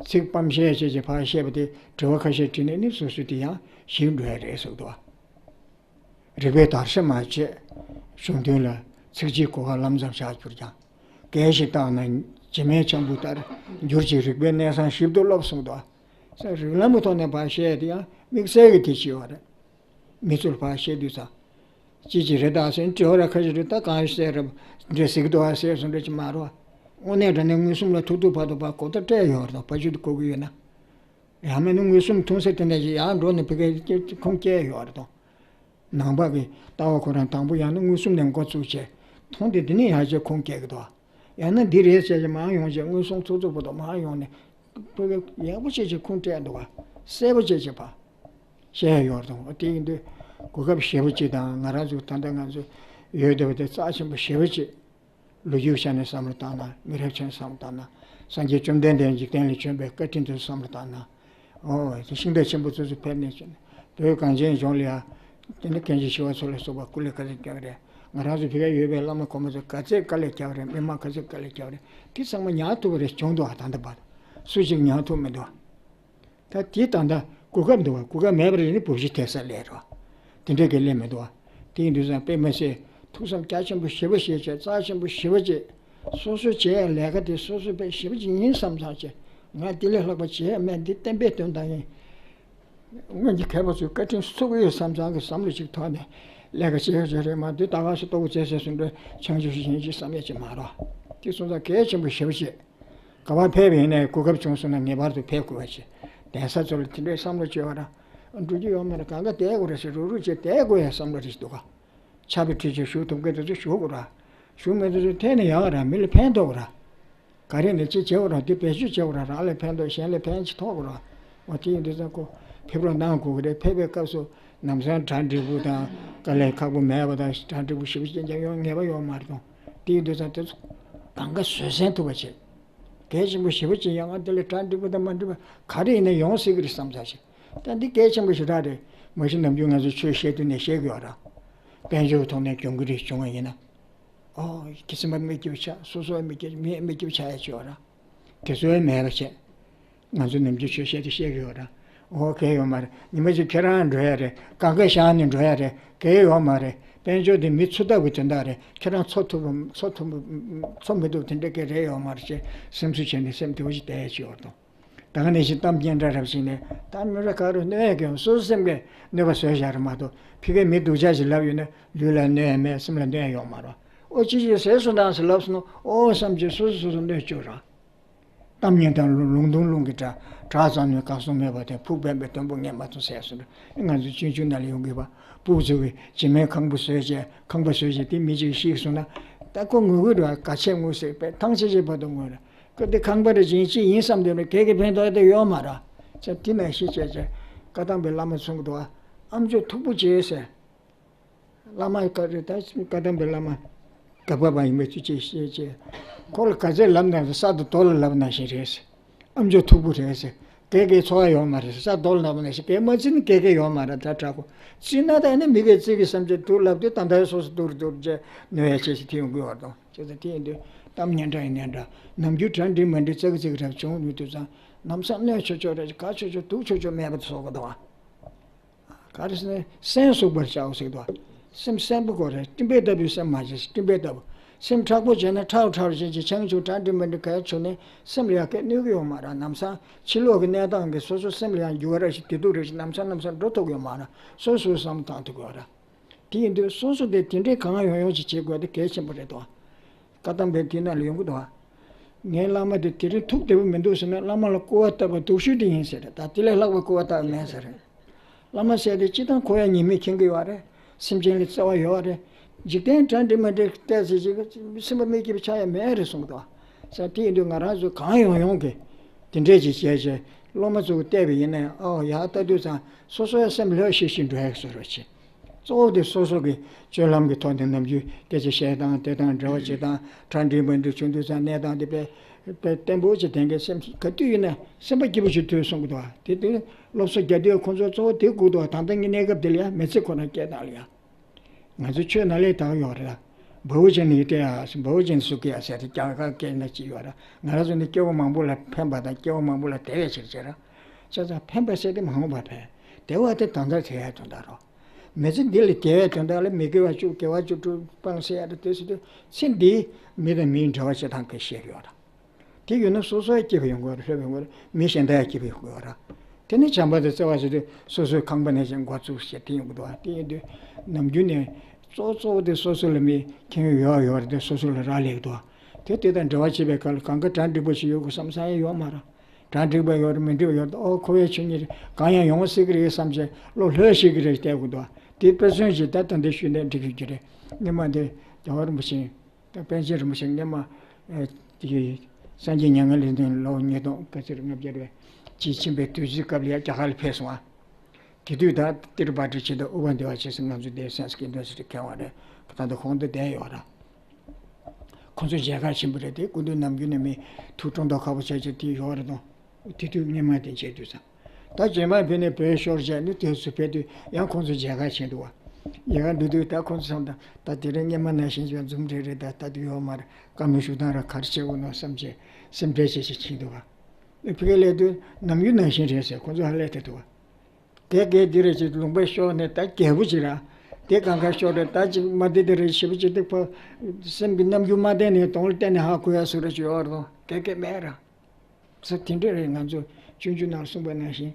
ཚིག་སྤམ་བཤད་བྱས་བྱས་ཕར་བཤད་པ་དེ་དྲི་བ་ཁ་ཤས་དྲིས་ནས་ནི་སོ་སོས་དེ་ཡང་ཞིག་འགྲོ་ཡ་རེད་གསུངས་འདུག་རིགས་པས་བརྡར་ཤ་མ་བྱས། གཞུང་དོན་ལ་ཚིག་གཅིག་གོ་བ་ལམ་ཙམ་བཞག་གྱུར་ཀྱང་། གལ་ཞིག་བཏང་ན་བྱེ་མའི་ཆང་བུ་ལྟར་འགྱུར་ཅིག་རིགས་པའི་གནས་བཟང་ཞིབ་ཏུ་སློབ་གསུངས་འདུག་ས་རིགས་ལམ་གྱི་ཐོག་ནས་ཕར་བཤད་དེ་ཡང་དམིགས་བསལ་གྱི་དེ་ཅི་ཡོད་རེད། མི་ཚོར་ཕར་བཤད་དུས་ཙང་། ཅི་ཅི་རེད་ད་ཟེར་དྲི་བ་ར་ཁ་ཤས་རེད་ད་གང་ཟེར་རེད་འདྲེ་ཟིག་འདུག་ཨ་ཟེར་སོང་འདྲ་ཅི་མ་རོ། དངོས་གནས་དྲང་གནས་མངོན་སུམ་ལ་ཐུག་ཐུག་བར་དུ་ཕར་གོ་བརྡ་སྤྲད་ཡོད་རེད་ད་ཕ་ཆུ་དུ་གོ་གི་ཡོད་ན། ཡང་མིན་ན་མངོན་སུམ་ཐུག་ས་དེ་འདྲ་ཞིག་ཡར་འགྲོ་ནས་ཕ་གིར་ཁུངས་སྐྱེལ་ཡོད་རེད་ད། ནང་པ་གི་ལྟ་བ་ཁོ་རང་དང་པོ་ཡང་ན་མངོན་སུམ་ནས་འགོ་བཙུགས་བྱས་མཐོང་སྟེ་དེ་ནས་ཡར་བྱས་ཁུངས་སྐྱེལ་གི་འདུག་ཡང་ན་འདི་རེད་ཟེར་གྱི་མར་ཡོང་བྱས་མངོན་སུམ་ཚོགས་གཙོ་བོ་དང་མར་ཡོང་ནས་ཕ་གི་ཡག་པོ་བྱས་བྱས་ཁུངས་སྤྲད་འདུག་བ། གསལ་པོ་བྱས་བྱས་ཕ། བཤད་ཡོད་རེད་དང་དེ་ཡིན་དུས་གོ་སྐབས་ཞེ་པོ་ཅིག་དང་ང་རང་ཚོ་ད་ལྟ་ང་ཚོ་ཡོད་བསྡད་པ་དེ་རྩ་ཆེན་པོ་ཞེ་པོ་ཅིག་ལོ་རྒྱུས་ཆ་ནས་བསམ་བློ་བཏང་ན་མི་རབས་ཆ་ནས་བསམ་བློ་བཏང་ན་སངས་རྒྱས་བཅོམ་ལྡན་འདས་འཇིག་རྟེན་ལ་བྱོན་པའི་བཀའ་དྲིན་དུ་བསམ་བློ་བཏང་ན། ཨོ་དེ་ཤིང་རྟ་ཆེན་པོ་ཚོ་ཚོ་ཕེབས་ནས་བྱོན་བོད་གངས་ཅན་ལྗོངས་ལ་ཡ། དེ་ནི་མཁན་ཆེན་ཞི་བ་འཚོ་ལ་སོགས་པ་སྐུ་ལས་ག་ཚོད་བརྒྱབ་རེད། ང་རང་ཚོ་ཕ་གིར་ཡོད་པའི་བླ་མ་གོང་མ་ཚོ་ག་ཚོད་དཀའ་ལས་བརྒྱབ་རེད། མི་མང་ག་ཚོད་དཀའ་ལས་བརྒྱབ་རེད། དེ་ཚང་མ་ཉར་ཐུབ་པ་རེད་བྱུང་འདུག་ཨ་ད་ལྟ་བར་སུ་ཞིག་ཉར་ཐུབ་མི་འདུག་ད་དེ་ད་ལྟ་གོ་སྐབས་འདུག་བ། གོ་སྐབས་མེད་པར་ནི་བུབ་གཞི་ཐེབས་ས་ལས་རོ། དེ་འདྲའི་གི་ལས་མི་འདུག་བ། དེ་ཡིན་དུས་ཙང་དཔེ་མི་སྲིད་ཐུགས་བསམ་རྒྱ་ཆེན་པོ་ཞེ་པོ་བྱས་བྱས་རྩ་ཆེན་པོ་ཞེ་པོ་བྱས། སོ་སོ་བྱས་ལས་ཀ་དེ་སོ་སོ་དཔེ་ཞེ་པོ་ཅིག་ཡིན་བསམ་བསམ་བྱས། ང་དེ་ལས་ལྷག་པ་བྱས་མེད་འདི་བསྟན་པའི་དོན་དག་ཡིན། སྔོན་གྱི་མཁས་པ་ཚོའི་བཀའ་དྲིན་ཚུགས་ཡོད་བསམ་བསམ་གི་བསམ་བློ་ཅིག་ཐོག་ནས་ལས་ཀ་བྱེད་ཡ་བྱེད་རེད་མ་འདི་ད་ག་སེ་ལྟོ་གོ་བཙལ་ཟེར་སོང་འདྲ་ཆང་ཆུ་ཞིག་ཡིན་ཅིག་བསམ་ཡ་ཅིག་མ་རོ། དེ་སོང་ཙང་གལ་ཆེན་པོ་ཞེ་པོ་བྱས། ག་པར་ཕེབས་པ་ཡིན་ནའི་གོ་སྐབས་བྱུང་སོང་ན་ངེས་པར་དུ་ཕེབས་དགོས་པ་བྱས། གདན་ས་ཚོ་ལ་དེ་འདྲའི་བསམ་བློ་བཅོལ་བ་ར། འགྲོ་རྒྱུ་ཡོད་མ་རེད། གང་ག་བསྡད་དགོས་རེད་ཟེར། རུག་རུག་བྱས་བསྡད་དགོས་ཡ་བསམ་བློ་རེ་ཞིག་འདུག་ག། ཕྱག་དཔེ་ཁྲིད་ཆེ་ཞུ་ཐུབ་མཁན་དེ་ཚོ་ཞུ་དགོས་ར། ཞུ་མེད་དེ་ཚོ་འཐེན་ནས་ཡོང་ར། མི་ལ་ཕན་ཐོགས་ར། ག་རེ་ནས་ཅི་བྱེད་དགོས་ར། དེ་བེད་སྤྱོད་བྱེད་དགོས་ར། རང་ལ་ཕན་ཐོགས། གཞན་ལ་ཕན་ཅི་ཐོགས་དགོས་ར། འོ་དེ་ཡིན་དུས་ཙང་ཁོ་ཕེབས་རོགས་གནང་དགོས་ཀྱི་རེད། ཕེབས་པའི་སྐབས་སུ་ལམ་སང་གྲ་འགྲིག་པོ་དང་དཀའ་ལས་ཁག་པོ་མེད་པ་དང་། གྲ་འགྲིག་པོ་ཞེ་པོ་ཅིག་ཀྱང་ཡོང་ངེས་པ་ཡོད་མ་རེད་དང་། དེ་ཡིན་དུས་ཙང་དེ་ཚོ་གང་ག་བཟོད་བསྲན་ཐུབ་པ་བྱེད། གལ་ཆེན་པོ་ཞེ་པོ་ཅིག་ཡོང་ང་། དེ་ལ་གྲ་འགྲིག་པོ་དང་མ་འགྲིག་པ་ག་རེ་ཡིན་ན་ཡོང་སྲིད་ཀྱི་རེད་བསམ་ཚར་ཞིག། ད་འདི་གལ་ཆེན་པོ་ཞེ་དྲག་རེད། མ་གཞི་ནམ་རྒྱུན་ང་ཚོ་ཆོས་བཤད་དུས་ནས་བཤད་ཀྱི་ཡོད་ར། དཔལ་འབྱོར་ཐོག་ནས་གྱོང་གུད་རེ་བྱུང་བ་ཡིན་ན། ཨོ། ཁྱི་སེམས་པ་མི་སྐྱིད་པ་ཆགས། སོ་སོ་མི་སྐྱིད། མི་མི་སྐྱིད་པ་ཆགས་ཡ་ཅིག་ཡོད་ར། དེ་ཚོ་ཡང་མེད་པ་བྱས། ང་ཚོ་ནམ་རྒྱུན་ཆོས་བཤད་དུས་བཤད་ཀྱི་ཡོད་ར། ཨོ། གལ་ཡོད་མ་རེད། ཉི་མ་གཅིག་ཁྱེད་རང་འགྲོ་ཡ་རེད། གང་ག་བཞག་ནས་འགྲོ་ཡ་རེད། གལ་ཡོད་མ་རེད། དཔལ་འབྱོར་དེ་མི་འཚོ་ཐབས་ཀྱི་དོན་དག་རེད། ཁྱེད་རང་འཚོ་ཐུབ་པ་འཚོ་ཐུབ་པ་འཚོ་མི་ཐུབ་དེ་འདྲ་ག་རེ་ཡོད་མ་རེད་ཅེས་སེམས་གསོ་བྱས་ནས་སེམས་བདེ་པོ་ཞིག་བསྡད་ཡ་ཅིག་ཡོད་རེད་དང་། ད་ག་ནང་བཞིན་གཏམ་སྙན་གྲགས་རབ་བྱས་ནས། ད་མི་ར་ག་རུ་གནོད་ཡ་གི་སོ་སོ་སེམས་ཀྱི་གནོད་པ་བཟོས་བཞག་རེད་མ་གཏོགས། ཕ་གིའི་མི་སྡུག་ཅག་ཞིག་ལབ་ཡོད་ན་ལུས་ལ་གནོད་ཡ་མེད། སེམས་ལ་གནོད་ཡ་ཡོད་མ་རེད། ཨོ། ཅི་ཞིག་ཟེར་སོང་དང་ཟེར་ལབ་སོང་ན། ཨོ་བསམ་གྱི་སོ་སོ་སོ་སོ་གནོད་བཅུག་ར། གཏམ་སྙན་དང་ལུང་དུང་ལུང་གི་སྒྲ། གྲགས་ཙམ་ནས་གང་གསུང་མེད་པ་དེ། ཕུག་པའི་དོན་པོ་ངས་མ་མཐོང་ཟེར་སོང་ར། ང་ཚོ་སྤྱོད་འཇུག་ནང་ལ་ཡོང་གི་བ། སྤུ་གུ་ཚོ་གིས་བྱེ་མའི་ཁང་པ་བཟོས་བྱས་ཁང་པ་བཟོས་བྱས་དེ་མི་གཅིག་ཤི་སོང་ན། ད་ཁོ་ངུ་གི་རེད་བ། ག་ཆད་ངུ་ཟེར་བས། ཐང་ཆད་ཆད་བར་དུ་ངུ་ར། ཁོ་དེ་ཁང་པ་རེ་བྱིན་ཅི་ཡིན་བསམ་དེ་རེ་གལ་གི་ཕན་ཐོགས་དེ་ཡོད་མ་ར། ཅེས་དེ་ནང་བཞིན་བྱས་བྱས་བཀའ་གདམས་པའི་བླ་མ་གསུང་གི་འདུག་བ། ཨ་མཆོག་ཐུག་པོ་བྱེད་ཟེར། བླ་མ་ག་རེ་ད་བཀའ་གདམས་པའི་བླ་མ་དགག་པ་པ་ཡིན་པའི་ཚུལ་བྱེད་ཤེས་བྱས། ཁོ་ལ་ག་ཚད་ལབ་ན་ས་དང་རྡོ་ལ་ལབ་ན་བཞིན་རེད་ཟེར། ཨ་མཆོག་ཐུག་པོ་རེད་ཟེར། གལ་གལ་ཚོར་བ་ཡོད་མ་རེད། ས་རྡོ་ལ་ལབ་ན་བཞིན། གལ་མ་བརྩིས་ན་གལ་གལ་ཡོད་མ་རེད། ད་དྲག་པོ་བརྩིས་ན། ད་ནི་མི་གའི་བརྩི་གི་བསམ་བྱས་དུག་ལབ་དུས་ད་ལྟ་སོ་སོ་དུར་དུར་བྱས་གནོད་ཡ་ཆེ་ཞིག་དེ་ཡོང་གི་ཡོད་དང་། བྱས་ཙང་དེ་ཡིན་དུས་གཏམ་སྙན་གྲགས་ཡིན་ནའི་འདྲ། ནམ་རྒྱུན་གྲ་འགྲིག་མ་འགྲིག་ཙག་ཙིག་རབ་བྱུང་ཡོང་དུས་ཙང་། ནམ་སང་གནོད་ཆོག་ཆོག་རེད། ག་ཆོག་ཆོག་དུག་ཆོག་ཆོག་མེད་པ་དེ་བཟོ་དགོས་དང་། ག་རེ་ཟེར་ན། སེམས་སུ་བར་བྱའོ་ཟེར་གི་འདུག། སེམས་གསལ་པོ་དགོས་རེད། སྤྲིན་པའི་ལྟ་བུའི་སེམས་མ་བྱེད། སྤྲིན་པའི་ལྟ་བུ། སེམས་མཁྲེགས་པོ་བྱས་ན་ཁྲག་ཁྲག་བྱེད་ཀྱི། ཆང་ཆུང་གྲ་འགྲིག་མ་འགྲིག་ག་ཡ་བྱུང་ནས་སེམས་ལ་ཡ་གས་གནོད་ཀྱི་ཡོད་མ་རེད། ནམ་སང་ཕྱི་ལོགས་ཀྱི་གནས་སྟངས་ཀྱིས་སོ་སོ་སེམས་ལ་ཡང་འགྱུར་བ་ར་ཞིག་དེ་དུས་རེ་ཞིག་ནམ་སང་ནམ་སང་འགྲོ་ཐུབ་ཀྱི་ཡོད་མ་རེད། སོ་སོའི་བསམ་བློ་བཏང་ཐུབ་ཀྱི་ཡོད་རེད། དེ་ཡིན་དུས་སོ་སོ་དེ་དེ་འདྲའི་གང་ཡོང་ཡོང་ཅིག་བྱེད་དགོས་དེ་གལ་ཆེན་པོ་རེད་དོ། བཀའ་གདམས་པའི་དེ་ནང་ལ་ཡོང་གི་འདུག། ངའི་བླ་མ་དེ་དེ་རིང་ཐུགས་བདེ་པོ་མི་འདུག་ཟེར་ན། བླ་མ་ལ་སྐུར་བ་བཏབ་པ་སྡུག་ཤོས་དེ་ཡིན་ཟེར། ད་དེ་ལས་ལྷག་པའི་སྐུར་བ་བཏབ་པ་མེད་ཟེར། བླ་མ་ཟེར་དེ་སྤྱིར་བཏང་ཁོ་ཡང་ཉེས་དམིགས་མཁྱེན་གྱི་ཡོད་རེད། སེམས་ཅན་ལ་བརྩེ་བ་ཡོད་རེད། འཇིག་རྟེན་གྲ་འགྲིག་མ་འགྲིག་བལྟས་ཟེར་ཅིག་སེམས་པ་མི་སྐྱིད་པ་ཆགས་ཡ་མེད་རེད་གསུངས་འདུག་ཟེར། དེ་ཡིན་དུས་ང་རང་ཚོ་གང་ཡོང་ཡོང་གི་དེ་འདྲས་ཅིག་བྱས་བྱས་སློབ་མ་ཚོ་གིས་བལྟས་པ་ཡིན་ན། ཨོ་ཡ། ལྟ་དུས་ཙང་སོ་སོའི་སེམས་ལྷོད་ཤིག་ཤིག་འགྲོ་ཡ་བཟོ་འདྲ་བྱེད། གཙོ་བོ་དེ་སོ་སོ་གི་སྤྱོད་ལམ་གྱི་ཐོག་ནས་ནམ་རྒྱུན་སྐད་ཆ་བཤད་སྟངས་དེ་དང་འབྲེལ་བ་བྱེད་སྟངས། གྲ་འགྲིག་མ་འགྲིག་བྱུང་དུས་ཙང་གནས་སྟངས་དེ་དཔེ་དཔེ་བརྟན་པོ་ཅིག་དེང་གི་སེམས་ག་དུས་ཡིན་ན་སེམས་པ་སྐྱིད་པོ་ཞིག་ཐོན་གསུང་གི་འདུག་བ། དེ་དུས་སློབ་གསོ་རྒྱག་དུས་ཁོང་ཚོ་གཙོ་བོ་དེ་སྒུག་འདུག་བ། ད་ལྟ་ངའི་གནས་སྐབས་འདི་ལ་ཡ་མི་ཚེ་ཁོ་ན་སྐྱེལ་སྟངས་ལ་ཡ། ང་ཚོ་ཆོས་ནང་ལས་དག་ཡོད་རེད། བའུ་ཅན་ནི་ཏེ་ཡ། བའུ་ཅན་སུ་ཀི་ཡ་ཟེར་ཏེ་རྒྱ་གར་སྐད་ནང་ཅིག་ཡོད་རེད། ང་རང་ཚོ་ནི་སྐྱེ་བོ་མང་པོ་ལ་ཕན་པ་དང་སྐྱེ་བོ་མང་པོ་ལ་བདེ་བའི་ཕྱིར་བྱས་ར། བྱས་ཙང་ཕན་པ་ཟེར་ཏེ་མ་འོངས་པ་ཕན། བདེ་བ་དེ་ད་ལྟ་དེ་ཡ་དོན་དག་རོ། མི་ཚེ་འདི་ལ་བདེ་བའི་དོན་དག་ལ་མི་དགེ་བ་བཅུ་དགེ་བ་བཅུ་དྲུག་སྤངས་ཟེར་ཡ་རེད། དེ་ཟེར་དུས་ཚེ་འདིའི་མི་དང་མིའི་འབྲེལ་བ་བྱེད་སྟངས་ཀྱི་བཤད་ཡོད་ར། དེ་ཡོད་ན་སོ་སོ་ཡང་སྐྱིད་པ་ཡོང་གི་ཡོད་རེད། ལྷོད་པ་ཡོང་གི་ཡོད་རེད། མི་གཞན་དག་ཡང་སྐྱིད་པ་ཡོང་གི་ཡོད་རེད། དེ་ནི་བྱམས་པ་དང་བརྩེ་བ་ཟེར་དུས་སོ་སོའི་ཁང་པ་ནས་ཀྱང་འགོ་བཙུགས་བྱས་དེ་ཡོང་གི་འདུག་བ། དེ་ཡིན་དུས་ནམ་རྒྱུན་ནས་གཙོ་གཙོ་བོ་དེ་སོ་སོ་ལ་མི་མཁྱེན་ཡོན་ཡོད་ཡོད་རེད་དེ། སོ་སོ་ལ་རག་ལས་ཀྱི་འདུག་བ། དེ་དེ་དང་འབྲེལ་བ་བྱེད་པའི་སྐབས་ལ་གང་ག་གྲ་འགྲིག་པ་ཞིག་ཡོད་དགོས་བསམ་བསམ་ཡང་ཡོད་མ་རེད། གྲ་འགྲིག་པ་ཡོད་རེད། མི་འགྲིག་པ་ཡོད་རེད། ཨོ་ཁོ་བའི་ཆོས་ཉིད་རེད། གང་ཡང་ཡོང་སྲིད་ཀྱི་རེད་བསམ་བྱས་བློ་ལྷོད་ཤེས་ཀྱི་རེད་བལྟས་དགོས་འདུག་བ། དེ་དཔེ་མཚོན་ཞིག་ད་ད་འདི་ཞུས་ནས་འགྲིག་གི་རེད། སྔོན་མ་འདི་རྒྱལ་བ་རིན་པོ་ཆེ། ད་པཎ་ཆེན་རིན་པོ་ཆེ་སྔོན་མ། ཨེ། དེ་གི་སངས་རྒྱས་མྱ་ངན་ལས་འདས་ལོ་ཉིས་སྟོང་ག་ཚོད་རེད། ལྔ་བརྒྱ་རེད། ཅིག་ཕྱིན་པའི་དུས་ཚོད་སྐབས་ལ་ཡ་རྒྱ་གར་ལ་ཕེབས་སོང་ཨ། དེ་དུས་ད་ཏིར་བྷ་ཏི་ཆེ་དང་ཨུ་བ་དེ་བ་ཆེ་ཟེར་ང་ཚོ་དེ་སན་སི་ཀྲིཏ་ཡུ་ནི་ཝར་སི་ཊི་མཁན་པ་རེད། ད་ལྟ་ཁོང་དུ་བསྡད་ཡོད་ར། ཁོང་ཚོ་མཇལ་ཁ་ཆེན་པོ་རེད་དེ། སྐུ་མདུན་ནམ་རྒྱུན་ནས་མི་ཐུགས་སྤྲོ་མདོག་ཁ་པོ་བྱས་བྱས་དེ་ཡོད་རེད་དང་། དེ་དུས་སྔོན་མ་དེ་མཇལ་དུས་ཙང་། ད་རྗེས་མ་ཕེབས་ནས་བོད་ཤོར་བྱས་ནས་དུས་སུ་ཕེབས་དུས་ཡང་ཁོང་ཚོ་མཇལ་ཁ་བྱེད་འདུག་བ། མཇལ་ཁ་འདུག་དུས་ད་ཁོང་ཚོ་བསམ་ད་ད་དེ་རིང་སྔོན་མ་ནང་བཞིན་ཅིག་འཛོམས་གྲལ་རེད། ད་ད་དུ་ཡོད་མ་རེད། བཀའ་མོལ་ཞུ་སྟངས་ར་ག་རེ་བྱེད་དགོས་ནོ་བསམ་བྱས་སེམས་ཁྲལ་བྱས་བྱས་ཕྱིན་འདུག་བ། ཨེ། ཕ་གིར་སླེབས་དུས་ནམ་རྒྱུན་ནང་བཞིན་རེད་ཟེར་ཁོང་ཚོ་ཧ་ལས་དེ་འདུག་བ། དེ་གས་འདི་རེད་ཅེས་ལུང་པའི་ཤོག་ནས་ད་རྒྱལ་པོ་ཅིག་ར། དེ་གང་ག་ཤོག་རེད། ད་ཅིག་མ་བདེ་དེ་རེད་ཞེ་པོ་ཅིག་དེ་ཕ་སེམས་ཀྱི་རྣམ་འགྱུར་མ་བདེ་ནས་གདོང་ལ་བལྟས་ནས་ཧ་གོ་ཡ་སུ་རེ་ཅིག་ཡོད་རེད་དོ། གས་གས་མེད་ར། ས་དེ་འདྲས་རེད། ང་ཚོ་སྤྱོད་འཇུག་ནང་གསུངས་པ་ནང་བཞིན།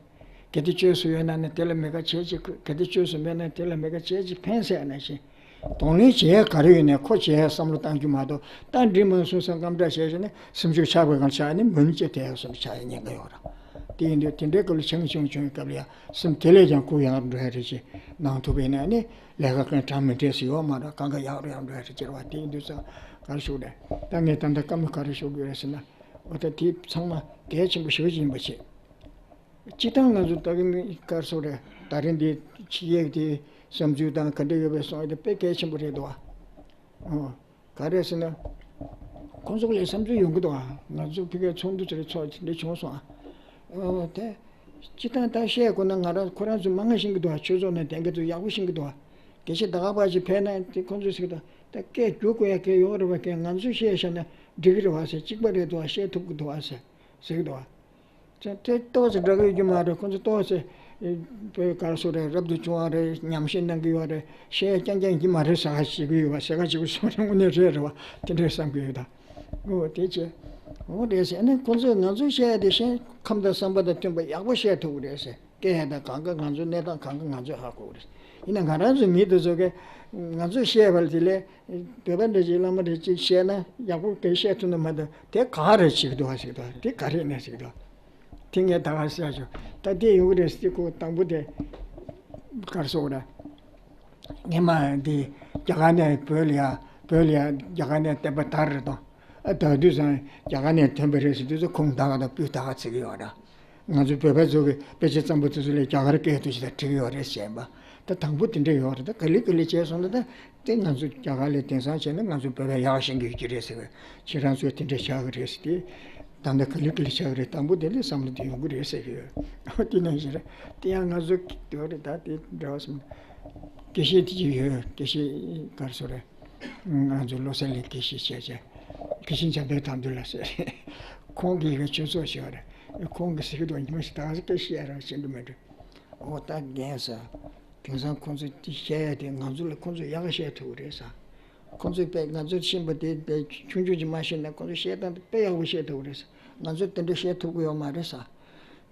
གལ་ཏེ་བཅོས་སུ་ཡོད་ན་ནི་དེ་ལ་མི་དགའ་བྱས་ཅིག་གུས། གལ་ཏེ་བཅོས་སུ་མེད་ན་དེ་ལ་མི་དགའ་བྱས་ཅིག་ཕན་ཟེར་ཡ་ནང་བཞིན། གདོང་ལེན་བྱེད་ཡ་ག་རེ་ཡོད་ནའི་ཁོ་བྱེད་ཡ་བསམ་བློ་བཏང་རྒྱུ་མ་གཏོགས། ད་འགྲིག་མ་སོང་ཟེར་དངངས་སྐྲག་བྱས་བྱས་ནས་སེམས་ཤུགས་ཆག་པའི་སྒང་ཆགས་ནས་མུན་ལྕེ་དེ་ཡག་སོང་ཆགས་ཡ་ཉེན་ཁ་ཡོད་ར། དེ་ཡིན་དུས་དེ་འདྲའི་སྐབས་ལ་ཆང་ཆུང་ཆུང་སྐབས་ལ་ཡ་སེམས་དེ་ལས་ཀྱང་ཁུག་ཡག་འགྲོ་ཡ་རེད་ཅེས་གནང་ཐུབ་པ་ཡིན་ན་ནི་ལས་ཀ་གང་དྲང་མི་འདྲས་སུ་ཡོད་མ་རེད། གང་ག་ཡག་རུ་ཡག་འགྲོ་ཡ་རེད་ཅེས་ར་བ། དེ་ཡིན་དུས་ཙང་ག་རེ་ཞུ་དགོས་རེད། ད་ངས་ད་ལྟ་བཀའ་མོལ་ག་རེ་ཞུ་དགོས་རེད་ཟེར་ན། འོ་ད་དེ་ཚང་མ་གལ་ཆེན་པོ་ཞེ་པོ་ཅིག་ཡིན་པ་བྱེད། སྤྱིར་བཏང་ང་ཚོ་ད་གིན་ག་རེ་ཟེར་དགོས་རེད། ད་རིང་འདི་ཕྱི་རྒྱལ་གྱི་བསམ་ཚུལ་དང་ག་འདྲ་ཡོད་པའི་གསུང་ཡ་དེ་དཔེ་གལ་ཆེན་པོ་རེད་འདུག་ཨ། ཨོ། ག་རེ་ཟེར་ན། ཁོང་ཚོ་ལ་བསམ་ཚུལ་ཡོང་གི་འདུག་ཨ། ང་ཚོ་ཕ་གིའི་ཚོགས་འདུ་དེ་འདྲ་ཚོགས་དེ་འདྲ་བྱུང་སོང་ཨ། ཨོ་དེ། སྤྱིར་བཏང་ད་བཤད་དགོས་ན་ང་རང་ཁོ་རང་ཚོ་མང་ང་ཤེས་ཀྱི་འདུག་ཨ། ཆོས་ཚོགས་ནང་བསྡད་མཁན་ཚོ་ཡག་པོ་ཤེས་ཀྱི་འདུག་ཨ། དེ་བཞིན་ད་ག་ཕར་ཅིག་ཕེབས་ན་དེ་ཁོང་ཚོས་ཟེར་གྱི་འདུག་ད་སྐད་བསྒྱུར་དགོས་ཡ་གལ་ཡོད་རེད་བ། ཀྱེ་ང་ཚོས་བཤད་བཞག་ན་འགྲིག་གི་རེད་བ་ཟེར། གཅིག་པ་རེད་འདུག་ཨ། བཤད་ཐུབ་ཀྱི་འདུག་ཨ་ཟེར་ཟེར་གྱི་འདུག་ཨ། ཅང་དེ་ཏོག་ཙམ་འདྲ་གི་ཡོད་རྒྱུ་མ་རེད། ཁོང་ཚོ་ཏོག་ཙམ་བོད་ག་རེ་ཟེར་དགོས་རེད། རབ་ཏུ་བྱུང་བ་རེད། ཉམས་ཞིབ་གནང་གི་ཡོད་རེད། བཤད་ཡ་རྐྱང་རྐྱང་གྱི་མ་རེད་ཟེར་ག་བྱེད་ཀྱི་ཡོད་པ། ཟེར་ག་བྱེད་ཀྱི་སོང་རེད། དངོས་གནས་རེད་རེད་བ། དེ་འདྲས་བསམ་གྱི་ཡོད་ད། འོ་དེ་བྱས། འོ་རེད་ཟེར། ཨ་ནི་ཁོང་ཚོས་ང་ཚོས་བཤད་ཡ་དེ་གཞན་ཁམས་དང་བསམ་པ་དང་མཐུན་པ་ཡག་པོ་བཤད་ཐུབ་ཀྱི་རེད་ཟེར། སྐད་ཡ་དང་གང་ག་ང་ཚོའི་གནས་སྟངས་གང་ག་ང་ཚོས་ཧ་གོ་གི་རེད། ཡིན་ན་ང་རང་ཚོའི་མི་དེ་ཚོ་གིས་ང་ཚོས་བཤད་པ་ལ་དེ་ལས་བོད་པ་འདྲ་ཅིག་བླ་མ་འདྲ་ཅིག་བཤད་ན་ཡག་པོ་གང་བཤད་ཐུབ་ན་མ་གཏོགས་དེ་ག་རེ་བྱེད་ཀྱི་འདུག་ཟེར་གྱི་འདུག་དེ་ག་རེ་ཡིན་ན་ཟེར་གྱི་འདུག་དེ་ངས་ད་ག་བཤད་ཆོག་ད་དེ་ཡོང་གི་རེད་ཟེར། ཁོ་དང་པོ་དེ་ག་རེ་ཟེར་དགོས་རེད། སྔས་མ་འདི་རྒྱ་གར་ནས་བོད་ལ་ཡ། བོད་ལ་ཡ་རྒྱ་གར་ནས་བསྟན་པ་དར་རེད་དོ། ཨ་ད་དུས་ཙང་རྒྱ་གར་ནས་ཐོན་པ་རེད་ཟེར་དུས་ཚོད་ཁུངས་ད་ག་དང་སྤུས་ད་ག་བརྩི་གི་ཡོད་ར། ང་ཚོ་བོད་པ་ཚོ་གི་དཔེ་ཆ་བརྩམས་པ་དེ་ཚོ་ལ་རྒྱ་གར་སྐད་དུ་ཞིག་ད་བྲིས་ཡོད་རེད་ཟེར་བ། ད་དང་པོ་དེ་འདྲ་ཡོད་རེད། ད་ག་ལེ་ག་ལེ་བྱས་སོང་ན་ད་དེ་ང་ཚོ་རྒྱ་གར་ལ་དེང་སང་བྱས་ན་ང་ཚོ་བོད་པ་ཡག་ཤེས་ཀྱི་ཡོད་ཀྱི་རེད་ཟེར་བས། ཁྱེད་རང་ཚོས་དེ་འདྲ་བྱ་གི་རེད་ཟེར་ཏེ། ད་ལྟ་ག་ལེ་ག་ལེ་བྱ་གི་རེད། དང་པོ་དེ་ལས་བསམ་བློ་དེ་ཡོང་གི་རེད་ཟེར་གི་ཡོད། དེ་ནང་བཞིན་རེད། དེ་ཡང་ང་ཚོ་དེ་རེད། ད་དེ་འདྲ་བ་སོང་། དགེ་བཤེས་དེ་ཅིག་ཡོད། དགེ་བཤེས་ག་རེ་ཟེར་དགོས་རེད། ང་ཚོ་བློ་གསལ་གླིང་དགེ་བཤེས་བྱས་བྱས། དགེ་བཤེས་འཇམ་དཔལ་དར་འདོད་ལགས་ཟེར། ཁོང་གིས་ཆོས་ཚོགས་ཞིག་ཡོད་རེད། ཁོང་གིས་ཟེར་གྱི་འདུག་ཉི་མ་ཞིག་ད་ག་སེ་སྐད་བཤད་རོགས་བྱེད་འགྲོ་མི་འགྲོ། འོ་ད་རྒན་ཟེར། དེང་སང་ཁོང་ཚོས་དེ་བཤད་ཡ་དེ་ང་ཚོ་ལས་ཁོང་ཚོས་ཡག་ག་བཤད་ཐུབ་ཀྱི་རེད་ཟེར། ཁོང་ཚོས་དཔེ་ང་ཚོས་ཤེས་པ་དེ་དཔེ་ཆུང་ཆུང་ཅིག་མ་ཤེས་ན་ཁོང་ཚོས་བཤད་སྟངས་དེ་དཔེ་ཡག་པོ་བཤད་ཐུབ་ཀྱི་རེད་ཟེར། ང་ཚོས་དེ་འདྲ་བཤད་ཐུབ་ཀྱི་ཡོད་མ་རེད་ཟེར།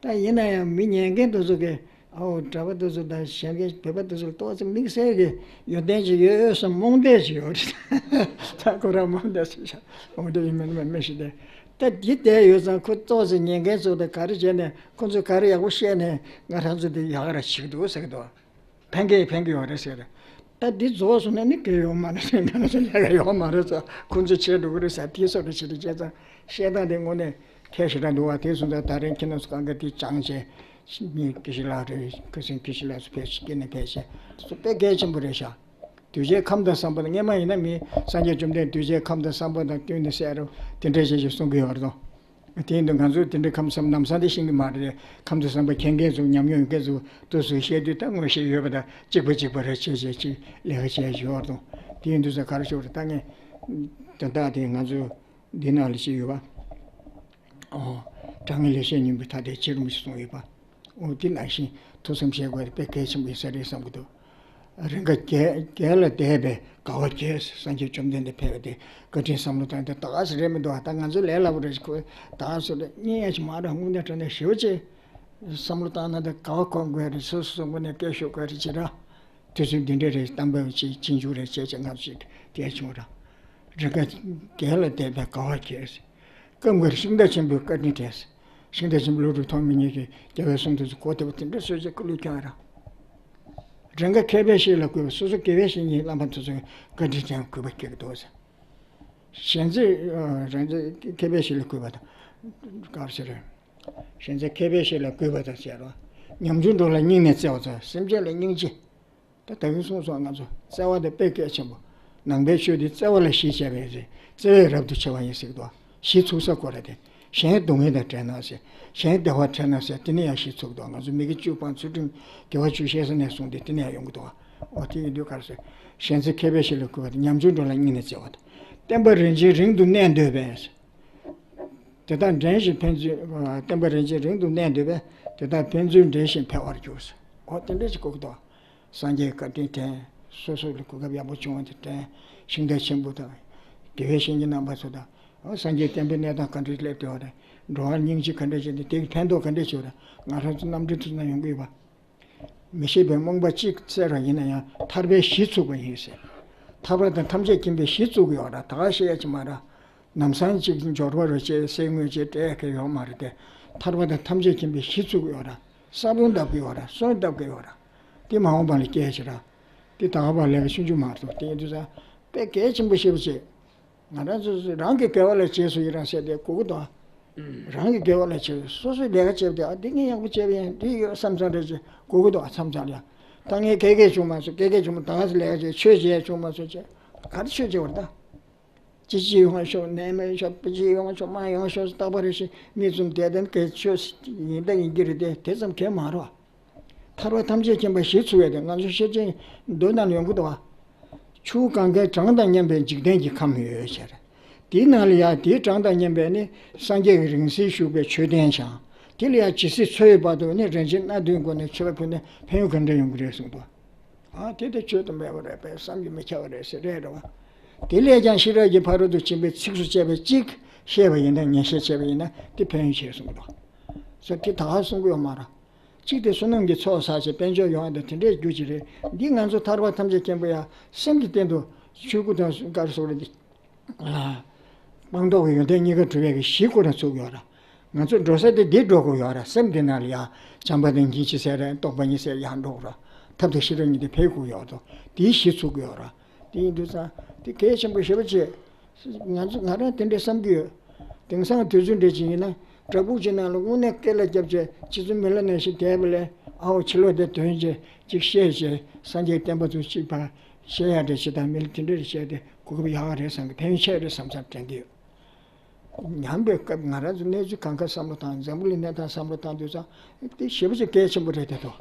ད་ཡིན་ན་ཡང་མི་ཉན་མཁན་དེ་ཚོ་གིས། ཨའོ་གྲྭ་པ་དེ་ཚོ་དང་གཞན་གྱི་བོད་པ་དེ་ཚོ་ལ་ཏོག་ཙམ་དམིགས་བསལ་གྱི་ཡོན་ཏན་ཅིག་ཡོད་བསམ་རྨོངས་དད་ཅིག་ཡོད་རེད། ད་ཁོ་རང་རྨོངས་དད་ཟེར་ཤག་རྨོངས་དད་ཡིན་མིན་མི་ཤེས་ཏེ། ད་འདི་བསྡད་ཡོད་ཙང་ཁོ་ཏོག་ཙམ་ཉན་མཁན་ཚོ་དང་ག་རེ་བྱས་ནས་ཁོ་ཚོས་ག་རེ་ཡག་པོ་བཤད་ནས་ང་རང་ཚོ་འདི་ཡག་ར་བྱེད་ཀྱི་འདུག་ཟེར་གྱི་འདུག་ཕན་གྱི་ཕན་གྱི་ཡོད་རེད་ཟེར། ད་འདི་རྫོགས་སོང་ན་ནི་གལ་ཡོད་མ་རེད་ཟེར། ང་ཚོ་ལས་ཀ་ཡོད་མ་རེད་ཟེར། ཁོང་ཚོས་བྱས་འགྲོ་གི་རེད་ཟེར། དེའི་སོགས་རེ་བྱེད་དུ་བྱས་ཙང་བཤད་སྟངས་དེ་དངོས་གནས་གལ་ཞེ་དྲག་འདུག་བ། དེ་སོང་ཙང་ད་རིང་ཁྱེད་རྣམ་ཚོ་གང་ག་དེ་སྦྱངས་བྱས། མི་དགེ་བཤེས་ལགས་རེད། ཁ་སང་དགེ་བཤེས་ལགས་སུ་ཕེབས་ཤིག་སྐྱེས་ནས་ཕེབས་ཤིག་དེ་ཚོ་དཔེ་གལ་ཆེན་པོ་རེད་ཤག་གདུལ་བྱའི་ཁམས་དང་བསམ་པ་དང་། སྔས་མ་ཡིན་ན་མི་སངས་རྒྱས་བཅོམ་ལྡན་གདུལ་བྱའི་ཁམས་དང་བསམ་པ་དང་བསྟུན་ནས་བཤད་རོགས་དེ་འདྲ་བྱས་ཤིག་གསུང་གི་ཡོད་རེད་དོ། དེ་ཡིན་དུས་ང་ཚོས་དེ་འདྲའི་ཁམས་བསམ་ལམ་སང་དེ་ཤེས་ཀྱི་མ་རེད། ཁམས་དང་བསམ་པ་མཁྱེན་མཁན་ཚོ་ཉམས་མྱོང་ཡོད་མཁན་ཚོ་དུས་སུ་བཤད་དུས་ད་ངོ་ཤེས་ཡོད་པ་དང་གཅིག་པ་གཅིག་པ་རེ་བྱས་བྱས་ཅིག་ལས་ཀ་བྱས་ཡོད་རེད་དོ། དེ་ཡིན་དུས་ས་ག་རེ་ཞུ་རེད། ད་ངས་དོན་དག་དེ་ང་ཚོ་འདི་ནང་ལ་ཅིག་ཡོད་པ། ཨོ། དྲང་ངེས་ལེགས་བཤད་སྙིང་པོའི་མཐའ་དེ་ཆེ་རུ་མི་གསུངས་ཡོད་པ། ཨོ་དེ་ནང་བཞིན་ཐུགས་བསམ་བཞེས་དགོས་དེ་དཔེ་གལ་ཆེན་པོ་ཡིན་ས་རེད་བསམ་གྱི་འདུག་རེས་འགའ་རྒྱལ་རྒྱལ་ལ་དད་པས་དགའ་བ་སྐྱེས། སངས་རྒྱས་བཅོམ་ལྡན་འདས་ཕེབས་པ་དེ་བཀའ་དྲིན་བསམ་བློ་བཏང་སྟེ་ད་ག་ཟེ་རེད་མི་འདུག་ད་ང་ཚོ་ལས་སླ་པོ་རེད། ཁོས་ད་ག་ཟེ་རེད་སྙིང་ཡ་ཅིག་མ་རེད། དངོས་གནས་དྲང་གནས་ཞེ་པོ་ཅིག་བསམ་བློ་བཏང་ན་ད་དགའ་བ་གོ་དགོས་རེད། སོ་སོ་སོ་ངོས་ནས་སྐད་ཤོད་དགོས་རེད་ཅེས་ར། དུས་ཚོད་འདི་འདྲ་རེད། གཏམ་དཔེ་ཅིག་རྗེས་འཇུག་རེད་བྱས་བྱས་ང་ཚོ་ཞིག་དེ་བྱུང་ར། རེས་འགའ་རྒྱལ་ལ་དད་པས་དགའ་བ་སྐྱེས། སྐབས་འགར་ཤིང་རྟ་ཆེན་པོའི་བཀའ་དྲིན་དྲན། ཤིང་རྟ་ཆེན་པོ་བློ་གྲོས་ཐོགས་མེད་གཉིས་ཀྱིས་རྒྱལ་བའི་གསུང་དེ་ཚོ་གོ་བདེ་པོ་དེ་འདྲ་སོས་བྱས་སྐུ་ལུས་བསྐྱངས་ར། རེས་འགའ་མཁས་པའི་བཤེས་ལ་གུས་པ། སོ་སོ་དགེ་བའི་བཤེས་གཉེན་བླ་མ་དེ་ཚོ་བཀའ་དྲིན་དྲན་གུས་པ་སྐྱེ་གི་འདུག་ཟེར། གཞན་ཚེ་རང་ཚེ་མཁས་པའི་བཤེས་ལ་གུས་པ་དང་། ག་རེ་ཟེར། གཞན་ཚེ་མཁས་པའི་བཤེས་ལ་གུས་པ་དང་ཟེར་རོ། ཉམ་ཆུང་འགྲོ་ལ་སྙིང་ནས་བརྩེ་བ་དང་། སེམས་ཅན་ལ་སྙིང་རྗེ། ད་ད་གིན་གསུངས་སོང་ང་ཚོ་བརྩེ་བ་དེ་དཔེ་གལ་ཆེན་པོ། ནང་པའི་ཆོས་འདི་བརྩེ་བ་ལ་གཞི་བྱས་པའི་རེད། བརྩེ་བས་རབ་ཏུ་ཕྱེ་བ་ཡིན་ཟེར་གི་འདུག་གཞི་ཚུགས་ས་ཁོ་ར་དེ། གཞན་སྡུག་བསྔལ་དང་བྲལ་ན་ཟེར། གཞན་བདེ་བ་འཕྲད་ན་ཟེར། དེ་ནས་ཡང་གཞི་ཚུགས་འདུག་ང་ཚོ་མི་དགེ་བཅུ་སྤང་ཚུལ་ཁྲིམས་དགེ་བ་བཅུ་བཤད་ས་ནས་གསུངས་ཏེ་དེ་ནས་ཡང་ཡོང་གི་འདུག་འོ་དེ་ཡིན་དུས་ག་རེ་ཟེར། གཞན་ཚེ་མཁས་པའི་བཤེས་ལ་གུས་པ་དང་། ཉམ་ཆུང་འགྲོ་ལ་སྙིང་ནས་བརྩེ་བ་དང་། བསྟན་པ་རིན་ཆེན་རིང་དུ་གནས་འདོད་པས། དེ་དག་འདྲེན་ཞིང་ཕན་ཚུན། བསྟན་པ་རིན་ཆེན་རིང་དུ་གནས་འདོད་པས། དེ་དག་ཕན་ཚུན་འདྲེན་ཞིང་འཕེལ་བར་གྱུར། འོ་དེ་འདྲ་ཞིག་གོ་གི་འདུག་སངས་རྒྱས་བཀའ་དྲིན་དྲན། སོ་སོ་ལ་གོ་སྐབས་ཡག་པོ་བྱུང་བ་དེ་དྲན། ཤིང་རྟ་ཆེན་པོ་དང་། དགེ་བའི་བཤེས་གཉེན་རྣམ་པ་ཚོ་དང་། འོ་སངས་རྒྱས་བསྟན་པའི་གནས་སྟངས་ག་འདྲ་སླེབས་བསྡད་པ་དང་། འགྲོ་བ་སྙིང་རྗེ་ག་འདྲ་བྱས་ཏེ་དེ་གི་ཕན་ཐོགས་ག་འདྲ་བྱུང་བ་དང་། ང་རང་ཚོ་རྣམ་འགྲེལ་ཐུབ་ན་ཡོང་གི་ཡོད་པ། མི་ཤེས་པའི་རྨོངས་པ་གཅིག་བསལ་བ་ཡིན་ན་ཡང་ཐར་པའི་གཞི་ཚུགས་པ་ཡིན་ཟེར། ཐར་པ་དང་ཐམས་ཅད་མཁྱེན་པའི་གཞི་བཙུགས་ཡོད་ར། ད་ག་བཤད་ཡ་ཅིག་མ་ར། ལམ་སང་ཅིག་འབྱོར་བ་རུ་བཅས་སེམས་དངོས་ཅིག་སྤྲད་མཁན་ཡོད་མ་རེད་དེ། ཐར་པ་དང་ཐམས་ཅད་མཁྱེན་པའི་གཞི་བཙུགས་ཡོད་ར། ས་བོན་བཏབ་གི་ཡོད་ར། སོན་བཏབ་གི་ཡོད་ར། དེ་མ་འོངས་པ་ལ་སྐྱེལ་ཕྱིར་ར། དེ་ད་ག་པ་ལས་ཀ་ཆུང་ཆུང་མ་གཏོགས། དེ་ཡིན་དུས་ཙང་དཔེ་གལ་ཆེན་པོ་ཞེ་པོ་ཅིག་ང་རང་ཚོ་རང་གི་དགེ་བ་ལ་རྗེས་སུ་ཡི་རང་བྱས་ཏེ་གོ་གི་འདུག་ཨ། རང་གི་དགེ་བ་ལ་བྱེད། སོ་སོའི་ལས་ཀ་བྱེད་པ་དེ། ཨ། འདི་ངས་ཡག་པོ་བྱས་པ་ཡིན། འདི་ཡོད་བསམ་བསམ་རེ་བྱེད་གོ་གི་འདུག་ཨ། མཚམས་མཚམས་ལ་ད་ངས་ག་གེ་བྱུང་མ་སོང་། ག་གེ་བྱུང་མ། ད་ང་ཚོ་ལས་ཀ་བྱེད། ཆོས་བྱེད་བྱུང་མ་སོང་བྱས། ག་རེ་ཆོས་བྱེད་པར་ད། ཅི་ཅི་ཡོང་ཤོག་ནད་མེད་ཤོག་པི་ཅི་ཡོང་ཤོག་མ་ཡོང་ཤོག་རྟག་པར་རེ་ཞིག་མི་ཙམ་དེ་དེ་གའི་ཆོས་ཡིན་ད་ཡིན་གྱི་རེད་དེ། དེ་ཙམ་གལ་མ་རེད། ཐར་པ་ཐམས་ཅད་མཁྱེན་པ་གཞི་ཚུགས་ཡས་དེ་ང་ཚོ་ཤེར་ཕྱིན་མདོ་ནང་ཡོང་གི་འདུག་བ། ཆུ་བོ་གངྒཱའི་གྲངས་དང་མཉམ་པའི་འཇིག་རྟེན་གྱི་ཁམས་ཡོད་ཟེར། དེའི་ནང་ལ་ཡང་དེའི་གྲངས་དང་མཉམ་པའི་ནི་སངས་རྒྱས་ཀྱི་རིང་བསྲེལ་བཞུགས་པའི་མཆོད་རྟེན་བཞེངས། དེ་ལ་ཡང་ཇི་སྲིད་འཚོ་ཡི་བར་དུ་ནི་རིན་ཆེན་སྣ་བདུན་སྒོ་ནས་མཆོད་པ་ཕུལ་ནས་ཕན་ཡོན་ག་འདྲ་ཡོང་གི་རེད་གསུངས་པ། ཨ། དེ་དེ་བརྗོད་དུ་མེད་པ་རེད་པས། བསམ་གྱིས་མི་ཁྱབ་པ་རེད་ཟེར་རེད་རེད་བ། དེ་ལས་ཀྱང་ཤེས་རབ་ཀྱི་ཕ་རོལ་ཏུ་ཕྱིན་པའི་ཚིགས་སུ་བཅད་པ་གཅིག་བཤད་པ་ཡིན་ན། ཉན་བཤད་བྱས་པ་ཡིན་ན་དེ་ཕན་ཡོན་ཆེ་གསུངས་པ་རེད། ཟེར་དེ་ད་ག་གསུང་གི་ཡོད་མ་རེད། གཅིག་དེ་བསོད་ནམས་ཀྱི་ཚོགས་བསགས་བྱས་དཔལ་འབྱོར་ཡོང་ཡ་དང་དེ་འདྲའི་རྒྱུ་ཅིག་རེད། འདི་ང་ཚོ་ཐར་པ་ཐམས་ཅད་མཁྱེན་པ་ཡ་སེམས་ཀྱི་སྟེང་དུ་ཆོས་སྐུ་དང་ག་རེ་ཟེར་དགོས་རེད། འདི། ཨ། སྤངས་རྟོགས་ཀྱི་ཡོན་ཏན་གཉིས་ཀ་གྲུབ་པའི་གཞི་ཁོ་རང་ཚུགས་ཡོད་ར། ང་ཚོ་འགྲོ་ས་དེ་འདི་འགྲོ་དགོས་ཡོད་ར། སེམས་འདི་ནང་ལ་ཡ་བྱམས་པ་དང་སྙིང་རྗེ་ཟེར་ར། རྟོག་པ་གཉིས་ཟེར་ཡར་འགྲོ་དགོས་ར། ཐབས་དང་ཤེས་རབ་གཉིས་དེ་འཕེལ་དགོས་ཡོད་དོ། དེའི་གཞི་ཚུགས་དགོས་ཡོད་ར། དེ་ཡིན་དུས་ཙང་དེ་གལ་ཆེན་པོ་ཞེ་པོ་ཅིག་ང་ཚོ་ང་རང་དེ་འདྲའི་བསམ་གྱི་ཡོད། དེང་སང་དུས་ཚོད་འདྲ་ཅིག་ཡིན་ན་བྲག་ཕུག་ཅིག་ནང་ལ་དངོས་གནས་སྐེ་ལ་བརྒྱབ་བྱས་ཁྱི་ཚོ་མི་ལ་ནང་བཞིན་བསྡད་པ་ལས། ཨའོ་ཕྱི་ལོགས་དེ་དོན་བྱས་ཅིག་བཤད་བྱས་སངས་རྒྱས་བསྟན་པ་ཚོ་གཅིག་ཕར་བཤད་ཡ་འདྲ་བྱེད་དང་། མི་ལ་དེ་འདྲ་རེ་བཤད་དེ་གོ་སྐབས་ཡག་ག་རེད་བསམ་གི། ཕན་ཡོན་ཆེ་རེད་བསམ་བསམ་དྲན་གི་ཡོད། ཉམས་པའི་སྐབས་ང་རང་ཚོ་གནས་ཚུལ་གང་ག་བསམ་བློ་བཏང་། འཛམ་བུ་གླིང་གནས་སྟངས་བསམ་བློ་བཏང་དུས་ཙང་དེ་ཞེ་པོ་ཅིག་གལ་ཆེན་པོ་རེད་དེ་ཐོ།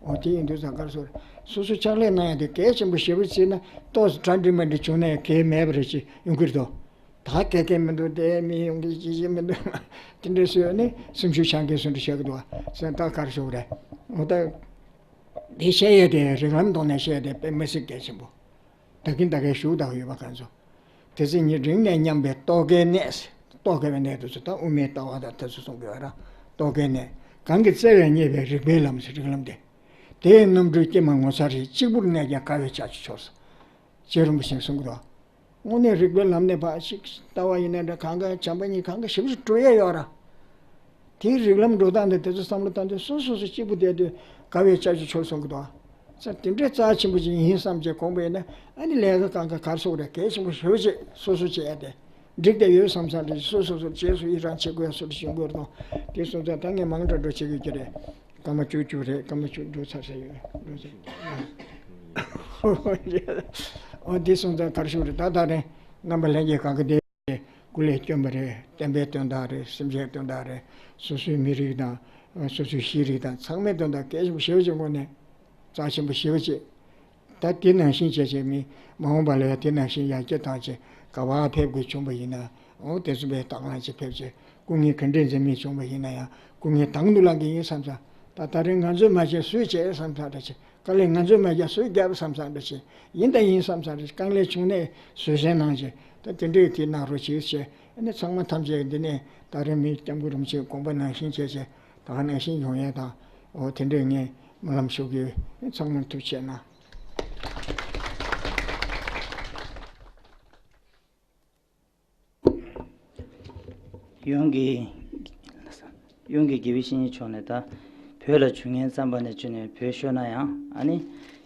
འོ་དེ་ཡིན་དུས་ཙང་ག་རེ་ཟེར། སོ་སོ་ཕྱག་ལས་གནང་ཡ་དེ་གལ་ཆེན་པོ་ཞེ་པོ་བྱས་ན་ཏོག་ཙམ་གྲ་སྒྲིག་མ་འགྲིག་བྱུང་ན་ཡང་གལ་མེད་པ་རེད་ཅེས་ཡོང་གི་རེད་དོ། ད་སྐད་སྐད་མི་འདུག་དེ་མི་ཡོང་གི་ཅི་ཅི་མི་འདུག་དེ་འདྲ་ཟེར་ནས་སེམས་ཤུགས་ཆག་གི་སུ་འདྲ་བྱེད་ཀྱི་འདུག་བ་ཟེར། ད་ག་རེ་ཞུ་དགོས་རེད། འོ་ད་དེ་བཤད་ཡས་དེ་རིགས་ལམ་ཐོག་ནས་བཤད་ཡས་དེ་དཔེ་མི་སྲིད་གལ་ཆེན་པོ། ད་གིན་ད་གའི་ཞུ་དག་ཡོད་པ་གང་ཚོ། དེ་ཚེ་ཉིད་རིང་ནས་མཉམ་པའི་རྟོག་གེའི་གནས། རྟོག་གེ་བའི་གནས་དེ་ཚོ་ད་དབུ་མའི་ལྟ་བ་དང་དེ་ཚོ་གསུང་གི་ཡོད་ར། རྟོག་གེའི་གནས། གང་གི་བརྩེ་བས་བསྙད་པའི་རིགས་པའི་ལམ་ཟེར། རིགས་ལམ་དེ། དེའི་རྣམ་གྲོལ་སྐྱེས་མ་ངོ་མཚར་ཞིག་གཅིག་པུར་གནས་ཀྱང་དགའ་བའི་ལྕགས་ཀྱུ་ཆོག་ཟེར། རྗེ་རིན་པོ་ཆེས་གསུང་གི་འདུག་དངོས་གནས་རིགས་པའི་ལམ་ནས་ཕར་ཞིག་ལྟ་བ་ཡིན་ན་འདྲ། གང་ག་བྱམས་པ་གཉིས་གང་ག་ཞིབ་ཞིབ་འགྲོ་ཡས་ཡོད་ར། དེའི་རིགས་ལམ་འགྲོ་སྟངས་དེ་དེ་ཚོ་བསམ་བློ་བཏང་དུས་སོ་སོ་སོ་གཅིག་པུ་བསྡད་དུས་དགའ་བའི་ལྕགས་ཀྱུ་ཆོག་གསུང་གི་འདུག་ས་དེ་འདྲའི་རྩ་ཆེན་པོ་ཅིག་ཡིན་བསམ་བྱས་དགོངས་པ་ཡིན་ན། ཨ་ནི་ལས་ཀ་གང་ག་གར་སོགས་རེད། གལ་ཆེན་པོ་ཞེ་པོ་ཅིག་སོ་སོ་བྱས་ཏེ་འགྲིག་བསྡད་ཡོད་བསམ་བསམ་རེད། སོ་སོ་སོ་རྗེས་སུ་ཡི་རང་བྱེད་དགོས་ཡ་སོ་སོ་ཡོང་གི་རེད་དོ། དེ་སོང་ཙང་ད་ངས་མང་དྲགས་འགྲོ་བྱེད་དགོས་ཀྱི་རེད། སྐར་མ་བཅུ་བཅུ་རེད། སྐར་མ་བཅུ་འགྲོ་ཚར་ས་ཡོད། འགྲོ་ཚར། འོ་དེ་སོང་ཙང་གར་ཞུགས་རེད། ད་ད་རེད། རྣམ་པ་ལྷན་རྒྱས་གང་ག་དེ། སྐུ་ལས་བསྐྱོན་པ་རེད། བསྟན་པའི་དོན་དག་རེད། སེམས་ཅན་དོན་དག་རེད། སོ་སོའི་མི་རིགས་དང་། སོ་སོའི་ཤེས་རིག་དང་ཚང་མའི་དོན་དག་གལ་ཆེན་པོ་ཞེ་པོ་ཅིག་སྒོ་ནས་རྩ་ཆེན་པོ་ཞེ་པོ་ཅིག་ད་དེ་ནང་བཞིན་བྱས་བྱས་མི་མ་འོངས་པ་ལ་ཡང་དེ་ནང་བཞིན་ཡར་རྒྱས་བཏང་བྱས་ག་པར་ཕེབས་དགོས་བྱུང་པ་ཡིན་ན། འོ་དེ་ཚོ་པའི་སྟག་ལང་ཅིག་ཕེབས་བྱས་སྐུ་ངལ་ག་འདྲས་འཛེམ་མེད་བྱུང་པ་ཡིན་ན་ཡང་སྐུ་ངལ་དང་དུ་བླང་གི་ཡིན་བསམ་ས། ད་ད་རེས་ང་ཚོས་མ་བྱས་སུས་བྱས་བསམ་ས་འདྲ་ཅིག་དཀའ་ལས་ང་ཚོས་མ་བརྒྱབ་སུས་བརྒྱབ་བསམ་བསམ་འདྲ་ཅིག་ཡིན་དང་ཡིན་བསམ་བསམ་རེ། དཀའ་ལས་བྱུང་ནས་བཟོད་བསྲན་གནང་བྱས། ད་དེ་འདྲས་དེ་གནང་རོགས་བྱེད་ཅེས། ཨ་ནི་ཚང་མ་ཐམས་ཅད་འདི་ནས་ད་རེས་མི་སྐྱབས་མགོན་རིན་པོ་ཆེའི་དགོངས་པ་ནང་བཞིན་བྱས་བྱས། ད་ག་ནང་བཞིན་ཡོང་ཡས་དང་། འོ་དེ་འདྲས་ངས་སྨོན་ལམ་ཞུ་གི་ཡོད། ཚང་མ་ཐུགས་རྗེ་གནང་། ཡོངས་ཀྱི། ཡོངས་ཀྱི་དགེ་བའི་བཤེས་གཉེན་མཆོག་ནས་ད་བོད་ལ་བྱུང་མཁན་བསམ་པ་ནས་བྱུང་ནས་བོད་ཤོར་ན་ཡང་། ཨ་ནི་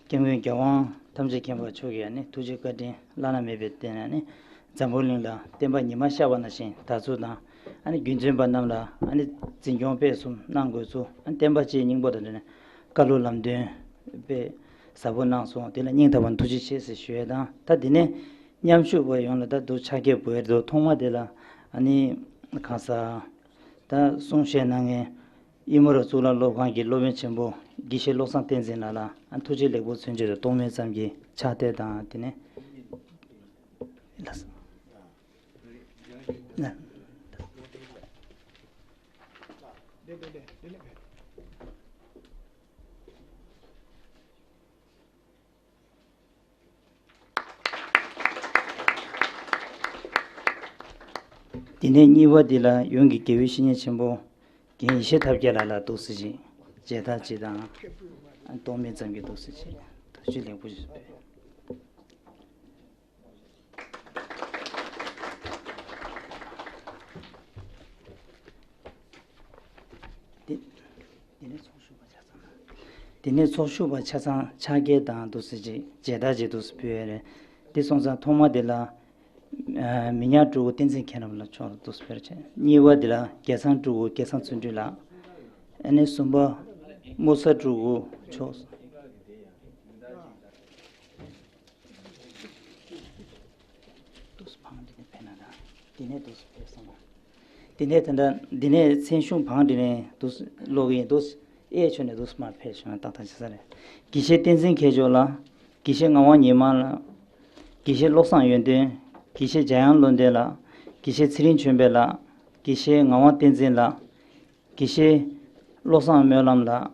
སྐྱབས་མགོན་རྒྱལ་དབང་ཐམས་ཅད་མཁྱེན་པ་མཆོག་གིས་ཨ་ནི་ཐུགས་རྗེ་བཀའ་དྲིན་བླ་ན་མེད་པའི་བརྟེན་ནས། ཨ་ནི་འཛམ་བུ་གླིང་ལ་བསྟན་པ་ཉི་མ་ཤར་བ་ནང་བཞིན་དར་ཚུལ་དང་། ཨ་ནི་རྒྱུན་འཛིན་པ་རྣམས་ལ་ཨ་ནི་འཛིན་སྐྱོང་སྤེལ་གསུམ་གནང་དགོས་ཚུལ། ཨ་ནི་བསྟན་པ་སྤྱིའི་སྙིང་པོ་དང་འབྲེལ་ནས་བཀའ་སློབ་ལམ་སྟོན་དཔེ་ཟབ་པོ་གནང་སོང་། དེ་ལ་སྙིང་ཐག་པ་ནས་ཐུགས་རྗེ་ཆེ་ཟེར་ཞུ་ཡས་དང་། ད་དེ་ནས་མཉམ་ཞུགས་པ་ཡོངས་ལ་ད་དུ་ཕྱག་འཁྱེར་འབུལ་ཡས་དུ་ཐོག་མ་དེ་ལ་ཨ་ནི་གང་ཟག་ད་གསུང་བཤད་གནང་མཁན་དབྱི་མོ་ར་གཙུག་ལག་སློབ་ཁང་གི་སློབ་དཔོན་ཆེན་པོ་དགེ་བཤེས་བློ་བཟང་བསྟན་འཛིན་ལགས་ལ་ཨ་ཐུགས་རྗེ་ལེགས་འབུལ་མཚོན་བྱེད་དུ་རྟོགས་མེད་ཙམ་གྱི་ཕྱག་དེབ་དང་། དེ་ནས་ལགས་སོ། དེ་ནས་གཉིས་པ་འདི་ལ་ཡོངས་ཀྱི་དགེ་བའི་བཤེས་གཉེན་ཆེན་པོ་རྒན་ཡེ་ཤེས་ཐབས་མཁས་ལགས་ལ་འདུག་སེ་ཅིག་མཇལ་དར་ཅིག་དང་། རྟོགས་མེད་ཙམ་གྱི་འདུག་སེ་ཅིག་ཐུགས་རྗེ་ལེགས་འབུལ་ཞུ། དེ་ནས་ཚོགས་ཞུགས་པ་ཆ་ཚང་ཕྱག་འཁྱེར་དང་འདུག་སེ་ཅིག་མཇལ་དར་ཅིག་འདུག་སེ་ཕུལ་ཡས་རེད། དེ་སོང་ཙང་ཐོག་མ་དེ་ལ་ཨ་མི་ཉག་སྤྲུལ་སྐུ་བསྟན་འཛིན་མཁྱེན་རབ་ལགས་མཆོག་འདུག་སེ་ཕུལ་བྱས། གཉིས་པ་དེ་ལ་རྒྱལ་ཚང་སྤྲུལ་སྐུ་སྐལ་བཟང་བརྩོན་འགྲུས་ལགས། ཨ་ནི་གསུམ་པ་རྨོ་ཚ་སྤྲུལ་སྐུ་མཆོག་འདུག་སེ་བང་འདི་ནས་ཕེབས་ན་ད། འདི་ནས་འདུག་སེ་ཕེབས་སོང་། འདི་ནས་ད་ལྟ་འདི་ནས་མཚན་གཞུང་བང་འདི་ནས་འདུག་སེ་ཀློག་གི་ཡིན། འདུག་སེ་གཡས་ཕྱོགས་ནས་འདུག་སེ་མར་ཕེབས་བྱུང་ན་ཏག་ཏག་ཆགས་ས་རེད། དགེ་བཤེས་བསྟན་འཛིན་མཁས་མཆོག་ལགས། དགེ་བཤེས་ངག་དབང་ཉི་མ་ལགས། དགེ་བཤེས་བློ་བཟང་ཡོན་ཏན། དགེ་བཤེས་འཇམ་དབྱངས་བློ་ལྡན་ལགས། དགེ་བཤེས་ཚེ་རིང་ཆོས་འཕེལ་ལགས། དགེ་བཤེས་ངག་དབང་བསྟན་འཛིན་ལགས། དགེ་བཤེས་བློ་བཟང་སྨོན་ལམ་ལགས།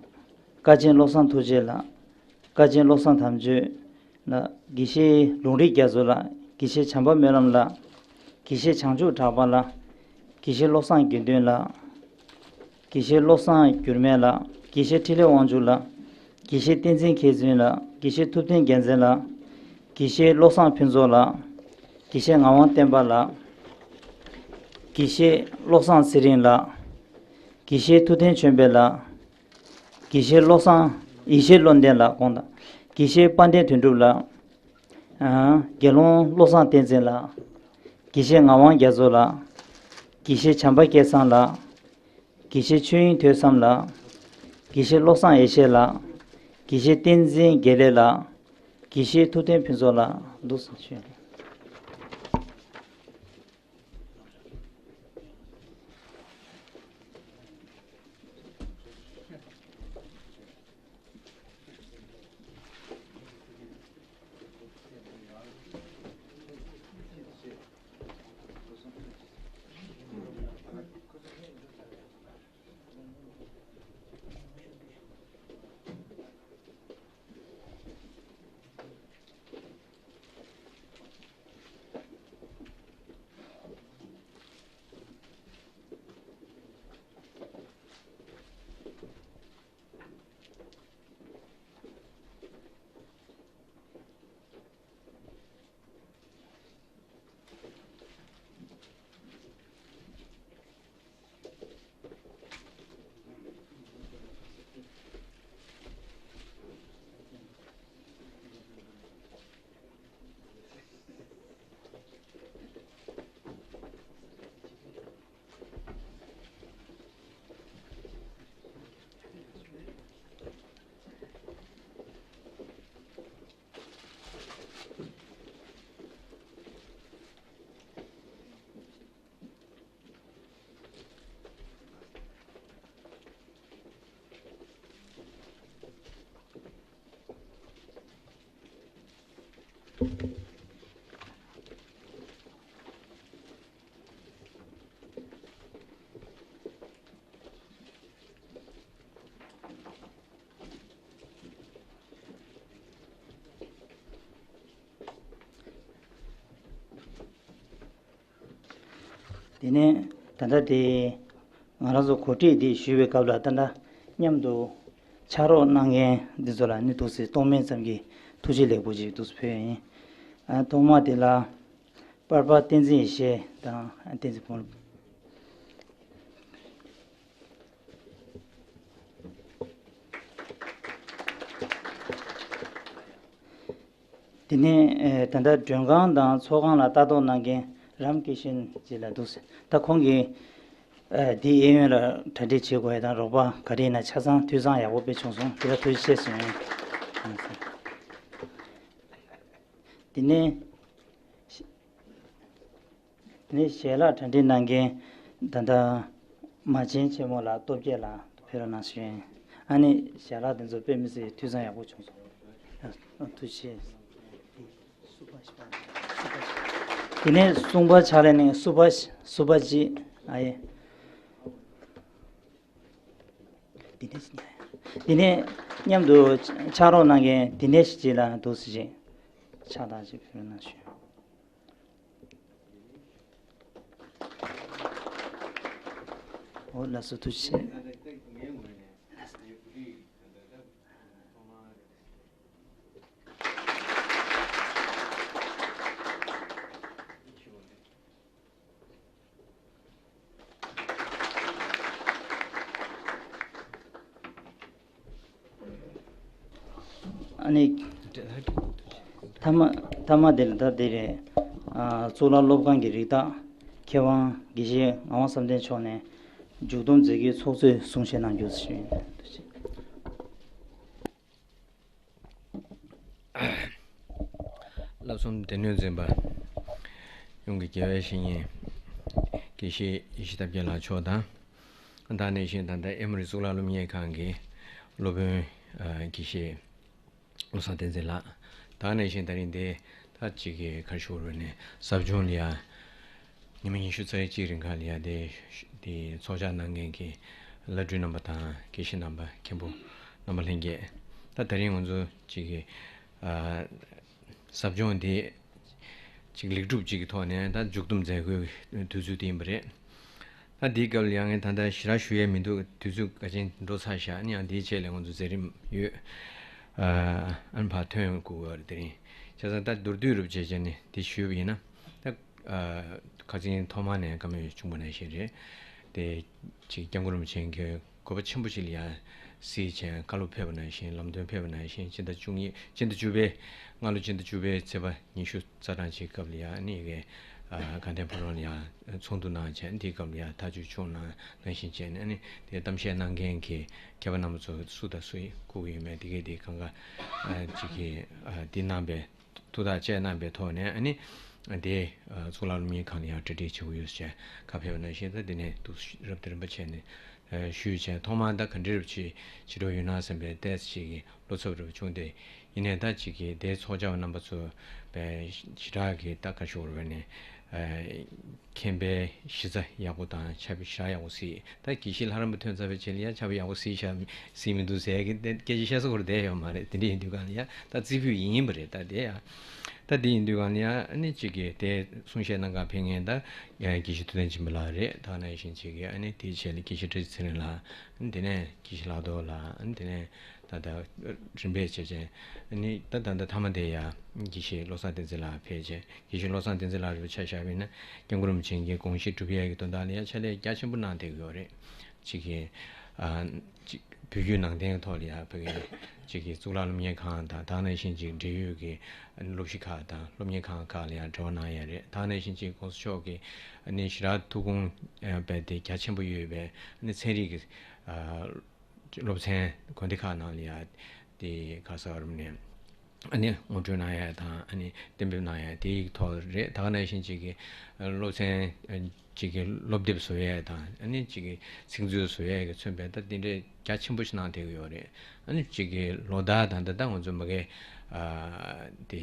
དཀའ་ཆེན་བློ་བཟང་ཐུགས་རྗེ་ལགས། དཀའ་ཆེན་བློ་བཟང་དམ་ཆོས་ལགས། དགེ་བཤེས་ལུང་རིགས་རྒྱ་མཚོ་ལགས། དགེ་བཤེས་བྱམས་པ་སྨོན་ལམ་ལགས། དགེ་བཤེས་བྱང་ཆུབ་གྲགས་པ་ལགས། དགེ་བཤེས་བློ་བཟང་དགེ་འདུན་ལགས། དགེ་བཤེས་བློ་བཟང་འགྱུར་མེད་ལགས། དགེ་བཤེས་འཕྲིན་ལས་དབང་ཕྱུག་ལགས། དགེ་བཤེས་བསྟན་འཛིན་མཁས་བཙུན་ལགས། དགེ་བཤེས་ཐུབ་བསྟན་རྒྱལ་མཚན་ལགས། དགེ་བཤེས་བློ་བཟང་ཕུན་ཚོགས་ལགས། དགེ་བཤེས་ངག་དབང་བསྟན་པ་ལགས། དགེ་བཤེས་བློ་བཟང་ཚེ་རིང་ལགས། དགེ་བཤེས་ཐུབ་བསྟན་ཆོས་འཕེལ་ལགས། དགེ་བཤེས་བློ་བཟང་ཡེ་ཤེས་བློ་ལྡན་ལགས་དགོངས་དག། དགེ་བཤེས་དཔལ་ལྡན་དོན་གྲུབ་ལགས། ཨ། དགེ་སློང་བློ་བཟང་བསྟན་འཛིན་ལགས། དགེ་བཤེས་ངག་དབང་རྒྱ་མཚོ་ལགས། དགེ་བཤེས་བྱམས་པ་སྐལ་བཟང་ལགས། དགེ་བཤེས་ཆོས་དབྱིངས་ཐོས་བསམ་ལགས། དགེ་བཤེས་བློ་བཟང་ཡེ་ཤེས་ལགས། དགེ་བཤེས་བསྟན་འཛིན་དགེ་ལེགས་ལགས། དགེ་བཤེས་ཐུབ་བསྟན་ཕུན་ཚོགས་ལགས། འདུག་སེ་ཕེབས། དེ་ནས་ད་ལྟ་དེ་ང་རང་ཚོ་གོ་སྒྲིག་འདི་ཞུས་པའི་སྐབས་ལ་ད་ལྟ་མཉམ་དུ་ཕྱག་རོགས་གནང་མཁན་འདི་ཚོ་ལ་ནི་ཐུགས་སྲས་གཏོང་མེད་ཙམ་གྱི་ཐུགས་རྗེ་ལེགས་འབུལ་ཅིག་འདུག་སེ་ཕུལ་ཡིན། ཨ། ཐོག་མ་དེ་ལ་པར་པ་བསྟན་འཛིན་ཡེ་ཤེས་དང་བསྟན་འཛིན་ཕུན། དེ་ནས་ཨེ་ད་ལྟ་མགྲོན་ཁང་དང་ཚོགས་ཁང་ལ་ལྟ་རྟོག་གནང་མཁན་རམ་ཀི་ཤན་ཅིག་ལ་འདུག་ཟེར། ད་ཁོང་གིས་ཨེ་འདི་གཡས་གཡོན་ལ་གྲ་སྒྲིག་བྱེད་དགོས་ཡ་དང་རོགས་པ་ག་རེ་ཡིན་ན་ཆ་ཚང་འཐུས་ཚང་ཡག་པོ་དཔེ་བྱུང་སོང་། དེ་ལ་ཐུགས་རྗེ་ཆེ་ཞུ་ཡིན། དེ་ནས། དེ་ནས་ཞལ་ལག་གྲ་སྒྲིག་གནང་མཁན་ད་ལྟ་མ་བྱན་ཆེན་མོ་ལགས་སྟོབས་རྒྱལ་ལགས་ཕེབས་རོགས་གནང་ཞུ་ཡིན། ཨ་ནི་ཞལ་ལག་དེ་ཚོ་དཔེ་མི་སྲིད་འཐུས་ཚང་ཡག་པོ་བྱུང་སོང་། ཐུགས་རྗེ་ཆེ། དེ་ནས་གསུམ་པ་ཕྱག་ལས་གནང་མཁན་སུ་པ་སུ་པ་ཅི། ཨ་ཡེ། དེ་ནས་དེ་ནས་མཉམ་དུ་ཕྱག་རོགས་གནང་མཁན་དེ་ནས་ཅི་ལ་འདུག་སེ་ཅིག་ཕྱག་རྟགས་ཅིག་ཕུལ་གནང་ཞུ། འོ་ལགས་སོ། ཐུགས་རྗེ་ཆེ། ཨ་ནི། མཐའ་མ་མཐའ་མ་དེ་ལ་ད་དེ་རེད། ཨ། གཙུག་ལག་སློབ་ཁང་གི་རིགས་བདག་མཁས་དབང་དགེ་བཤེས་ངག་དབང་བསམ་གཏན་མཆོག་ནས་མཇུག་བསྡོམས་མཛད་རྒྱུའི་ཚོགས་གཙོས་གསུང་བཤད་གནང་རྒྱུ་ཞུ་ཡིན། བསླབ་གསུམ་སྡེ་སྣོད་འཛིན་པ་ཡོངས་ཀྱི་དགེ་བའི་བཤེས་གཉེན་དགེ་བཤེས་ཡེ་ཤེས་རྟ་བརྒྱ་ལགས་མཆོག་དང་། ད་ག་ནང་བཞིན་ད་ལྟ་ཨེ་མོ་རི་གཙུག་ལག་སློབ་གཉེར་ཁང་གི་སློབ་དཔོན་དགེ་བཤེས་བློ་བཟང་བསྟན་འཛིན་ལགས། ད་ག་ནང་བཞིན་ད་རིང་འདི་ད་ཅིག་གི་ག་རེ་ཞུ་དགོས་རེད་ནས་ཟབ་སྦྱོང་ལ་ཡ། ཉི་མ་ཉི་ཤུ་རྩ་གཅིག་རིང་ག་ལ་ཡ་དེ་དེ་ཚོགས་བཅར་གནང་མཁན་གྱི་བླ་སྤྲུལ་རྣམ་པ་དང་དགེ་བཤེས་རྣམ་པ་མཁན་པོ་རྣམ་པ་ལྷན་རྒྱས། ད་དེ་རིང་ང་ཚོ་ཅིག་གི་ཨ། ཟབ་སྦྱོང་དེ་ཅིག་ལེགས་གྲུབ་ཅིག་གི་ཐོག་ནས་ད་མཇུག་བསྡོམས་མཛད་དགོས་དུས་ཚོད་དེ་ཡིན་པ་རེད། ད་འདིའི་སྐབས་ལ་ཡང་ངས་ད་ལྟ་ཞེ་དྲག་ཞུ་ཡས་མི་འདུག་དུས་ཚོད་ག་ཅན་འགྲོ་ཚར་ཤག་ཨ་ནི་ཡང་འདིའི་ཆེད་ལ་ང་ཚོ་མཛད་རིམ་ཡོད། ཨ་ནི་ཕར་ཐོན་དགོས་པ་རེད་དེ་རིང་། བྱས་ཙང་ད་མདོར་བསྡུས་རུ་བྱས་བྱས་ནས་འདི་ཞུས་པ་ཡིན་ན། ད་ཁ་སང་ཐོག་མ་ནས་བཀའ་མོལ་བྱུང་བ་ནང་བཞིན་རེད། དེ་ཅིག་སྐྱབས་མགོན་རིན་པོ་ཆེ་གི་དགོས་པ་ཆེན་པོ་ཞིག་ལ་ཡ་གཟིགས་བྱས་བཀའ་སློབ་ཕེབས་པ་ནང་བཞིན་ལམ་སྟོན་ཕེབས་པ་ནང་བཞིན་སྤྱི་ཟླ་བཅུ་གཉིས་སྤྱི་ཟླ་བཅུ་པའི་སྔ་ལོ་སྤྱི་ཟླ་བཅུ་པའི་ཚེས་པ་ཉི་ཤུ་རྩ་གྲངས་ཅིག་སྐབས་ལ་ཡ་ཨ་ནི་གི་ཨ་དགའ་ལྡན་ཕོ་བྲང་ལ་ཡ་ཚོགས་འདུ་གནང་བྱས་འདིའི་སྐབས་ལ་ཡ་ཐག་གཅོད་བྱུང་གནང་ནང་བཞིན་བྱས་ནས་ཨ་ནི་དེ་གཏམ་བཤད་གནང་མཁན་གྱི་མཁས་པ་རྣམ་པ་ཚོ་སུ་དང་སུ་ཡིན་སྐུ་གི་ཡོད་མེད་དེ་གས་དེ་གང་ག་ཨ་ཅིག་གི་ཨ་འདི་གནང་པའི་ཐུགས་ཐག་བཅད་གནང་པའི་ཐོག་ནས་ཨ་ནི་དེ་ཨ་གཙུག་ལག་སློབ་གཉེར་ཁང་ལ་ཡང་གྲ་སྒྲིག་བྱེད་དགོས་ཡོད་ཟེར་ཁ་ཕེབས་པ་ནང་བཞིན་ད་དེ་ནས་འདུག་རབ་དང་རིམ་པ་བྱས་ནས་ཨ་ཞུས་བྱས་ཐོག་མར་ད་ག་འདྲ་རབ་ཅིག་བྱེད་འགྲོ་ཡོད་ན་བསམ་པའི་ཏོག་ཙམ་ཅིག་གི་བློ་འཚབ་རབ་བྱུང་སྟེ་ཡིན་ནའི་ད་ཅིག་གི་དེ་ཚོགས་བཅར་བ་རྣམ་པ་ཚོ་དཔེ་ཞེ་དྲག་གི་ད་ག་ཞུ་དགོས་རེད་ནས་ཨ་མཁྱེན་པའི་གཞི་རྩ་ཡག་པོ་དང་ཕྱག་དཔེ་ཞེ་དྲག་ཡག་པོ་གཟིགས། ད་དགེ་བཤེས་ལྷ་རམས་པ་ཐོན་ཚར་བའི་རྗེས་ལ་ཡང་ཕྱག་དཔེ་ཡག་པོ་གཟིགས་ཤག་གཟིགས་མི་འདུག་ཟེར་གི་དེ་སྐད་ཆ་བཤད་ས་ཁོ་རང་བསྡད་ཡོད་མ་རེད། དེ་འདྲ་ཡིན་དུས་གང་ལ་ཡ་ད་རྩེ་ཕུད་ཡིན་པ་རེད། ད་དེ་ཡ་ད་དེ་ཡིན་དུས་གང་ལ་ཡ་ཨ་ནི་གཅིག་གི་དེ་གསུང་བཤད་གནང་ག་ཕེབས་མཁན་ད་དགེ་བཤེས་ཐུབ་བསྟན་སྦྱིན་པ་ལགས་རེད། ད་ནང་བཞིན་གཅིག་གི་ཨ་ནི་དེའི་རྗེས་ལ་དགེ་བཤེས་བཀྲ་ཤིས་ཚེ་རིང་ལགས། ཨ་ནི་དེ་ནས་དགེ་བཤེས་ལྷག་རྡོར་ལགས། ཨ་ནི་དེ་ནས་ད་ལྟ་རིམ་པས་བྱས་བྱས་ཨ་ནི་ད་ད་ལྟ་མཐའ་མ་དེ་ཡ་དགེ་བཤེས་བློ་བཟང་བསྟན་འཛིན་ལགས་ཕེབས་བྱས། དགེ་བཤེས་བློ་བཟང་བསྟན་འཛིན་ལགས་རེད་པ་ཆ་བཞག་པ་ཡིན་ན་སྐྱབས་མགོན་རིན་པོ་ཆེ་གི་དགོངས་གཞི་སྒྲུབ་ཡས་ཀྱི་དོན་དག་ལ་ཡང་ཕྱག་ལས་རྒྱ་ཆེན་པོ་གནང་བསྡད་ཀྱི་ཡོད་རེད། གཅིག་གི་ཨ་གཅིག་བོད་བརྒྱུད་ནང་བསྟན་ཐོག་ལ་ཡང་བོད་ཀྱི་གཅིག་གི་གཙུག་ལག་སློབ་གཉེར་ཁང་དང་ད་ག་ནང་བཞིན་གཅིག་འབྲེལ་ཡོད་ཀྱི་སློབ་གཞི་ཁག་དང་སློབ་གཉེར་ཁང་ཁག་ལ་ཡང་འབྲེལ་བ་གནང་ཡས་རེད། ད་ག་ནང་བཞིན་གཅིག་གོང་ས་མཆོག་གི་ཨ་ནི་ཞེ་དྲག་ཐུགས་དགོངས་ཨ་དཔེ་དེ་རྒྱ་ཆེན་པོ་ཡོད་པའི་ཨ་ནི་ཚན་རིག་གི་ཨ་སློབ་ཚན་དགོན་སྡེ་ཁག་ནང་ལ་ཡ་དེ་ག་ས་རུ་ནས་ཨ་ནི་ངོ་སྤྲོད་གནང་ཡ་དང་ཨ་ནི་གཏན་འབེབས་གནང་ཡ་དེའི་ཐོག་རེད། ད་ག་ནང་བཞིན་གཅིག་གི་སློབ་ཚན་གཅིག་གི་སློབ་དེབ་བཟོ་ཡ་དང་ཨ་ནི་གཅིག་གི་ཚིག་མཛོད་བཟོ་ཡ་གི་མཚོན་པའི་ད་དེ་འདྲའི་རྒྱ་ཆེན་པོ་ཞིག་གནང་བསྡད་ཀྱི་ཡོད་རེད། ཨ་ནི་གཅིག་གི་ལོ་ལྟར་ད་ལྟ་ད་ང་ཚོ་མ་གི་ཨ་དེ་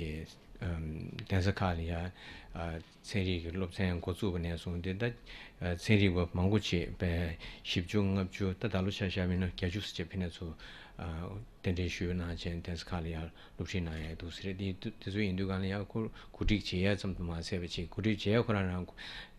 ཨམ་གདན་ས་ཁག་ལ་ཡ་ཨ་ཚན་རིག་གི་སློབ་ཚན་འགོ་བཙུགས་པ་ནས་བཟུང་སྟེ་ད་ཨ་ཚན་རིག་པ་མང་པོ་ཅིག་དཔེ་བཞི་བཅུ་ལྔ་བཅུ་ད་ད་ལོ་ཆ་བཞག་པ་ཡིན་ན་བརྒྱད་ཅུ་ཙམ་ཅིག་ཕེབས་ནས་ཚུར་ཨ་གདན་འདྲེན་ཞུས་གནང་བྱས་གདན་ས་ཁག་ལ་ཡང་སློབ་ཁྲིད་གནང་ཡ་འདུག་ཟེར། དེ་དེ་ཚོ་ཡིན་དུས་གང་ལ་ཡང་ཁོ་གོ་སྒྲིག་བྱེད་ཡ་ཙམ་དུ་མ་ཟད་པ་ཅིག་གོ་སྒྲིག་བྱེད་ཡ་ཁོ་རང་རང་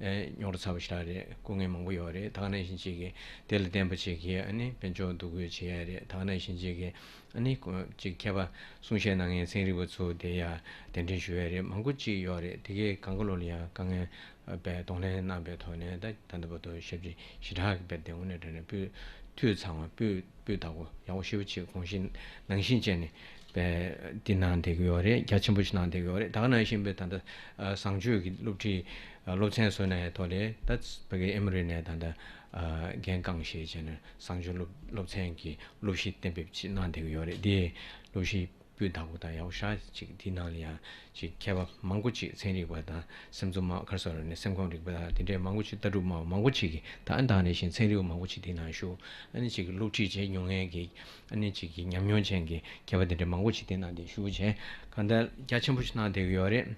ཨེ་རྙོག་དྲ་ཚ་པོ་ཞེ་དྲག་རེད། སྐུ་ངལ་མང་པོ་ཡོད་རེད། ད་ག་ནང་བཞིན་ཅིག་གི་དེ་ལ་བརྟེན་པ་ཅིག་གིས་ཨ་ནི་དཔལ་འབྱོར་འདུ་འགོད་བྱེད་ཡ་རེད། ད་ག་ནང་བཞིན་ཅིག་གི་ཨ་ནི་ཅིག་མཁས་པ་གསུང་བཤད་གནང་མཁན་ཚན་རིག་པ་ཚོ་དེ་ཡ་གདན་འདྲེན་ཞུ་ཡ་རེད། མང་པོ་ཅིག་ཡོད་རེད། དེ་གའི་གང་ག་ལོ་ལ་ཡ་དཀའ་ངལ་པའི་གདོང་ལེན་གནང་པའི་ཐོག་ནས་ད་ད་ལྟ་བར་དུ་ཞབས་ཕྱི་ཞེ་དྲག་གི་དཔེ་དེ་དངོས་གནས་དྲང་གནས་སྤུས་འཐུས་ཚང་བ་སྤུས་སྤུས་དག་པོ་ཡག་པོ་ཞེ་པོ་ཅིག་དགོངས་གཞི་ནང་བཞིན་བྱས་ནས་དཔེ་འདི་གནང་བསྡད་ཀྱི་ཡོད་རེད། རྒྱ་ཆེན་པོ་ཞིག་གནང་བསྡད་ཀྱི་ཡོད་རེད། ད་ག་ནང་བཞིན་པའི་ད་ལྟ་ཨ་བཟང་སྤྱོད་ཀྱི་སློབ་ཁྲིད་ཨ་སློབ་ཚན་བཟོས་ནས་ཐོག་ལས་ད་ཕ་གི་ཨེ་མོ་རི་ནས་ད་ལྟ་ཨ་འགན་རྐང་བཞེས་བྱས་ནས་བཟང་སྤྱོད་སློབ་སློབ་ཚན་གྱི་སློབ་གཞི་གཏན་འབེབས་ཅིག་གནང་བསྡད་ཀྱི་ཡོད་རེད། འདི་སློབ་གཞི་སྤུས་དག་པོ་དང་ཡག་པོ་ཞེ་དྲག་ཅིག་འདི་ནང་ལ་ཡང་ཅིག་མཁས་པ་མང་པོ་ཅིག་ཚན་རིག་པ་དང་སེམས་ཚོར་མ་ག་རེ་ཟེར་ནས་སེམས་ཁམས་རིག་པ་དང་དེ་འདྲའི་མང་པོ་ཅིག་ལྟ་གྲུབ་སྨྲ་བ་མང་པོ་ཅིག་གིས་ད་ཨ་ནི་ད་ག་ནང་བཞིན་ཚན་རིག་པ་མང་པོ་ཅིག་འདི་ནང་བཞུགས། ཨ་ནི་ཅིག་གི་སློབ་ཁྲིད་བྱེད་མྱོང་མཁན་གྱི་ཨ་ནི་ཅིག་གི་ཉམས་མྱོང་ཅན་གྱི་མཁས་པ་དེ་འདྲ་མང་པོ་ཅིག་འདི་ནང་འདི་བཞུགས་བྱས་གང་ལྟར་རྒྱ་ཆེན་པོ་ཞིག་གནང་བསྡད་ཀྱི་ཡོད་རེད།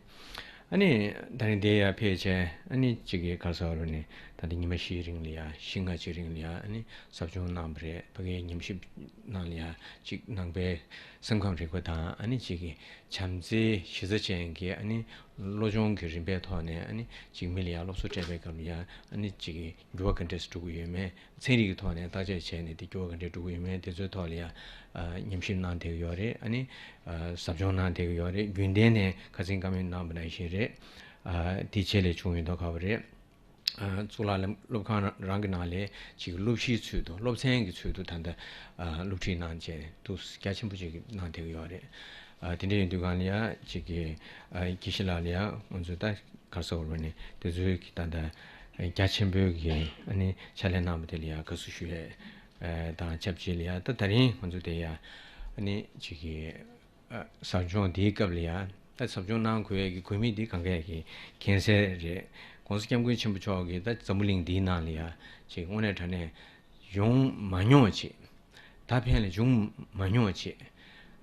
ཨ་ནི་ད་རིང་འདི་ཡར་ཕེབས་བྱས་ཨ་ནི་ཅིག་གི་ག་རེ་ཟེར་རུ་ནས་ད་ལྟ་ཉི་མ་བཞིའི་རིང་ལ་ཡ་བཞི་ལྔ་ཅིག་རིང་ལ་ཡ་ཨ་ནི་ཟབ་སྦྱོང་གནང་བ་རེད། ཕ་གིའི་ཉམས་ཞིབ་ནང་ལ་ཡ་ཅིག་ནང་པའི་སེམས་ཁམས་རིག་པ་དང་ཨ་ནི་ཅིག་གི་བྱམས་བརྩེའི་གཞི་རྩ་ཅན་གྱི་ཨ་ནི་བློ་སྦྱོང་གི་རིམ་པའི་ཐོག་ནས་ཨ་ནི་ཅིག་མི་ལ་ཡ་སློབ་གསོ་སྤྲད་པའི་སྐབས་ལ་ཡ་ཨ་ནི་ཅིག་གི་འགྱུར་བ་ག་འདྲས་སུ་འགྲོ་གི་ཡོད་མེད། ཚན་རིག་གི་ཐོག་ནས་བརྟག་དཔྱད་བྱས་ནས་དེ་འགྱུར་བ་ག་འདྲས་འགྲོ་གི་ཡོད་མེད་དེ་ཚོའི་ཐོག་ལ་ཡ་ཨ་ཉམས་ཞིབ་གནང་བསྡད་ཀྱི་ཡོད་རེད། ཨ་ནི་ཨ་ཟབ་སྦྱོང་གནང་བསྡད་ཀྱི་ཡོད་རེད། རྒྱུན་ལྡན་ནས་ཁ་སང་བཀའ་མོལ་གནང་བ་ནང་བཞིན་རེད། ཨ་དེ་རྗེས་ལ་བྱུང་ཡོད་མདོག་ཁ་པོ་རེད། གཙུག་ལག་སློབ་ཁང་རང་གི་ནང་ལས་ཅིག་སློབ་གཞིའི་ཚུལ་དུ་སློབ་ཚན་གྱི་ཚུལ་དུ་ད་ལྟ་སློབ་ཁྲིད་གནང་བྱས་འདུག་རྒྱ་ཆེན་པོ་ཅིག་གནང་བསྡད་ཀྱི་ཡོད་རེད། དེ་འདྲ་ཡིན་དུས་གང་ལ་ཡ་ཅིག་གི་དགེ་བཤེས་ལགས་ལ་ཡ་ང་ཚོ་ད་ག་རེ་ཟེར་དགོས་རེད། དེ་ཚོའི་གི་ད་ལྟ་རྒྱ་ཆེན་པོའི་གི་ཨ་ནི་ཕྱག་ལས་གནང་བ་དེ་ལ་ཡ་དགའ་བསུ་ཞུ་ཡས་དང་ཆབས་ཅིག་ལ་ཡ་ད་ད་རིང་ང་ཚོ་དེ་ཡ་ཨ་ནི་ཅིག་གི་ཨ་ཟབ་སྦྱོང་འདིའི་སྐབས་ལ་ཡང་ད་ཟབ་སྦྱོང་གནང་དགོས་ཡས་ཀྱི་དགོས་དམིགས་འདི་གང་གས་ཀྱི་མཁྱེན་གསལ་རེད། ༸གོང་ས་༸སྐྱབས་མགོན་ཆེན་པོ་མཆོག་གིས་ད་འཛམ་བུ་གླིང་འདིའི་ནང་ལ་ཡང་ཅིག་དངོས་གནས་དྲང་གནས་ཡོང་མ་མྱོང་བ་ཅིག་ད་ཕན་ལ་བྱུང་མ་མྱོང་བ་ཅིག་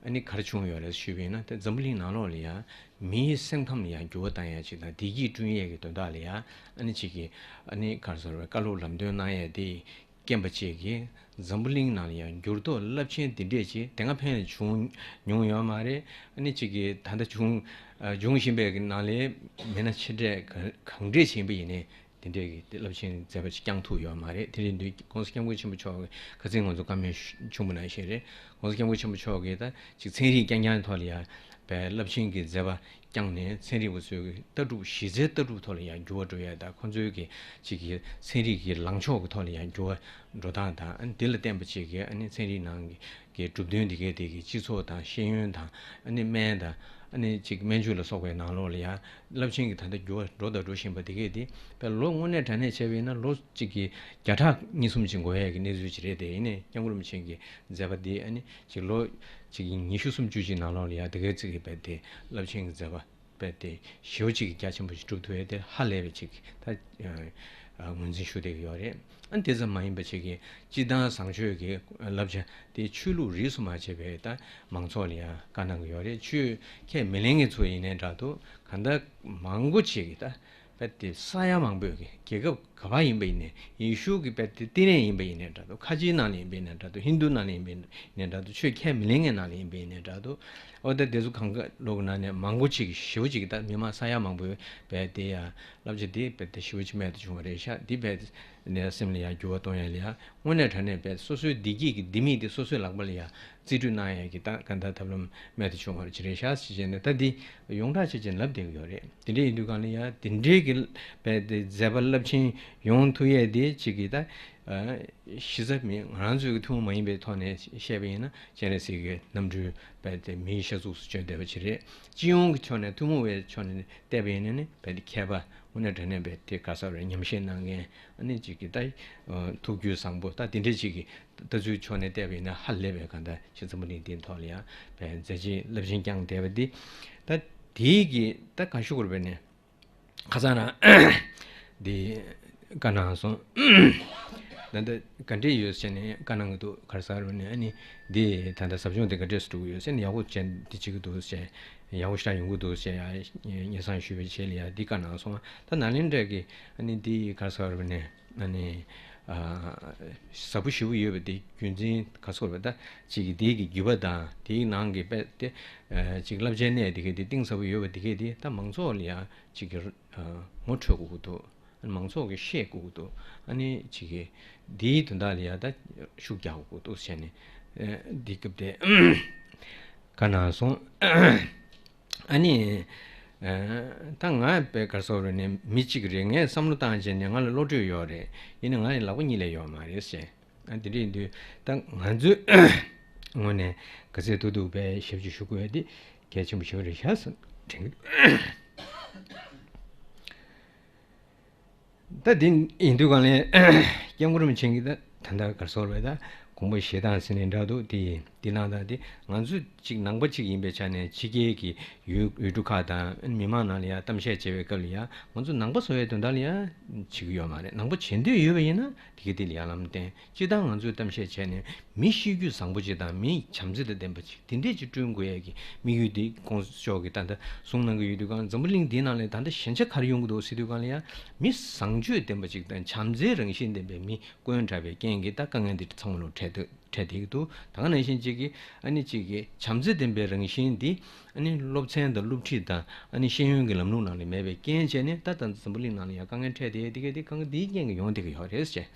ཨ་ནི་ག་རེ་བྱུང་ཡོད་རེད་ཞུས་པ་ཡིན་ན། ད་འཛམ་བུ་གླིང་ནང་ལོགས་ལ་ཡང་མིའི་སེམས་ཁམས་ལ་ཡང་འགྱུར་བ་བཏང་ཡས་ཅིག་དང་བདེ་སྐྱིད་བསྐྲུན་ཡས་ཀྱི་དོན་དག་ལ་ཡང་ཨ་ནི་ཅིག་གི་ཨ་ནི་ག་རེ་ཟེར་བཀའ་སློབ་ལམ་སྟོན་གནང་ཡས་དེ། རྐྱེན་པ་བཅས་ཀྱིས་འཛམ་བུ་གླིང་ནང་ལ་ཡང་འགྱུར་ལྡོག་རླབས་ཆེན་འདི་འདྲས་ཅིག་དེ་སྔ་ཕན་ལ་བྱུང་མྱོང་ཡོད་མ་རེད། ཨ་ནི་གཅིག་གིས་ད་ལྟ་བྱུང་ཨ་འབྱུང་བཞིན་པའི་གི་ནང་ལས་མི་སྣ་ཆེ་གྲས་ག་གང་འདྲས་ཅིག་ཡིན་པ་ཡིན་ནའི་དེ་འདྲས་ཀྱི་དེ་རླབས་ཆེན་མཛད་པ་ཅིག་བསྐྱངས་ཐུབ་ཡོད་མ་རེད། དེ་རེད་དུས་༸གོང་ས་༸སྐྱབས་མགོན་ཆེན་པོ་མཆོག་གི་ཁ་སང་ང་ཚོ་བཀའ་མོལ་ཞུ་བྱུང་བ་ནང་བཞིན་རེད། ༸གོང་ས་༸སྐྱབས་མགོན་ཆེན་པོ་མཆོག་གིས་ད་ཅིག་ཚན་རིག་རྐྱང་རྐྱང་ཐོག་ལ་ཡང་པའི་རླབས་ཆེན་གྱི་མཛད་པ་བསྐྱངས་ནས་ཚན་རིག་པ་ཚོའི་ལྟ་གྲུབ་གཞི་རྩའི་ལྟ་གྲུབ་ཐོག་ལ་ཡང་འགྱུར་བ་འགྲོ་ཡས་དང་ཁོང་ཚོའི་གི་ཅིག་གི་ཚན་རིག་གི་ལངས་ཕྱོགས་ཀྱི་ཐོག་ལ་ཡང་འགྱུར་བ་འགྲོ་སྟངས་དང་ཨ་ནི་དེ་ལ་བརྟེན་པ་ཅིག་གི་ཨ་ནི་ཚན་རིག་ནང་གི་གི་གྲུབ་དོན་དེ་གའི་དེ་གི་སྤྱི་ཚོགས་དང་ཤེས་ཡོན་དང་ཨ་ནི་སྨན་དང་ཨ་ནི་ཅིག་སྨན་བཅོས་ལ་སོགས་པའི་ནང་ལོགས་ལ་ཡང་རླབས་ཆེན་གྱི་ད་ལྟ་འགྱུར་བ་འགྲོ་དང་འགྲོ་བཞིན་པ་དེ་གའི་དེ་པའི་ལོ་དངོས་གནས་དྲང་གནས་བྱས་པ་ཡིན་ན་ལོ་གཅིག་གི་བརྒྱ་ཕྲག་གཉིས་གསུམ་ཅིག་འགོར་ཡས་ཀྱི་གནས་ཚུལ་ཅིག་རེད། དེ་ཡིན་ནའི་སྐྱབས་མགོན་རིན་པོ་ཆེ་གི་མཛད་པ་དེ་ཨ་ནི་ཅིག་ལོ་ཅིག་ཉི་ཤུ་སུམ་ཅུ་ཅིག་ནང་ལོགས་ལ་ཡ་དེ་གའི་ཅིག་གི་བས་དེ་རླབས་ཆེན་གྱི་མཛད་པ་བས་དེ་ཞེ་པོ་ཅིག་གི་རྒྱ་ཆེན་པོ་ཞིག་གྲུབ་ཐུབ་ཡས་དེ་ཧ་ལས་པའི་ཅིག་ད་ངོས་འཛིན་ཞུ་བསྡད་ཀྱི་ཡོད་རེད། ཨ་ནི་དེ་ཙམ་མ་ཡིན་པ་ཅིག་གི་སྤྱི་བཏང་བཟང་སྤྱོད་ཀྱི་བསླབ་བྱ་དེ་ཆོས་ལུགས་རིས་སུ་མ་ཆད་པའི་ད་མང་ཚོགས་ལ་ཡ་བཀའ་གནང་གི་ཡོད་རེད། ཆོས་ཁས་མི་ལེན་མཁན་ཚོ་ཡིན་ནའི་འདྲ་འདུག་གང་ལྟར་མང་པོ་ཅིག་གི་ད་བས་དེ་ས་ཡ་མང་པོས་ཀྱི་རྒྱལ་ཁབ་ག་པར་ཡིན་པ་ཡིན་ནའི་ཡེ་ཤུ་གི་བས་དེ་བསྟི་གནས་ཡིན་པ་ཡིན་ནའི་འདྲ་འདུག་ཁ་ཆེའི་ནང་ལ་ཡིན་པ་ཡིན་ནའི་འདྲ་འདུག་ཧིན་དུ་ནང་ལ་ཡིན་པ་ཡིན་ནའི་འདྲ་འདུག་ཆོས་ཁས་མི་ལེན་མཁན་ནང་ལ་ཡིན་པ་ཡིན་ནའི་འདྲ་འདུག་འོ་ད་དེ་ཚོ་གང་ག་ལོག་གི་ནང་ནས་མང་པོ་ཅིག་ཞེ་པོ་ཅིག་གི་ད་མི་མང་ས་ཡ་མང་པོས་བས་དེ་ཡ་བསླབ་བྱ་དེ་བས་དེ་ཞེ་པོ་ཅིག་རྨད་དུ་བྱུང་བ་རེད་ཤག་འདི་བས་ནས་སེམས་ལ་ཡ་འགྱུར་བ་གཏོང་ཡ་ལ་ཡ་དངོས་གནས་དྲང་གནས་བས་སོ་སོའི་བདེ་སྐྱིད་ཀྱི་ལྡེ་མིག་དེ་སོ་སོའི་ལག་པ་ལ་ཡ་རྩིས་སྤྲོད་གནང་ཡས་ཀྱི་ད་གང་ལྟར་ཐབས་ལམ་རྨད་དུ་བྱུང་བ་ཅིག་རེད་ཤག་ཟེར་བྱས་ནས་ད་འདི་ཡོངས་གྲགས་བྱས་བྱས་ལབ་བསྡད་ཀྱི་ཡོད་རེད། དེ་འདྲ་ཡིན་དུས་གང་ལ་ཡ་དེ་འདྲའི་གི་བས་དེ་མཛད་པ་རླབས་ཆེན་ཡོང་ཐུབ་ཡས་དེ་གཅིག་གི་ད་གཞི་རྩ་མི་ང་རང་ཚོའི་གི་ཐུན་མོང་མ་ཡིན་པའི་ཐོག་ནས་བཤད་པ་ཡིན་ན་སྤྱན་རས་གཟིགས་ཀྱི་རྣམ་སྤྲུལ་བས་དེ་མིའི་ཤ་གཟུགས་སུ་བྱོན་བསྡད་པ་ཅིག་རེད། སྤྱི་ཡོངས་ཀྱི་ཕྱོགས་ནས་ཐུན་མོང་བའི་ཕྱོགས་ནས་བལྟས་པ་ཡིན་ན་ནི་བས་དེ་མཁས་པ་དངོས་གནས་དྲང་གནས་བས་དེ་ག་ས་རེད་ཉམས་བཞེས་གནང་མཁན་ཨ་ནི་གཅིག་གི་ད་ཐུགས་རྒྱུད་བཟང་པོ་ད་དེ་འདྲ་གཅིག་གི་ལྟ་ཚུལ་ཕྱོགས་ནས་བལྟས་པ་ཡིན་ན་ཧ་ལས་པའི་གང་ལྟར་ཕྱི་འཛམ་བུ་གླིང་འདིའི་ཐོག་ལ་ཡང་བས་མཛད་རྗེས་རླབས་ཆེན་བསྐྱངས་བསྡད་པ་འདི་ད་དེའི་གི་ད་ག་ཞུ་དགོས་རེད་པས་ནས་ཁ་སང་རང་འདི་བཀའ་གནང་སོང་། ད་ལྟ་ག་འདྲས་ཡོད་ཟེར་ནས་བཀའ་གནང་གི་འདུག་ག་རེ་ཟེར་རེད་ནས་ཨ་ནི་འདི་ད་ལྟ་ཟབ་སྦྱོང་འདི་ག་འདྲས་སུ་འགྲོ་གི་ཡོད་ཟེར་ནས་ཡག་པོ་བྱས་འདི་བྱེད་ཀྱི་འདུག་ཟེར་ཡག་པོ་ཞེ་དྲག་ཡོང་གི་འདུག་ཟེར་ཡ་སྙན་སེང་ཞུས་པའི་རྗེས་ལ་ཡ་འདི་བཀའ་གནང་སོང་། ད་ནཱ་ལེནྡྲ་གི་ཨ་ནི་འདི་ག་རེ་ཟེར་རེད་ནས། ཨ་ནི། ཨ། ཟབ་པོ་ཞེ་པོ་ཡོད་པ་དེ་རྒྱུ་མཚན་ག་ཚོད་རེད་ད་ཅིག་གི་དེའི་གི་བརྒྱུད་པ་དང་དེའི་ནང་གི་དཔེ་དེ། ཨ། ཅིག་བསླབ་བྱའི་གནས་དེ་གའི་དེ་གཏིང་ཟབ་པོ་ཡོད་པ་དེ་གའི་དེ་ད་མང་ཚོགས་ལ་ཡང་ཅིག་གི། ཨ། ངོ་འཕྲོད་དགོས་ཀྱི་འདུག་ཨ་ནི་མང་ཚོགས་ཀྱིས་ཤེས་དགོས་ཀྱི་འདུག་ཨ་ནི་ཅིག་གི་དེའི་དོན་དག་ལ་ཡང་ད་ཤུགས་རྒྱག་དགོས་ཀྱི་འདུག་ཟེར་ནས། ཨ། འདི་སྐབས་དེ་བཀའ་གནང་སོང་། ཨ་ནི། ཨ། ད་ང་དཔེ་ག་རེ་ཟེར་རེད་ནས་མི་གཅིག་རེད། ངས་བསམ་བློ་བཏང་བྱས་ནས་ང་ལ་བློ་གྲོས་ཡོད་རེད། ཡིན་ནའི་ང་ལ་ལག་པ་གཉིས་ལས་ཡོད་མ་རེད་ཟེར། ཨ། དེ་འདྲ་ཡིན་དུས་ད་ང་ཚོའི་ངོས་ནས་ག་ཚོད་ཐུབ་ཐུབ་དཔེ་ཞབས་ཕྱི་ཞུ་དགོས་ཡ་དེ་གལ་ཆེན་པོ་ཞིག་རེད་ཤག་ཟེར་དྲན་གྱི་འདུག་ད་དེ་ཡིན་དུས་གང་ལས་སྐྱབས་མགོན་རིན་པོ་ཆེ་གིས་ད་ད་ལྟ་ག་རེ་ཟེར་བས་ད་དགོངས་པ་བཞེས་སྟངས་ཟེར་ནས་འདྲ་འདུག་དེ་དེ་གནང་སྟངས་དེ་ང་ཚོ་གཅིག་ནང་པ་གཅིག་ཡིན་པའི་ཆ་ནས་ཕྱི་རྒྱལ་གྱི་ཡུལ་ཡུལ་གྲུ་ཁག་དང་མི་མང་ནང་ལ་ཡང་གཏམ་བཤད་བྱེད་པའི་སྐབས་ལ་ཡང་ང་ཚོ་ནང་པ་བཟོ་བའི་དོན་དག་ལ་ཡང་བྱེད་ཀྱི་ཡོད་མ་རེད། ནང་པ་བྱེད་འདོད་ཡོད་པ་ཡིན་ན་དེ་ག་དེ་ལ་ཡང་ལམ་བསྟན། སྤྱིར་བཏང་ང་ཚོས་གཏམ་བཤད་བྱས་ནས་མི་གཤིས་རྒྱུད་བཟང་པོ་ཅིག་དང་མི་བྱམས་བརྩེ་དང་ལྡན་པ་ཅིག་དེ་འདྲས་ཅིག་བསྐྲུན་དགོས་ཡས་ཀྱི་དམིགས་ཡུལ་དེ་༸གོང་ས་མཆོག་གིས་ད་ལྟ་གསུངས་གནང་གི་ཡོད་དུས་གང་འཛམ་བུ་གླིང་འདིའི་ནང་ལ་ད་ལྟ་ཞན་ཆ་ག་རེ་ཡོང་གི་འདུག་ཟེར་དུས་གང་ལ་ཡང་མི་བཟང་སྤྱོད་ལྡན་པ་ཅིག་དང་བྱམས་བརྩེའི་རང་བཞིན་ལྡན་པའི་མི་དཀོན་དྲགས་པའི་རྐྱེན་གྱིས་ད་དཀའ་ངལ་འདི་ཚང་མ་ལ་འཕྲད་འདུག་འཕྲད་བསྡད་ཀྱི་འདུག་ད་ག་ནང་བཞིན་ཅིག་གིས་ཨ་ནི་ཅིག་གིས་བྱམས་བརྩེ་ལྡན་པའི་རང་བཞིན་འདི་ཨ་ནི་སློབ་ཚན་དང་སློབ་ཁྲིད་དང་ཨ་ནི་ཤེས་ཡོན་གྱི་ལམ་ལུགས་ནང་ལ་མེད་པའི་རྐྱེན་བྱས་ནས་ད་ལྟ་འཛམ་བུ་གླིང་ནང་ལ་ཡང་དཀའ་ངལ་འཕྲད་དེ་དེ་གས་དེ་དཀའ་ངལ་འདིའི་རྐྱེན་གྱིས་ཡོང་བསྡད་ཀྱི་ཡོད་རེད་ཟེར།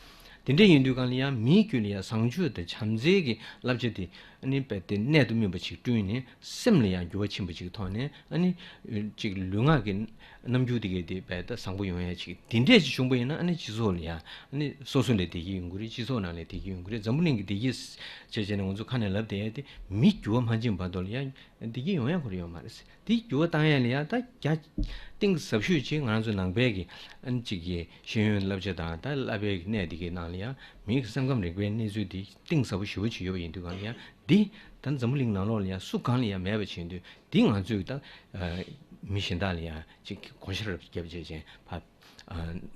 དེ་འདྲ་ཡིན་དུས་གང་ལ་ཡང་མིའི་རྒྱུད་ལ་ཡང་བཟང་སྤྱོད་དང་བྱམས་བརྩེ་གི་བསླབ་བྱ་དེ་ཨ་ནི་རྦད་དེ་གནད་དུ་སྨིན་པ་ཅིག་བསྐྲུན་ནས་སེམས་ལ་ཡང་འགྱུར་བ་ཕྱིན་པ་ཅིག་ཐོག་ནས་ཨ་ནི་ཅིག་ལུས་ངག་གི་རྣམ་འགྱུར་དེ་གས་དེ་རྦད་དེ་བཟང་པོ་ཡོང་ཡ་ཅིག་དེ་འདྲས་ཅིག་བྱུང་པ་ཡིན་ན་ཨ་ནི་སྤྱི་ཚོགས་ལ་ཡང་ཨ་ནི་སོ་སོ་ལ་བདེ་སྐྱིད་ཡོང་གི་རེད། སྤྱི་ཚོགས་ནང་ལ་བདེ་སྐྱིད་ཡོང་གི་རེད། འཛམ་བུ་གླིང་གི་བདེ་སྐྱིད་བྱས་བྱས་ནས་ང་ཚོ་ཁ་ནས་ལབ་བསྡད་ཡ་དེ་མི་འགྱུར་བ་མ་ཕྱིན་བར་དུ་ལ་ཡང་བདེ་སྐྱིད་ཡོང་ཡ་ཁོ་རང་ཡོད་མ་རེད། དེ་འགྱུར་བ་བཏང་ཡ་ལ་ཡང་ད་རྒྱ་གཏིང་ཟབ་ཤོས་ཅིག་ང་རང་ཚོ་ནང་པའི་གི་ཨ་ནི་ཅིག་གི་ཤེས་ཡོན་བསླབ་བྱ་དང་ད་བསླབ་པའི་གི་གནས་དེ་གའི་ནང་ལ་ཡང་མིའི་གི་སེམས་ཁམས་རིག་པའི་གནས་ཚུལ་དེ་གཏིང་ཟབ་པོ་ཞེ་པོ་ཅིག་ཡོད་པ་ཡིན་དུས་གང་ལ་ཡང་འདི་ད་འཛམ་བུ་གླིང་ནང་ལོགས་ལ་ཡང་སུ་གང་ལ་ཡང་མེད་པ་བྱེད་དུས་འདི་ང་ཚོས་ད་མི་གཞན་དག་ལ་ཡང་ཅིག་གོ་ཤེས་རབ་རྒྱབ་བྱས་ཅན་ཕ་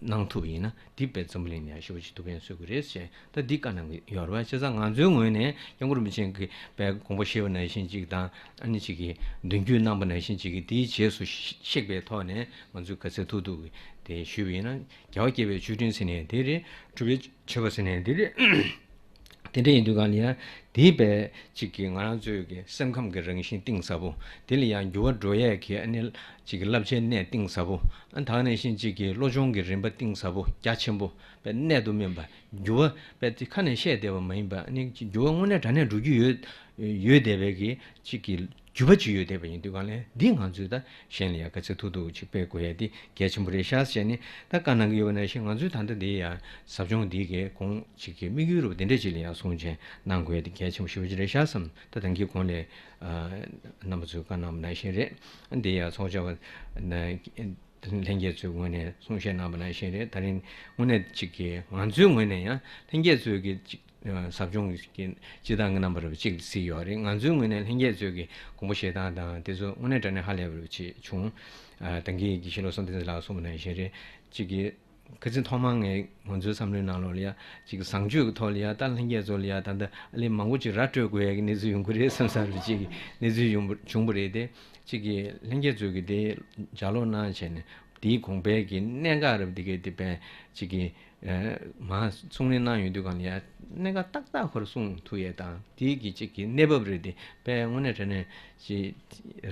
གནང་ཐུབ་པ་ཡིན་ན་འདི་དཔེ་འཛམ་བུ་གླིང་ནས་ཡང་ཞེ་པོ་ཅིག་ཐུགས་ཕན་གསོས་ཀྱི་རེད་ཅེས་ད་འདི་བཀའ་གནང་གི་ཡོད་རེད་བ། བྱས་ཙང་ང་ཚོའི་ངོས་ནས་སྐྱབས་མགོན་རིན་པོ་ཆེ་གིས་དཔེ་དགོངས་པ་བཞེས་པ་ནང་བཞིན་ཅིག་དང་ཨ་ནི་ཅིག་གིས་མདུན་སྐྱོད་གནང་པ་ནང་བཞིན་ཅིག་གིས་དེའི་རྗེས་སུ་གཤེགས་པའི་ཐོག་ནས་ང་ཚོས་ག་ཚོད་ཐུབ་ཐུབ་ཀྱིས་དེ་ཞུས་པ་ཡིན་ན་རྒྱལ་བ་དགྱེས་པའི་མཆོད་སྤྲིན་ཟེར་ནས་དེ་རེད། སྒྲུབ་པའི་མཆོད་པ་ཟེར་ནས་དེ་རེད། དེ་འདྲ་ཡིན་དུས་གང་ལ་ཡང་དེའི་བས་ཅིག་གི་ང་རང་ཚོའི་གི་སེམས་ཁམས་ཀྱི་རང་བཞིན་གཏིང་ཟབ་པོ་དེ་ལ་ཡང་འགྱུར་བ་འགྲོ་ཡས་ཀྱི་ཨ་ནི་ཅིག་གི་བསླབ་བྱའི་གནས་གཏིང་ཟབ་པོ་ཨ་ད་ག་ནང་བཞིན་ཅིག་གི་བློ་སྦྱོང་གི་རིམ་པ་གཏིང་ཟབ་པོ་རྒྱ་ཆེན་པོ་བས་གནད་དུ་སྨིན་པ་འགྱུར་བ་བས་དེ་ཁ་ནས་བཤད་བསྡད་པ་མ་ཡིན་པ་ཨ་ནི་འགྱུར་བ་དངོས་གནས་དྲང་གནས་འགྲོ་རྒྱུ་ཡོད་ཡོད་བསྡད་པའི་གི་ཅིག་གི་རྒྱུ་བ་ཅིག་ཡོད་བསྡད་པ་ཡིན་དུས་གང་ལས་འདི་ང་ཚོས་ད་གཞན་ལ་ཡང་ག་ཚོད་ཐུབ་ཐུབ་ཅིག་སྤེལ་དགོས་ཡ་འདི་གལ་ཆེན་པོ་རེད་ཤག་ཟེར་ནས་ད་བཀའ་གནང་གི་ཡོད་པ་ནང་བཞིན་ང་ཚོས་ད་ལྟ་འདི་ཡང་ཟབ་སྦྱོང་འདི་གའི་གོང་ཅིག་གི་དམིགས་ཡུལ་རུ་འདི་འདྲ་ཅིག་ལ་ཡང་གསུང་བྱས་གནང་དགོས་ཡ་འདི་གལ་ཆེན་པོ་ཞེ་པོ་ཅིག་རེད་ཤག་བསམ། ད་ད་གིན་གོང་ལས་རྣམ་པ་ཚོས་བཀའ་གནང་བ་ནང་བཞིན་རེད། འདི་ཡང་ཚོགས་བཅར་བ་ན། ལྷན་རྒྱས་ཚོའི་ངོས་ནས་གསུང་བཤད་གནང་བ་ནང་བཞིན་རེད། ད་རིང་དངོས་གནས་གཅིག་གི་ང་ཚོའི་ངོས་ནས་ཡང་ལྷན་རྒྱས་ཚོའི་གི་གཅིག་ཟབ་སྦྱོང་གི་སྤྱི་བཏང་གི་རྣམ་པ་རུ་གཅིག་གཟིགས་ཡོད་རེད། ང་ཚོའི་ངོས་ནས་ལྷན་རྒྱས་ཚོའི་གི་དགོངས་པ་བཞེས་སྟངས་དང་དེ་ཚོ་དངོས་གནས་དྲང་གནས་ཧ་ལས་པ་རུ་ཅིག་བྱུང་། ད་གིན་དགེ་བཤེས་བློ་བཟང་བསྟན་འཛིན་ལགས་གསུངས་པ་ནང་བཞིན་རེད། གཅིག་གི་ཁ་སང་ཐོག་མར་ངས་ང་ཚོའི་བསམ་བློའི་ནང་ལོགས་ལ་ཡ་གཅིག་གི་བཟང་སྤྱོད་ཀྱི་ཐོག་ལ་ཡ་ད་ལྷན་རྒྱས་ཚོ་ལ་ཡ་ད་ལྟ་ཨ་ལས་མང་པོ་ཅིག་ར་སྤྲོད་དགོས་ཡ་གི་གནས་ཚུལ་ཡོང་གི་རེད་བསམ་ས་རུ་གཅིག་གི་གནས་ཚུལ་ཡོང་བ་བྱུང་བ་རེད་དེ། གཅིག་གིས་ལྷན་རྒྱས་ཚོས་ཀྱི་དེ་ལྗགས་ཀློག་གནང་བྱས་ནས་དེའི་དགོངས་པའི་གི་གནད་འགག་རབ་དེ་གའི་དེ་བས་གཅིག་གིས་མ་གསུང་གླེང་གནང་ཡོང་དུས་གང་ལ་ཡ་གནད་འགག་ཏག་ཏག་ཁོ་ར་གསུང་ཐུབ་ཡས་དང་དེའི་གི་གཅིག་གི་གནས་བབ་རེད་དེ་བས་དངོས་གནས་དྲང་གནས་ཅིག་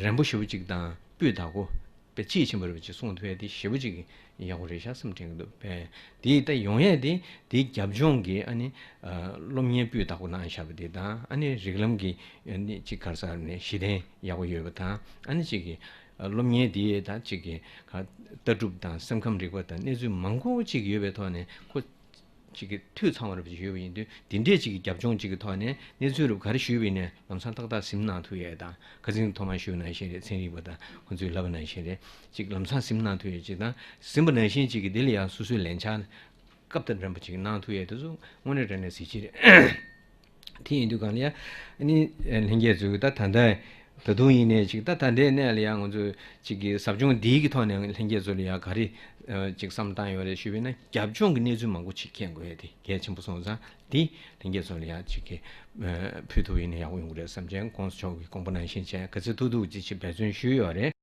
རན་པོ་ཞེ་པོ་ཅིག་དང་སྤུས་དག་པོ་བས་དཔྱིས་ཕྱིན་པ་རེད་ཅིག་གསུང་ཐུབ་ཡས་དེ་ཞེ་པོ་ཅིག་ཡག་པོ་རེད་ཤག་བསམ་དྲན་གི་འདུག་བས་དེའི་ད་ཡོང་ཡས་དེ་དེའི་རྒྱབ་ལྗོངས་ཀྱི་ཨ་ནི་སློབ་གཉེར་སྤུས་དག་པོ་གནང་བཞག་པ་དེ་དང་ཨ་ནི་རིགས་ལམ་གྱི་ཨ་ནི་ཅིག་ག་རེ་ཟེར་ནས་གཞི་རྟེན་ཡག་པོ་ཡོད་པ་དང་ཨ་ནི་ཅིག་གི་སློབ་གཉེར་འདི་ད་ཅིག་གི་ལྟ་གྲུབ་དང་སེམས་ཁམས་རིག་པ་དང་གནས་ཚུལ་མང་པོ་ཅིག་ཡོད་པའི་ཐོག་ནས་ཁོ་ཅིག་གི་འཐུས་ཚང་བ་རུ་ཡོད་པ་ཡིན་དུས་འདི་འདྲས་ཅིག་གི་རྒྱབ་ལྗོངས་ཅིག་གི་ཐོག་ནས་གནས་ཚུལ་རུ་ག་རེ་ཞུས་པ་ཡིན་ནས་ལམ་སང་ཏག་ཏག་ཟིན་གནང་ཐུབ་ཡས་དང་ཁ་སང་ཐོག་མར་ཞུས་པ་ནང་བཞིན་རེད། ཚན་རིག་པ་དང་ཁོང་ཚོས་ལབ་པ་ནང་བཞིན་རེད། ཅིག་ལམ་སང་ཟིན་གནང་ཐུབ་ཡས་ཅིག་དང་ཟིན་པ་ནང་བཞིན་ཅིག་གི་འདི་ལ་ཡང་སོ་སོའི་ལན་ཆགས་སྐབས་དང་འགྲན་པ་ཅིག་གནང་ཐུབ་ཡས་དེ་ཚོ་དངོས་གནས་དྲང་གནས་གཟི་བརྗིད་རེད། དེ་ཡིན་དུས་གང་ལ་ཡ། ཨ་ནི་ལྷན་རྒྱས་ཚོས་ད་ད་ལྟ་ད་དུང་ཡིན་ནའི་ཅིག་ད་ད་ལྟའི་གནས་ལ་ཡ་ང་ཚོས་ཅིག་གི་ཟབ་སྦྱོང་འདིའི་གི་ཐོག་ནས་ལྷན་རྒྱས་ཚོ་ལ་ཡ་ག་རེ་ཅིག་བསམ་བཏང་ཡོད་རེད་ཞུས་པ་ཡིན་ན་རྒྱབ་ལྗོངས་ཀྱི་གནས་ཚུལ་མང་པོ་ཅིག་མཁྱེན་དགོས་ཡ་དེ་གལ་ཆེན་པོ་སོང་ཙང་དེ་ལྷན་རྒྱས་ཚོ་ལ་ཡ་ཅིག་གི་ཕུལ་ཐུབ་ཡིན་ན་ཡག་པོ་ཡོང་གི་རེད་བསམ་བྱས་༸གོང་ས་མཆོག་གི་དགོངས་པ་ནང་བཞིན་བྱས་ག་ཚོད་ཐུབ་ཐུབ་ཅིག་ཅིག་འབད་བརྩོན་ཞུས་ཡོད་རེད།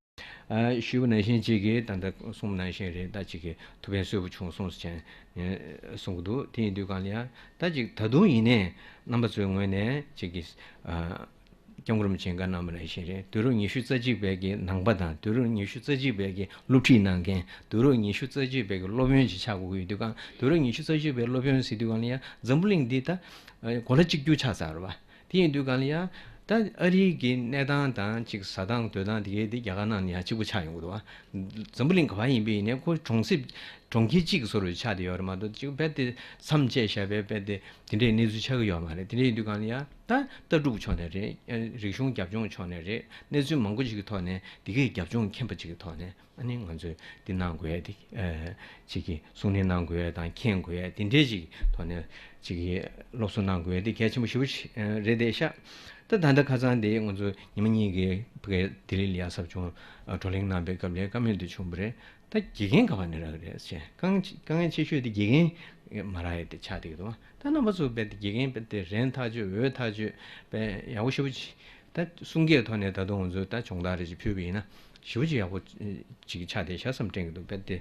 ཞུས་པ་ནང་བཞིན་གཅིག་གིས་ད་ལྟ་གསུངས་པ་ནང་བཞིན་རེད། ད་གཅིག་གིས་ཐུགས་ཕན་གསོས་པོ་བྱུང་གསུངས་ཟེར་ནས་གསུང་གི་འདུག་དེ་ཡིན་དུས་གང་ལ་ཡང་ད་གཅིག་ད་དུང་ཡིན་ནའི་རྣམ་པ་ཚོའི་ངོས་ནས་གཅིག་གིས་སྐྱབས་མགོན་རིན་པོ་ཆེས་བཀའ་གནང་བ་ནང་བཞིན་རེད། དུས་རབས་ཉི་ཤུ་རྩ་གཅིག་པའི་གི་ནང་པ་དང་དུས་རབས་ཉི་ཤུ་རྩ་གཅིག་པའི་གི་སློབ་ཁྲིད་གནང་མཁན་དུས་རབས་ཉི་ཤུ་རྩ་གཅིག་པའི་གི་སློབ་དཔོན་ཅིག་ཆགས་དགོས་ཀྱི་ཡོད་དུས་གང་དུས་རབས་ཉི་ཤུ་རྩ་གཅིག་པའི་སློབ་དཔོན་ཟེར་དུས་གང་ལ་ཡང་འཛམ་བུ་གླིང་འདི་ད་གོ་ལ་གཅིག་གྱུར་ཆགས་ཚར་བ། དེ་ཡིན་དུས་གང་ལ་ཡང་ད་ཨ་རིའི་གི་གནས་སྟངས་དང་ཅིག་ཟ་སྟངས་སྡོད་སྟངས་དེ་གའི་དེ་རྒྱ་གར་ནང་ནས་ཡང་གཅིག་པ་ཆགས་ཡོང་གི་འདུག་བ། འཛམ་བུ་གླིང་ག་པར་ཡིན་པ་ཡིན་ནའི་ཁོ་གྲོང་གསེབ་གྲོང་ཁྱེར་གཅིག་གི་བཟོ་འདྲ་ཆགས་བསྡད་ཡོད་རེད་མ་གཏོགས་ཅིག་རྦད་དེ་མཚམས་བཅད་བཞག་པའི་རྦད་དེ་དེ་འདྲའི་གནས་ཚུལ་ཆགས་ཀྱི་ཡོད་མ་རེད། དེ་འདྲ་ཡིན་དུས་གང་ལ་ཡང་ད་ལྟ་གྲུབ་ཕྱོགས་ནས་རེད། རིག་གཞུང་རྒྱབ་ལྗོངས་ཕྱོགས་ནས་རེད། གནས་ཚུལ་མང་པོ་ཅིག་གི་ཐོག་ནས་དེ་གའི་རྒྱབ་ལྗོངས་མཁྱེན་པ་ཅིག་གི་ཐོག་ནས། ཨ་ནི་ང་ཚོས་འདི་གནང་དགོས་ཡ་དེ་ཅིག་གི་གསུང་གླེང་གནང་དགོས་ཡ་དང་མཁྱེན་དགོས་ཡ་དེ་འདྲའི་ཅིག་ཐོག་ནས་ཅིག་གི་སློབ་གསོ་གནང་དགོས་ཡ་དེ་གལ་ཆེན་པོ་ཞེ་པོ་ཅིག་རེད་བསྡད་ཤག་ད་ད་ལྟ་ཁ་སང་དེ་ང་ཚོ་ཉི་མ་གཉིས་ཀྱི་ཕ་གི་ལྡི་ལི་ལ་ཡ་ཟབ་སྦྱོང་བགྲོ་གླེང་གནང་པའི་སྐབས་ལ་བཀའ་མོལ་དེ་བྱུང་བ་རེད། ད་དགེ་རྒན་ག་པར་ནས་རག་གི་རེད་ཟེར། དཀའ་ངལ་དཀའ་ངལ་ཆེ་ཤོས་དེ་དགེ་རྒན་མ་རག་ཡ་དེ་ཆགས་བསྡད་ཀྱི་འདུག་ད་རྣམ་པ་ཚོ་རྦད་དེ་དགེ་རྒན་རྦད་དེ་རན་ཐག་ཆོད་འོས་ཐག་ཆོད་རྦད་ཡག་པོ་ཞེ་པོ་ཅིག་ད་གསུང་སྐད་ཐོག་ནས་ད་དུང་ང་ཚོས་ད་སྦྱོང་བརྡར་རེ་ཅིག་ཕུལ་བ་ཡིན་ན་ཞེ་པོ་ཅིག་ཡག་པོ་ཅིག་ཆགས་བསྡད་ཤག་བསམ་དྲན་གྱི་འདུག་རྦད་དེ་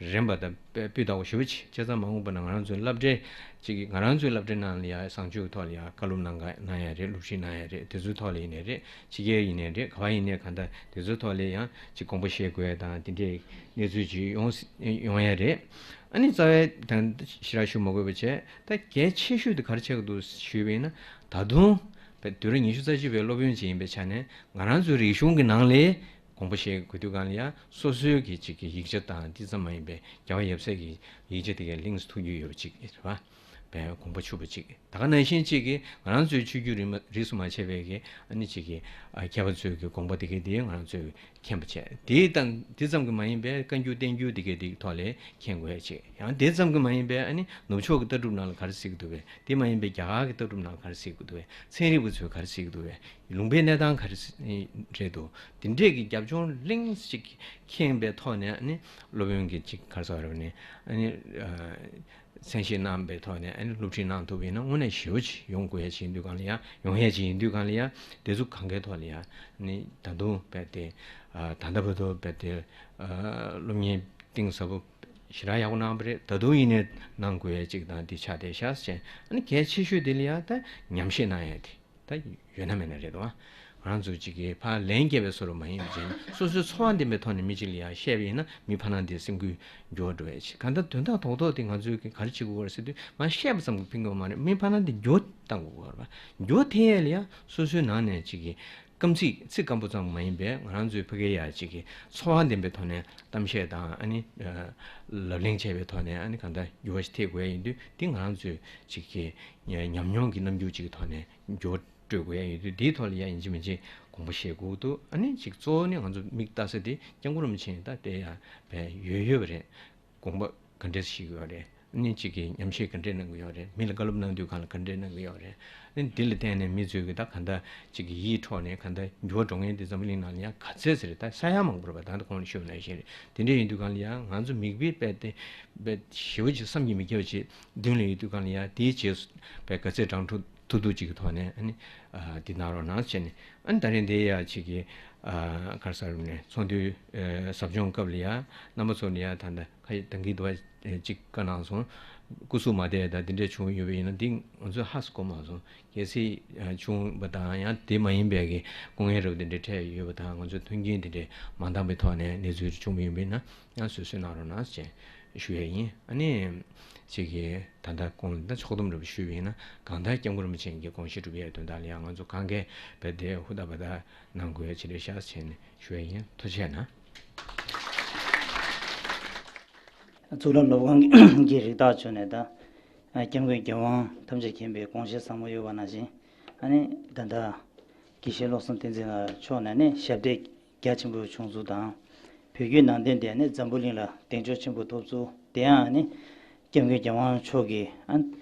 རན་པ་དང་སྤུས་དག་པོ་ཞེ་པོ་ཅིག་བྱས་ཙང་མ་འོངས་པ་ན་ང་རང་ཚོའི་སློབ་གྲྭའི་ཅིག་ང་རང་ཚོའི་སློབ་གྲྭའི་ནང་ལ་ཡང་བཟང་སྤྱོད་ཀྱི་ཐོག་ལ་ཡང་བཀའ་སློབ་གནང་ག་གནང་ཡ་རེད། སློབ་ཁྲིད་གནང་ཡ་རེད། དེ་ཚོའི་ཐོག་ལ་ཡིན་ནའི་རེད། ཕྱི་རྒྱལ་ཡིན་ནའི་རེད། ག་པར་ཡིན་ནའི་གང་ལྟར་དེ་ཚོའི་ཐོག་ལ་ཡང་ཅིག་དགོངས་པ་བཞེས་དགོས་ཡ་དང་དེ་འདྲའི་གནས་ཚུལ་ཅིག་ཡོང་ཡོང་ཡ་རེད། ཨ་ནི་རྩ་བའི་དང་ཞེ་དྲག་ཞུ་མ་དགོས་པ་བྱས། ད་གལ་ཆེ་ཤོས་དེ་ག་རེ་ཆགས་ཀྱི་འདུག་ཞུས་པ་ཡིན་ན། ད་དུང་བོད་དུས་རབས་ཉི་ཤུ་རྩ་གཅིག་པའི་སློབ་ཡོན་ཅིག་ཡིན་པའི་ཆ་ནས། ང་རང་ཚོའི་རིག་གཞུང་གི་ནང་ལས་དགོངས་པ་བཞེས་དགོས་དུས་སྒང་ལ་ཡ། སོ་སོའི་གི་ཅིག་གི་ཡིག་ཆ་དང་འདི་ཙམ་མ་ཡིན་པའི་རྒྱལ་བ་ཡབ་སྲས་ཀྱི་ཡིག་ཆ་དེ་གའི་ལིང་ཐུག་རྒྱུ་ཡོད་པ་ཅིག་རེད་པ། བས་དགོངས་པ་ཆོད་པ་ཅིག། ད་ག་ནང་བཞིན་ཅིག་གི་ང་རང་ཚོའི་ཆོས་བརྒྱུད་རིས་མ་རིས་སུ་མ་ཆད་པའི་གི་ཨ་ནི་ཅིག་གི་ཨ་མཁས་པ་ཚོའི་གི་དགོངས་པ་དེ་གའི་དེ་ང་རང་ཚོས་མཁྱེན་པ་བྱས། དེ་དང་དེ་ཙམ་གྱིས་མ་ཡིན་པའི་བཀའ་འགྱུར་བསྟན་འགྱུར་དེ་གའི་དེའི་ཐོག་ལས་མཁྱེན་དགོས་ཡ་ཅིག། ཡང་དེ་ཙམ་གྱིས་མ་ཡིན་པའི་ཨ་ནི་ནུབ་ཕྱོགས་ཀྱི་ལྟ་གྲུབ་ནང་ལ་ག་རེ་གཟིགས་ཀྱི་འདུག་བས། དེ་མ་ཡིན་པའི་རྒྱ་གར་གྱི་ལྟ་གྲུབ་ནང་ལ་ག་རེ་གཟིགས་ཀྱི་འདུག་བས། ཚན་རིག་པ་ཚོས་ག་རེ་གཟིགས་ཀྱི་འདུག་བས། ལུང་པའི་གནས་སྟངས་ག་རེ་རེད་འདུག། དེ་འདྲས་ཀྱི་རྒྱབ་ལྗོངས་གླེང་ཅིག་མཁྱེན་པའི་ཐོག་ནས། ཨ་ནི་སློབ་ཡོན་གྱི་ཅིག་ག་རེ་ཟེར་བ་རེད་ནས། ཨ་ནི་ཨ་གསན་བཞེས་གནང་བའི་ཐོག་ནས། ཨ་ནི་སློབ་ཁྲིད་གནང་ཐུབ་པ་ཡིན་ན་དངོས་གནས་ཞེ་པོ་ཅིག་ཡོང་དགོས་ཡ་ཅིག་ཡིན་དུས་སྒང་ལ་ཡ། ཡོང་ཡ་ཅིག་ཡིན་དུས་སྒང་ལ་ཡ། དེ་ཚོ་གང་གའི་ཐོག་ལ་ཡ། ཨ་ནི་ད་དུང་རྦད་དེ་ཨ་ད་ལྟ་བར་དུ་རྦད་དེ་ཨ་སློབ་གཉེར་གཏིང་ཟབ་པོ་ཞེ་དྲག་ཡག་པོ་གནང་བ་རེད། ད་དུང་ཡིན་ནའི་གནང་དགོས་ཡ་ཅིག་དང་དེ་ཆགས་བསྡད་ཤག་ཟེར། ཨ་ནི་གལ་ཆེ་ཤོས་དེ་ལ་ཡ་ད་ཉམས་བཞེས་གནང་ཡ་དེ་ད་ཡོད་ན་མེད་ན་རེད་དོ། ང་རང་ཚོ་ཅིག་གིས་ཕར་ལན་སྐྱེལ་བའི་བཟོ་འདྲ་མ་ཡིན་པ་བྱས་ནས། སོ་སོའི་འཚོ་བ་ལྡན་པའི་ཐོག་ནས་མི་གཅིག་ལ་ཡ་བཤད་པ་ཡིན་ན། མི་ཕར་ནང་དེ་སེམས་འགུལ་འགྱུར་བ་འགྲོ་ཡ་ཅིག། གང་ལྟར་དོན་དག་རྡོག་རྡོག་དེ་ང་ཚོས་ག་རེ་བྱེད་དགོས་རེད་ཟེར་དུས། མར་བཤད་པ་ཙམ་གྱིས་ཕན་གྱི་ཡོད་མ་རེད། མི་ཕར་ནང་དེ་འགྱུར་བཏང་དགོས་རེད་པ། འགྱུར་ཐེབས་ཡ་ལ་ཡ་སོ་སོའི་ནང་ནས་ཅིག་གིས་དཀའ་ཚེགས། ཚིག་སྐམ་པོ་ཙམ་མ་ཡིན་པའི་ང་རང་ཚོའི་ཕ་གིའི་ཡ་ཅིག་གི་འཚོ་བ་ལྡན་པའི་ཐོག་ནས་གཏམ་བཤད་དང་། ཨ་ནི་ཨ་ལབ་གླེང་བྱས་པའི་ཐོག་ནས། ཨ་ནི་གང་ལྟར་འགྱུར་བ་ཞིག་ཐེབས་དགོས་ཡ་ཡིན་དུས། དེ་ང་རང་ཚོའི་ཅིག་གི་ཉམས་མྱོང་གི་རྣམ་འགྱུར་ཅིག་གི་ཐོག་ནས་འགྱུར་བ་སྤྲོད་དགོས་ཡ་ཡིན་དུས། དེའི་ཐོག་ལ་ཡ་ཡིན་གཅིག་མིན་གཅིག་དགོངས་པ་བཞེས་དགོས་འདུག། ཨ་ནི་ཅིག་གཙོ་བོ་ནི་ང་ཚོ་མིག་ལྟ་ས་དེ་སྐྱབས་མགོན་རིན་པོ་ཆེ་ད་དེ་ཡ་བས་ཡོད་ཡོད་པ་རེད། དགོངས་པ་ག་འདྲས་བཞེས་ཀྱི་ཡོད་རེད། ཨ་ནི་ཅིག་གིས་ཉམས་བཞེས་ག་འདྲས་གནང་གི་ཡོད་རེད། མི་ལ་བཀའ་སློབ་གནང་དུས་སྒང་ལ་ག་འདྲས་གནང་གི་ཡོད་རེད། ཨ་ནི་དེ་ལ་བརྟེན་ནས་མི་ཚོས་གི་ད་གང་ལྟར་ཅིག་གི་ཡིད་འཕྲོག་ནས་གང་ལྟར་འགྱུར་བ་འགྲོ་མཁན་དེ་འཛམ་བུ་གླིང་ནང་ལ་ཡང་ག་ཚད་ཙམ་རེད། ད་ས་ཡ་མང་པོ་རེད་པ། ད་ལྟ་གོང་ལ་ཞུས་པ་ནང་བཞིན་རེད། དེ་འདྲས་ཡིན་དུས་སྒང་ལ་ཡང་ང་ཚོ་མིག་དཔེ་རྦད་དེ་རྦད་ཞེ་པོ་ཅིག་བསམ་གྱིས་མི་ཁྱབ་པ་ཅིག་མདུན་ལ་ཡོད་དུས་སྒང་ལ་ཡང་། དེའི་རྗེས་སུ་རྦད་ག་ཚད་དྲང་ཐུབ་ཐུབ་ཐུབ་ཅིག་གི་ཐོག་ནས། ཨ་ནི་ཨ་འདི་གནང་རོགས་གནང་བྱས་ནས། ཨ་ནི་ད་རིང་འདི་ཡ་ཅིག་གི་ཨ་ག་རེ་ཟེར་ནས། ཚོགས་འདུའི་ཨ་ཟབ་སྦྱོང་སྐབས་ལ་ཡ་རྣམ་པ་ཚོ་ལ་ཡ་ད་ལྟ་ཁ་ཡི་དང་གི་འདུག་པ་ཅིག་བཀའ་གནང་སོང་། སྐུ་གཟུགས་མ་བདེ་ད་འདི་འདྲས་བྱུང་ཡོད་པ་ཡིན་ན། འདི་ང་ཚོས་ཧ་གོ་མ་སོང་། གལ་སྲིད་ཨ་བྱུང་བ་དང་། ཡང་དེ་མ་ཡིན་པའི་གི་སྐུ་ངལ་རབ་འདི་འདྲས་འཕྲད་ཡོད་པ་དང་། ང་ཚོས་མཐུན་རྐྱེན་འདི་འདྲས་མ་འདང་པའི་ཐོག་ནས་གནས་ཚུལ་བྱུང་བ་ཡིན་པ་ཡིན་ན། ཡང་བཟོད་གསོལ་གནང་རོགས་གནང་ཞེས་ཞུ་ཡས་ཡིན། ཨ་ནི་ཅིག་གིས་ད་ལྟ་གོང་ལ་ད་ཕྱོགས་བསྡོམས་འདྲ་པོ་ཞུས་པ་ཡིན་ན། གང་ལྟར་སྐྱབས་མགོན་རིན་པོ་ཆེ་གི་དགོངས་བཞེད་སྒྲུབ་ཡས་དོན་དག་ལ་ཡང་ང་ཚོ་གང་གས་རྦད་དེ་ཧུར་ཐག་འབད་ཐག་གནང་དགོས་ཡ་ཅིག་རེད་ཤག་བྱས་ནས་ཞུ་ཡས་ཡིན། ཐུགས་རྗེ་གནང་། གཙུག་ལག་སློབ་ཁང་གི་རིགས་བདག་མཆོག་ནས་ད་སྐྱབས་མགོན་རྒྱལ་དབང་ཐམས་ཅད་མཁྱེན་པའི་དགོངས་བཞེད་བཟང་པོ་ཡོད་པ་ནང་བཞིན། ཨ་ནི་ད་ལྟ་དགེ་བཤེས་བློ་བཟང་བསྟན་འཛིན་ལགས་མཆོག་ནས་ནི་ཞབས་འདེགས་རྒྱ་ཆེན་པོ་བྱུང་ཚུལ་དང་། བོད་བརྒྱུད་ནང་བསྟན་དེ་ནི་འཛམ་བུ་གླིང་ལ་གདེང་འཇོག་ཆེན་པོ་ཐོབ་ཚུལ། དེ་ཡང་ནི་སྐྱབས་མགོན་རྒྱལ་དབང་མཆོག་གི་ཨ་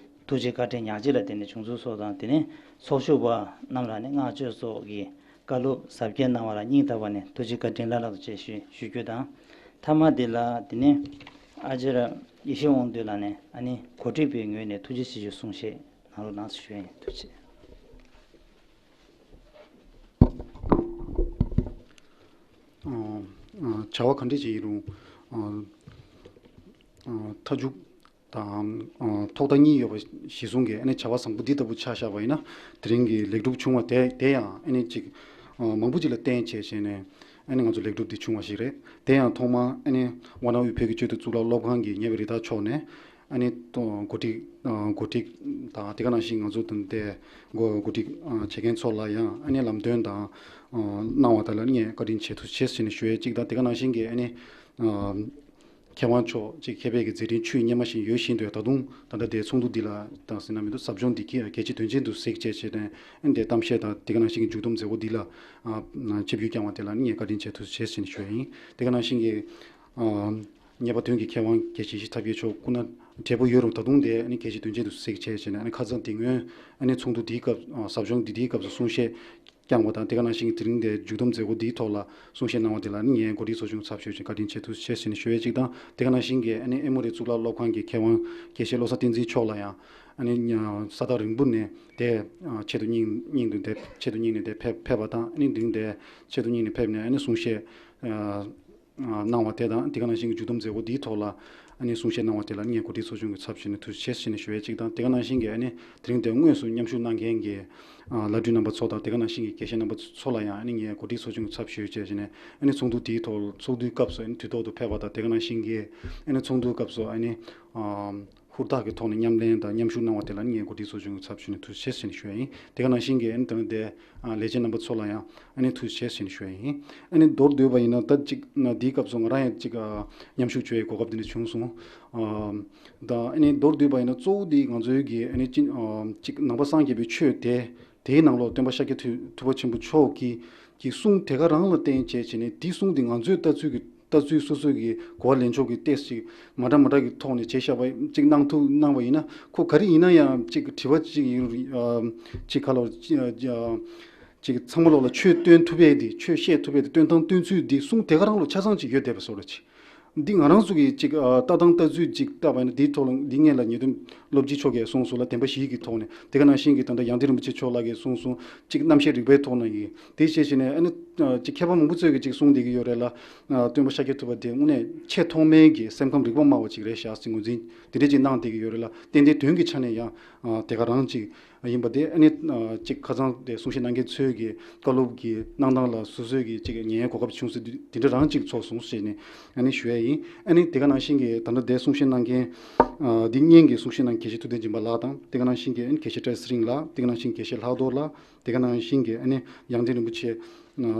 ཐུགས་རྗེ་བཀའ་དྲིན་ཉག་གཅིག་ལ་བརྟེན་ནས་བྱུང་ཚུལ་སོགས་དང་། དེ་ནས་ཚོགས་ཞུགས་པ་རྣམས་ལ་ནི་བསྔགས་བརྗོད་སོགས་ཀྱི་བཀའ་སློབ་ཟབ་རྒྱས་གནང་བ་ལ་སྙིང་ཐག་པ་ནས་ཐུགས་རྗེ་བཀའ་དྲིན་བླ་ལྷག་ཏུ་ཆེ་ཞུ་ཞུ་རྒྱུ་དང་། མཐའ་མ་དེ་ལ་དེ་ནས་ཨ་ཅརྱ་ཡེ་ཤེས་དབང་འདུས་ལགས་ནས་ཨ་ནི་གོ་སྒྲིག་པའི་ངོས་ནས་ཐུགས་རྗེ་ཆེ་ཞུ་གསུང་བཤད་གནང་རོགས་གནང་ཞུ་ཡ་ཡིན། ཐུགས་རྗེ་ཆེ། ཨ་ཨ་བྱ་བ་ག་འདྲ་ཅིག་ཡིན་རུང་། ཨ་ཨ་མཐའ་མཇུག་དང་ཨ་ཐོག་མཐའ་གཉིས་ཡོད་པ་གཞི་བཟུང་གིས་ཨ་ནི་བྱ་བ་བཟང་པོ་འདི་ལྟ་བུ་ཆ་བཞག་པ་ཡིན་ན། དེ་རིང་གི་ལེགས་གྲུབ་བྱུང་བ་དེ་དེ་ཡང་ཨ་ནི་ཅིག་ཨ་མང་པོ་ཅིག་ལ་བརྟེན་བྱས་བྱས་ནས། ཨ་ནི་ང་ཚོ་ལེགས་གྲུབ་འདི་བྱུང་བ་ཞིག་རེད། དེ་ཡང་ཐོག་མར་ཨ་ནི་ཝ་ནང་དབུས་བོད་ཀྱི་སྤྱི་འཐུས་གཙུག་ལག་སློབ་ཁང་གི་ཉེ་བའི་རིགས་བདག་མཆོག་ནས་ཨ་ནི་གོ་སྒྲིག་ཨ་གོ་སྒྲིག་དང་། དེ་ག་ནང་བཞིན་ང་ཚོ་དང་དེ་གོ་གོ་སྒྲིག་ཨ་བྱེད་མཁན་ཚོ་ལ་ཡང་ཨ་ནི་ལམ་སྟོན་དང་ཨ་གནང་བ་དག་ལ་ངས་བཀའ་དྲིན་ཆེ་ཐུགས་རྗེ་ཆེ་ཟེར་ནས་ཞུ་ཡས་གཅིག་དང་། དེ་ག་ནང་བཞིན་གྱི་ཨ་ནི་ཨ་མཁས་དབང་མཆོག་ཅིག་མཁས་པའི་གི་མཛད་འཕྲིན་ཆོས་སྙེ་མ་བཞིན་ཡོད་བཞིན་དུ། ད་དུང་ད་ལྟ་དེ་ཚོགས་འདུ་འདི་ལ་དང་ཟེར་ན་མི་འདུག། ཟབ་སྦྱོང་འདི་གི་གལ་ཆེ་དོན་ཆེན་དུ་གཟིགས་བྱས་བྱས་ནས་ཨ་ནི་དེ་གཏམ་བཤད་དང་། དེ་ག་ནང་བཞིན་གྱི་མཇུག་བསྡོམས་མཛད་སྒོ་འདི་ལ་ཨ་ཆིབས་བསྒྱུར་བསྐྱངས་པ་དེ་ལ་ནི་ངས་བཀའ་དྲིན་ཆེ་ཐུགས་རྗེ་ཆེ་ཟེར་ནས་ཞུ་ཡ་ཡིན། དེ་ག་ནང་བཞིན་གྱི་ཨ་ཉེས་པ་དོན་གྱི་མཁས་དབང་དགེ་བཤེས་ཡེ་ཤེས་ཐར་པའི་མཆོག་སྐུ་ན་བགྲེས་པོ་ཡོད་རུང་། ད་དུང་དེ་ཨ་ནི་གལ་ཆེ་དོན་ཆེན་དུ་གཟིགས་བྱས་བྱས་ནས། ཨ་ནི་ཁ་སང་དེ་སྔོན་ཨ་ནི་ཚོགས་འདུ་འདིའི་སྐབས་ཨ་ཟབ་སྦྱོང་འདི་འདིའི་སྐབས་སུ་གསུང་བཤད་བསྐྱངས་པ་དང་། དེ་ག་ནང་བཞིན་གྱི་དེ་རིང་དེ་མཇུག་བསྡོམས་མཛད་སྒོ་འདིའི་ཐོག་ལ་གསུང་བཤད་གནང་བ་དེ་ལ་ནི་ངས་གོ་སྒྲིག་ཚོགས་ཆུང་ཚབ་ཞུས་ཤིང་བཀའ་དྲིན་ཆེ་ཐུགས་རྗེ་ཆེ་ཟེར་ནས་ཞུ་ཡས་གཅིག་དང་། དེ་ག་ནང་བཞིན་གྱི་ཨ་ནི་ཨེ་མོ་རི་གཙུག་ལག་སློབ་ཁང་གི་མཁས་དབང་དགེ་བཤེས་བློ་བཟང་བསྟན་འཛིན་མཆོག་ལ་ཡང་ཨ་ནི་ས་ཐག་རིང་པོ་ནས་དེ་ཨ་ཆེད་དུ་སྙིང་སྙིང་དུ་དེ་ཆེད་དུ་སྙིང་ནས་དེ་ཕེབས་ཕེབས་པ་དང་། ཨ་ནི་དེ་རིང་དེ་ཆེད་དུ་སྙིང་ནས་ཕེབས་ནས་ཨ་ནི་གསུང་བཤད་ཨ་གནང་བ་དེ་དང་། དེ་ག་ནང་བཞིན་གྱི་མཇུག་བསྡོམས་མཛད་སྒོ་འདིའི་ཐོག་ལ་ ཨ་ནི་གསུང་བཤད་གནང་བ་དེ་ལ་ངས་གོ་སྒྲིག་ཚོགས་ཆུང་གི་ཚབ་ཞུས་ནས་ཐུགས་རྗེ་ཆེ་ཞུས་ནས་ཞུ་ཡས་གཅིག་དང་། དེ་ག་ནང་བཞིན་གྱི་ཨ་ནི་དེ་རིང་དེ་དངོས་སུ་མཉམ་ཞུགས་གནང་མཁན་གྱི་ཨ་བླ་སྤྲུལ་རྣམ་པ་ཚོ་དང་། དེ་ག་ནང་བཞིན་གྱི་དགེ་བཤེས་རྣམ་པ་ཚོ་ལ་ཡང་ཨ་ནི་ངས་གོ་སྒྲིག་ཚོགས་ཆུང་གི་ཚབ་ཞུས་བྱས་བྱས་ནས། ཨ་ནི་ཚོགས་འདུ་དེའི་ཐོག་ཚོགས་འདུའི་སྐབས་སུ་ཨ་ནི་དུས་ཐོག་ཏུ་ཕེབས་པ་དང་། དེ་ག་ནང་བཞིན་གྱི་ཨ་ནི་ཚོགས་འདུའི་སྐབས་སུ་ཨ་ནི་ཨམ་ཧུར་ཐག་གི་ཐོག་ནས་མཉམ་ལེན་དང་མཉམ་ཞུགས་གནང་བ་དེ་ལ་ཨ་ནི་ངས་གོ་སྒྲིག་ཚོགས་ཆུང་གི་ཚབ་ཞུས་ནས་ཐུགས་རྗེ་ཆེ་ཞུས་ནས་ཞུ་ཡ་ཡིན། དེ་ག་ནང་བཞིན་གྱི་ཨ་ནི་དེ་རིང་དེ་ཨ་ལས་བྱེད་རྣམ་པ་ཚོ་ལ་ཡང་ཨ་ནི་ཐུགས་རྗེ་ཆེ་ཞུས་ནས་ཞུ་ཡ་ཡིན། ཨ་ནི་མདོར་བསྡུས་པ་ཡིན་ན། ད་ཅིག་ཨ་འདིའི་སྐབས་སུ་ང་རང་ཡང་ཅིག་ཨ་མཉམ་ཞུགས་བྱེད་ཡའི་གོ་སྐབས་འདི་འདྲ་བྱུང་སོང་། ཨ་ད་ཨ་ནི་མདོར་བསྡུས་པ་ཡིན་ན། གཙོ་བོ་འདི་ང་ཚོའི་གི་ཨ་ནི་ཅིག་ཨ་ཅིག་ནང་པ་སངས་རྒྱས་པའི་ཆོས་དེ། དེའི་ནང་ལོགས་སྟོན་པ་ཤཱཀྱ་ཐུ་ཐུབ་པ་ཆེན་པོ་མཆོག་གི་གི་གསུང་དེ་ག་རང་ལ་བརྟེན་བྱས་བྱས་ནས། དེའི་གསུང་དེ་ང་ཚོའི་ལྟ་ཚུལ་གྱི་ལྟ་ཚུལ་སོ་སོ་གི་གོ་བ་ལེན་ཕྱོགས་ཀྱི་ཏོག་ཙམ་ཅིག་མ་འདྲ་མ་འདྲ་གི་ཐོག་ནས་བྱས་བཞག་པ་ཅིག་གནང་ཐུབ་གནང་བ་ཡིན་ན། ཁོ་ག་རེ་ཡིན་ན་ཡང་ཅིག་དྲི་བ་ཅིག་ཡིན་ཨ་ཅིག་ག་ལ་ཅིག་ཨ་ཅིག་ཚང་མ་ལོག་ལ་ཆོས་སྟོན་ཐུབ་པའི་དེ། ཆོས་བཤད་ཐུབ་པའི་དེ། སྟོན་སྟངས་སྟོན་ཚུལ་དེ། གསུང་དེ་ག་རང་ལོག་ཆ་ཚང་ཅིག་ཡོད་བསྡད་པ་བཟོ་འདྲ་ཅིག་འདི་ང་རང་ཚོ་གི་ཅིག་ཨ་ལྟ་སྟངས་ལྟ་ཚུལ་ཅིག་བལྟས་པ་ཡིན་ན། འདིའི་ཐོག་ལ་འདི་སྔོན་ལ་ཉེ་དོན་སློབ་སྤྱི་མཆོག་གིས་གསུངས་སོང་ལ། བདེན་པ་བཞི་གི་ཐོག་ནས། དེ་ག་ནང་བཞིན་གྱི་ད་ལྟ་ཡང་སྟེང་རིན་པོ་ཆེ་མཆོག་ལགས་ཀྱིས་གསུངས་སོང་། ཅིག་རྣམ་བཤད་རིག་པའི་ཐོག་ནས་ཡིན། དེ་བྱས་བྱས་ནས་ཨ་ནི་ཨ་ཅིག་མཁས་པ་མང་པོ་ཚོས་ཀྱིས་ཅིག་གསུངས་བསྡད་ཀྱི་ཡོད་རེད་ལ། ཨ་སྟོན་པ་ཤཱཀྱ་ཐུབ་པ་དེ་དངོས་གནས་ཆེས་ཐོག་མའི་གི་སེམས་ཁམས་རིག་པ་སྨྲ་བ་ཅིག་རེད་ཤག་ཟེར་ངོས་འཛིན་དེ་འདྲས་ཅིག་གནང་བསྡད་ཀྱི་ཡོད་རེད་ལ། ཏན་ཏན་དོན་གྱི་ཆ་ནས་ཡང་ཨ་དེ་ག་རང་ཅིག་ཡིན་པ་དེ། ཨ་ནི་ཨ་ཅིག་ཁ་སང་དེ་གསུང་བཤད་གནང་མཁན་ཚོའི་གི་བཀའ་སློབ་ཀྱི་གནང་སྟངས་ལ་སོ་སོའི་གི་ཅིག་ཉན་ཡའི་གོ་སྐབས་བྱུང་ཟེར་དུས། དེ་འདྲ་རང་ཅིག་ཚོར་སོང་ཞེས་ནས་ཨ་ནི་ཞུ་ཡ་ཡིན། ཨ་ནི་དེ་ག་ནང་བཞིན་གྱི་ད་ལྟ་དེ་གསུང་བཤད་གནང་མཁན་ཨ་འདི་སྔོན་གྱི་གསུང་བཤད་གནང་མཁན་དགེ་བཤེས་ཐུབ་བསྟན་སྦྱིན་པ་ལགས་དང་། དེ་ག་ནང་བཞིན་གྱི་ཨ་ནི་དགེ་བཤེས་བཀྲ་ཤིས་ཚེ་རིང་ལགས། དེ་ག་ནང་བཞིན་དགེ་བཤེས་ལྷག་རྡོར་ལགས། དེ་ག་ནང་བཞིན་གྱི་ཨ་ནི་ཡང་སྟེང་རིན་པོ་ཆེ་ཨ་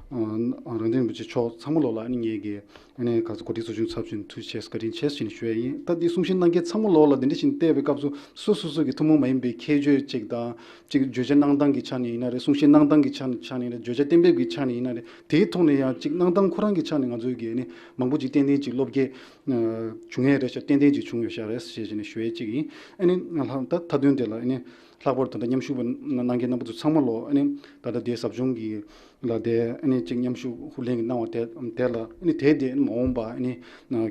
ཨ་རང་སྟེང་རིན་པོ་ཆེ་མཆོག་ཚང་མ་ལོག་ལ་ཨ་ནི་ངེད་ཀྱི་ཨ་ནི་ག་ཚོད་གོ་སྒྲིག་ཚོགས་ཆུང་ཚབ་ཞུས་ནས་ཐུགས་རྗེ་ཆེ་བཀའ་དྲིན་ཆེ་ཞེས་ནས་ཞུ་ཡ་ཡིན། ད་འདི་གསུང་བཤད་གནང་མཁན་ཚང་མ་ལོག་ལ་འདི་འདྲ་ཞིག་བལྟས་པའི་སྐབས་སུ། སོ་སོ་སོ་གི་ཐུན་མོང་མ་ཡིན་པའི་ཁྱད་ཆོས་ཅིག་དང་། ཅིག་བརྗོད་བྱ་གནང་སྟངས་ཀྱི་ཆ་ནས་ཡིན་ན་རེད། གསུང་བཤད་གནང་སྟངས་ཀྱི་ཆ་ནས་ཆ་ནས་རེད། བརྗོད་བྱ་གཏན་འབེབས་ཀྱི་ཆ་ནས་ཡིན་ན་རེད། དེའི་ཐོག་ནས་ཡང་ཅིག་གནང་སྟངས་ཁོ་རང་གི་ཆ་ནས་ང་ཚོའི་གི་ཨ་ནི་མང་པོ་ཅིག་ཏན་ཏན་ཅིག་བློ་སྐྱེད་ཨ་བྱུང་ཡས་རེད་ཤག་ཏན་ཏན་ཅིག་བྱུང་ཡོད་ཤག་རེད་ཞེས་བྱས་ནས་ཞུ་ཡས་ཅིག་ཡིན། ཨ་ནི་ང་ལྷག་ད་མཐའ་དོན་དེ་ལ་ཨ་ནི་ལྷག་པར་དུ་ད་ལྟ་མཉམ་ཞུགས་པ་གནང་མཁན་རྣམ་པ་ཚོ་ཚང་མ་ལོག་ཨ་ནི་ད་ལྟ་དེའི་ཟབ་སྦྱོང་གི་ལ་དེ་ཨ་ནི་ཅིག་མཉམ་ཞུགས་ཧུར་ལེན་གྱི་གནང་བ་དེ་དེ་ལ་ཨ་ནི་དེ་དེ་མ་འོངས་པ་ཨ་ནི་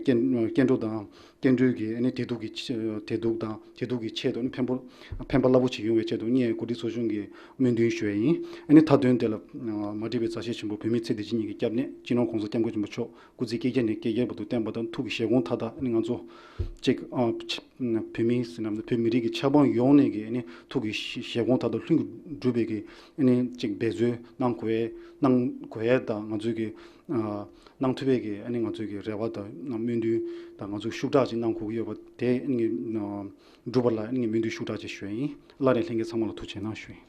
སྐྱེ་སྐྱེ་འགྲོ་དང་སྐྱེ་འགྲོའི་གི་ཨ་ནི་བདེ་སྡུག་གི་ཆེད་བདེ་སྡུག་དང་བདེ་སྡུག་གི་ཆེད་དུ་ཨ་ནི་ཕན་པོ་ཕན་པ་རླབས་པོ་ཆེ་ཡོང་བའི་ཆེད་དུ་ངས་གོ་སྒྲིག་ཚོགས་ཆུང་གི་སྨོན་འདུན་ཞུ་ཡ་ཡིན། ཨ་ནི་མཐའ་དོན་དེ་ལ་མ་འདྲིས་པའི་མཛའ་བཤེས་ཆེན་པོ་བོད་མི་ཚེ་འདི་ཕྱི་གཉིས་ཀྱི་སྐྱབས་གནས་སྤྱི་ནོར་༸གོང་ས་༸སྐྱབས་མགོན་ཆེན་པོ་མཆོག་སྐུ་ཚེ་བསྐལ་བརྒྱ་ནས་བསྐལ་བརྒྱ་བར་དུ་བརྟན་པ་དང་། ཐུགས་ཀྱི་བཞེད་དགོངས་མཐའ་དག་ཨ་ནི་ང་ཚོ་ཅིག་ཨ་ཆ་བོད་མི་ཟེར་ན་བོད་མི་རིགས་ཀྱི་ཆབ་འབངས་ཡོངས་ནས་ཀྱི་ཨ་ནི་ཐུགས་ཀྱི་བཞེད་དགོངས་མཐའ་དག་ལྷུན་གྱིས་གྲུབ་པའི་གི་ཨ་ནི་ཅིག་འབད་རྩོལ་གནང་དགོས་གནང་དགོས་དང་། ང་ཚོས་ཀྱི་ཨ་གནང་ཐུབ་པའི་གི་ཨ་ནི་ང་ཚོས་ཀྱི་རེ་བ་དང་སྨོན་འདུན་དང་ང་ཚོས་ཤུགས་དྲག་ཅིག་གནང་དགོས་ཀྱི་ཡོད་པ་དེ་ཨ་ནི་ཨ་འགྲུབ་པ་ལ་ཨ་ནི་སྨོན་འདུན་ཤུགས་དྲག་ཅིག་ཞུ་ཡ་ཡིན། སླར་ཡང་ལྷན་རྒྱས་ཚང་མ་ལ་ཐུགས་རྗེ་གནང་ཞུ་ཡིན།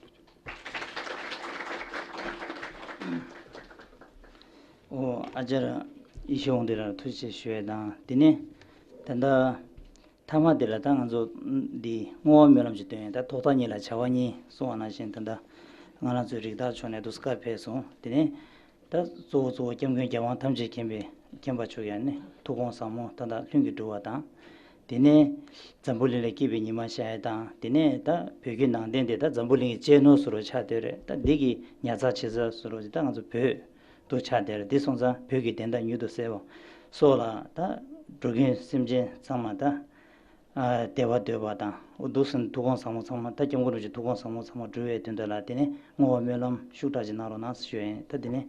ཨོ། ཨ་ཅར་ཡེ་ཤེས་དབང་འདུས་ལགས་ལ་ཐུགས་རྗེ་ཆེ་ཞུ་ཡས་དང་། དེ་ནས་ད་ལྟ་མཐའ་མ་དེ་ལ་ད་ང་ཚོ་འདི་བསྔོ་བ་སྨོན་ལམ་ཅིག་འདོན་ཡས། ད་ཐོག་མཐའ་གཉིས་ལ་བྱ་བ་གཉིས་གསུངས་པ་ནང་བཞིན། ད་ལྟ་ང་རང་ཚོའི་རིགས་བདག་མཆོག་ནས་དུ་སྐབས་ཕེབས་སོང་། དེ་ནས་ད་གཙོ་བོ་གཙོ་བོ་སྐྱབས་མགོན་རྒྱལ་དབང་ཐམས་ཅད་མཁྱེན་པའི་མཁྱེན་པ་མཆོག་ཡང་ནི་ཐུགས་དགོངས་ཟབ་མོ་ད་ལྟ་ལྷུན་གྱིས་གྲུབ་པ་དང་། དེ་ནས་འཛམ་བུ་གླིང་ལ་སྐྱིད་པའི་ཉི་མ་ཤར་ཡས་དང་། དེ་ནས་ད་བོད་བརྒྱུད་ནང་བསྟན་དེ་ད་འཛམ་བུ་གླིང་གི་གཅེས་ནོར་བཟོ་འདྲ་ཆགས་བསྡད་རེད། ད་འདི་གི་ཉར་ཚགས་བྱེད་ས་བཟོ་འདྲ་ཅིག་ད་ང་ཚོ་བོད་དུ་ཆགས་བསྡད་རེད། འདི་སོང་ཙང་བོད་ཀྱི་བདེན་མཐའ་མྱུར་དུ་གསལ་བ་སོགས་ལ་ད་འགྲོ་ཀུན་སེམས་ཅན་ཚང་མ་ད་ཨ་བདེ་བ་འདོད་པ་དང་། འོ་འདུག་སེ་ཐུགས་དགོངས་ཟབ་མོ་ཚང་མ། ད་སྐྱབས་མགོན་རིན་པོ་ཆེའི་ཐུགས་དགོངས་ཟབ་མོ་ཚང་མ་འགྲུབ་པའི་དོན་དག་ལ། དེ་ནས་བསྔོ་བ་སྨོན་ལམ་ཤུགས་དྲག་ཅིག་གནང་རོགས་གནང་ཞུ་ཡིན། ད་དེ་ནས་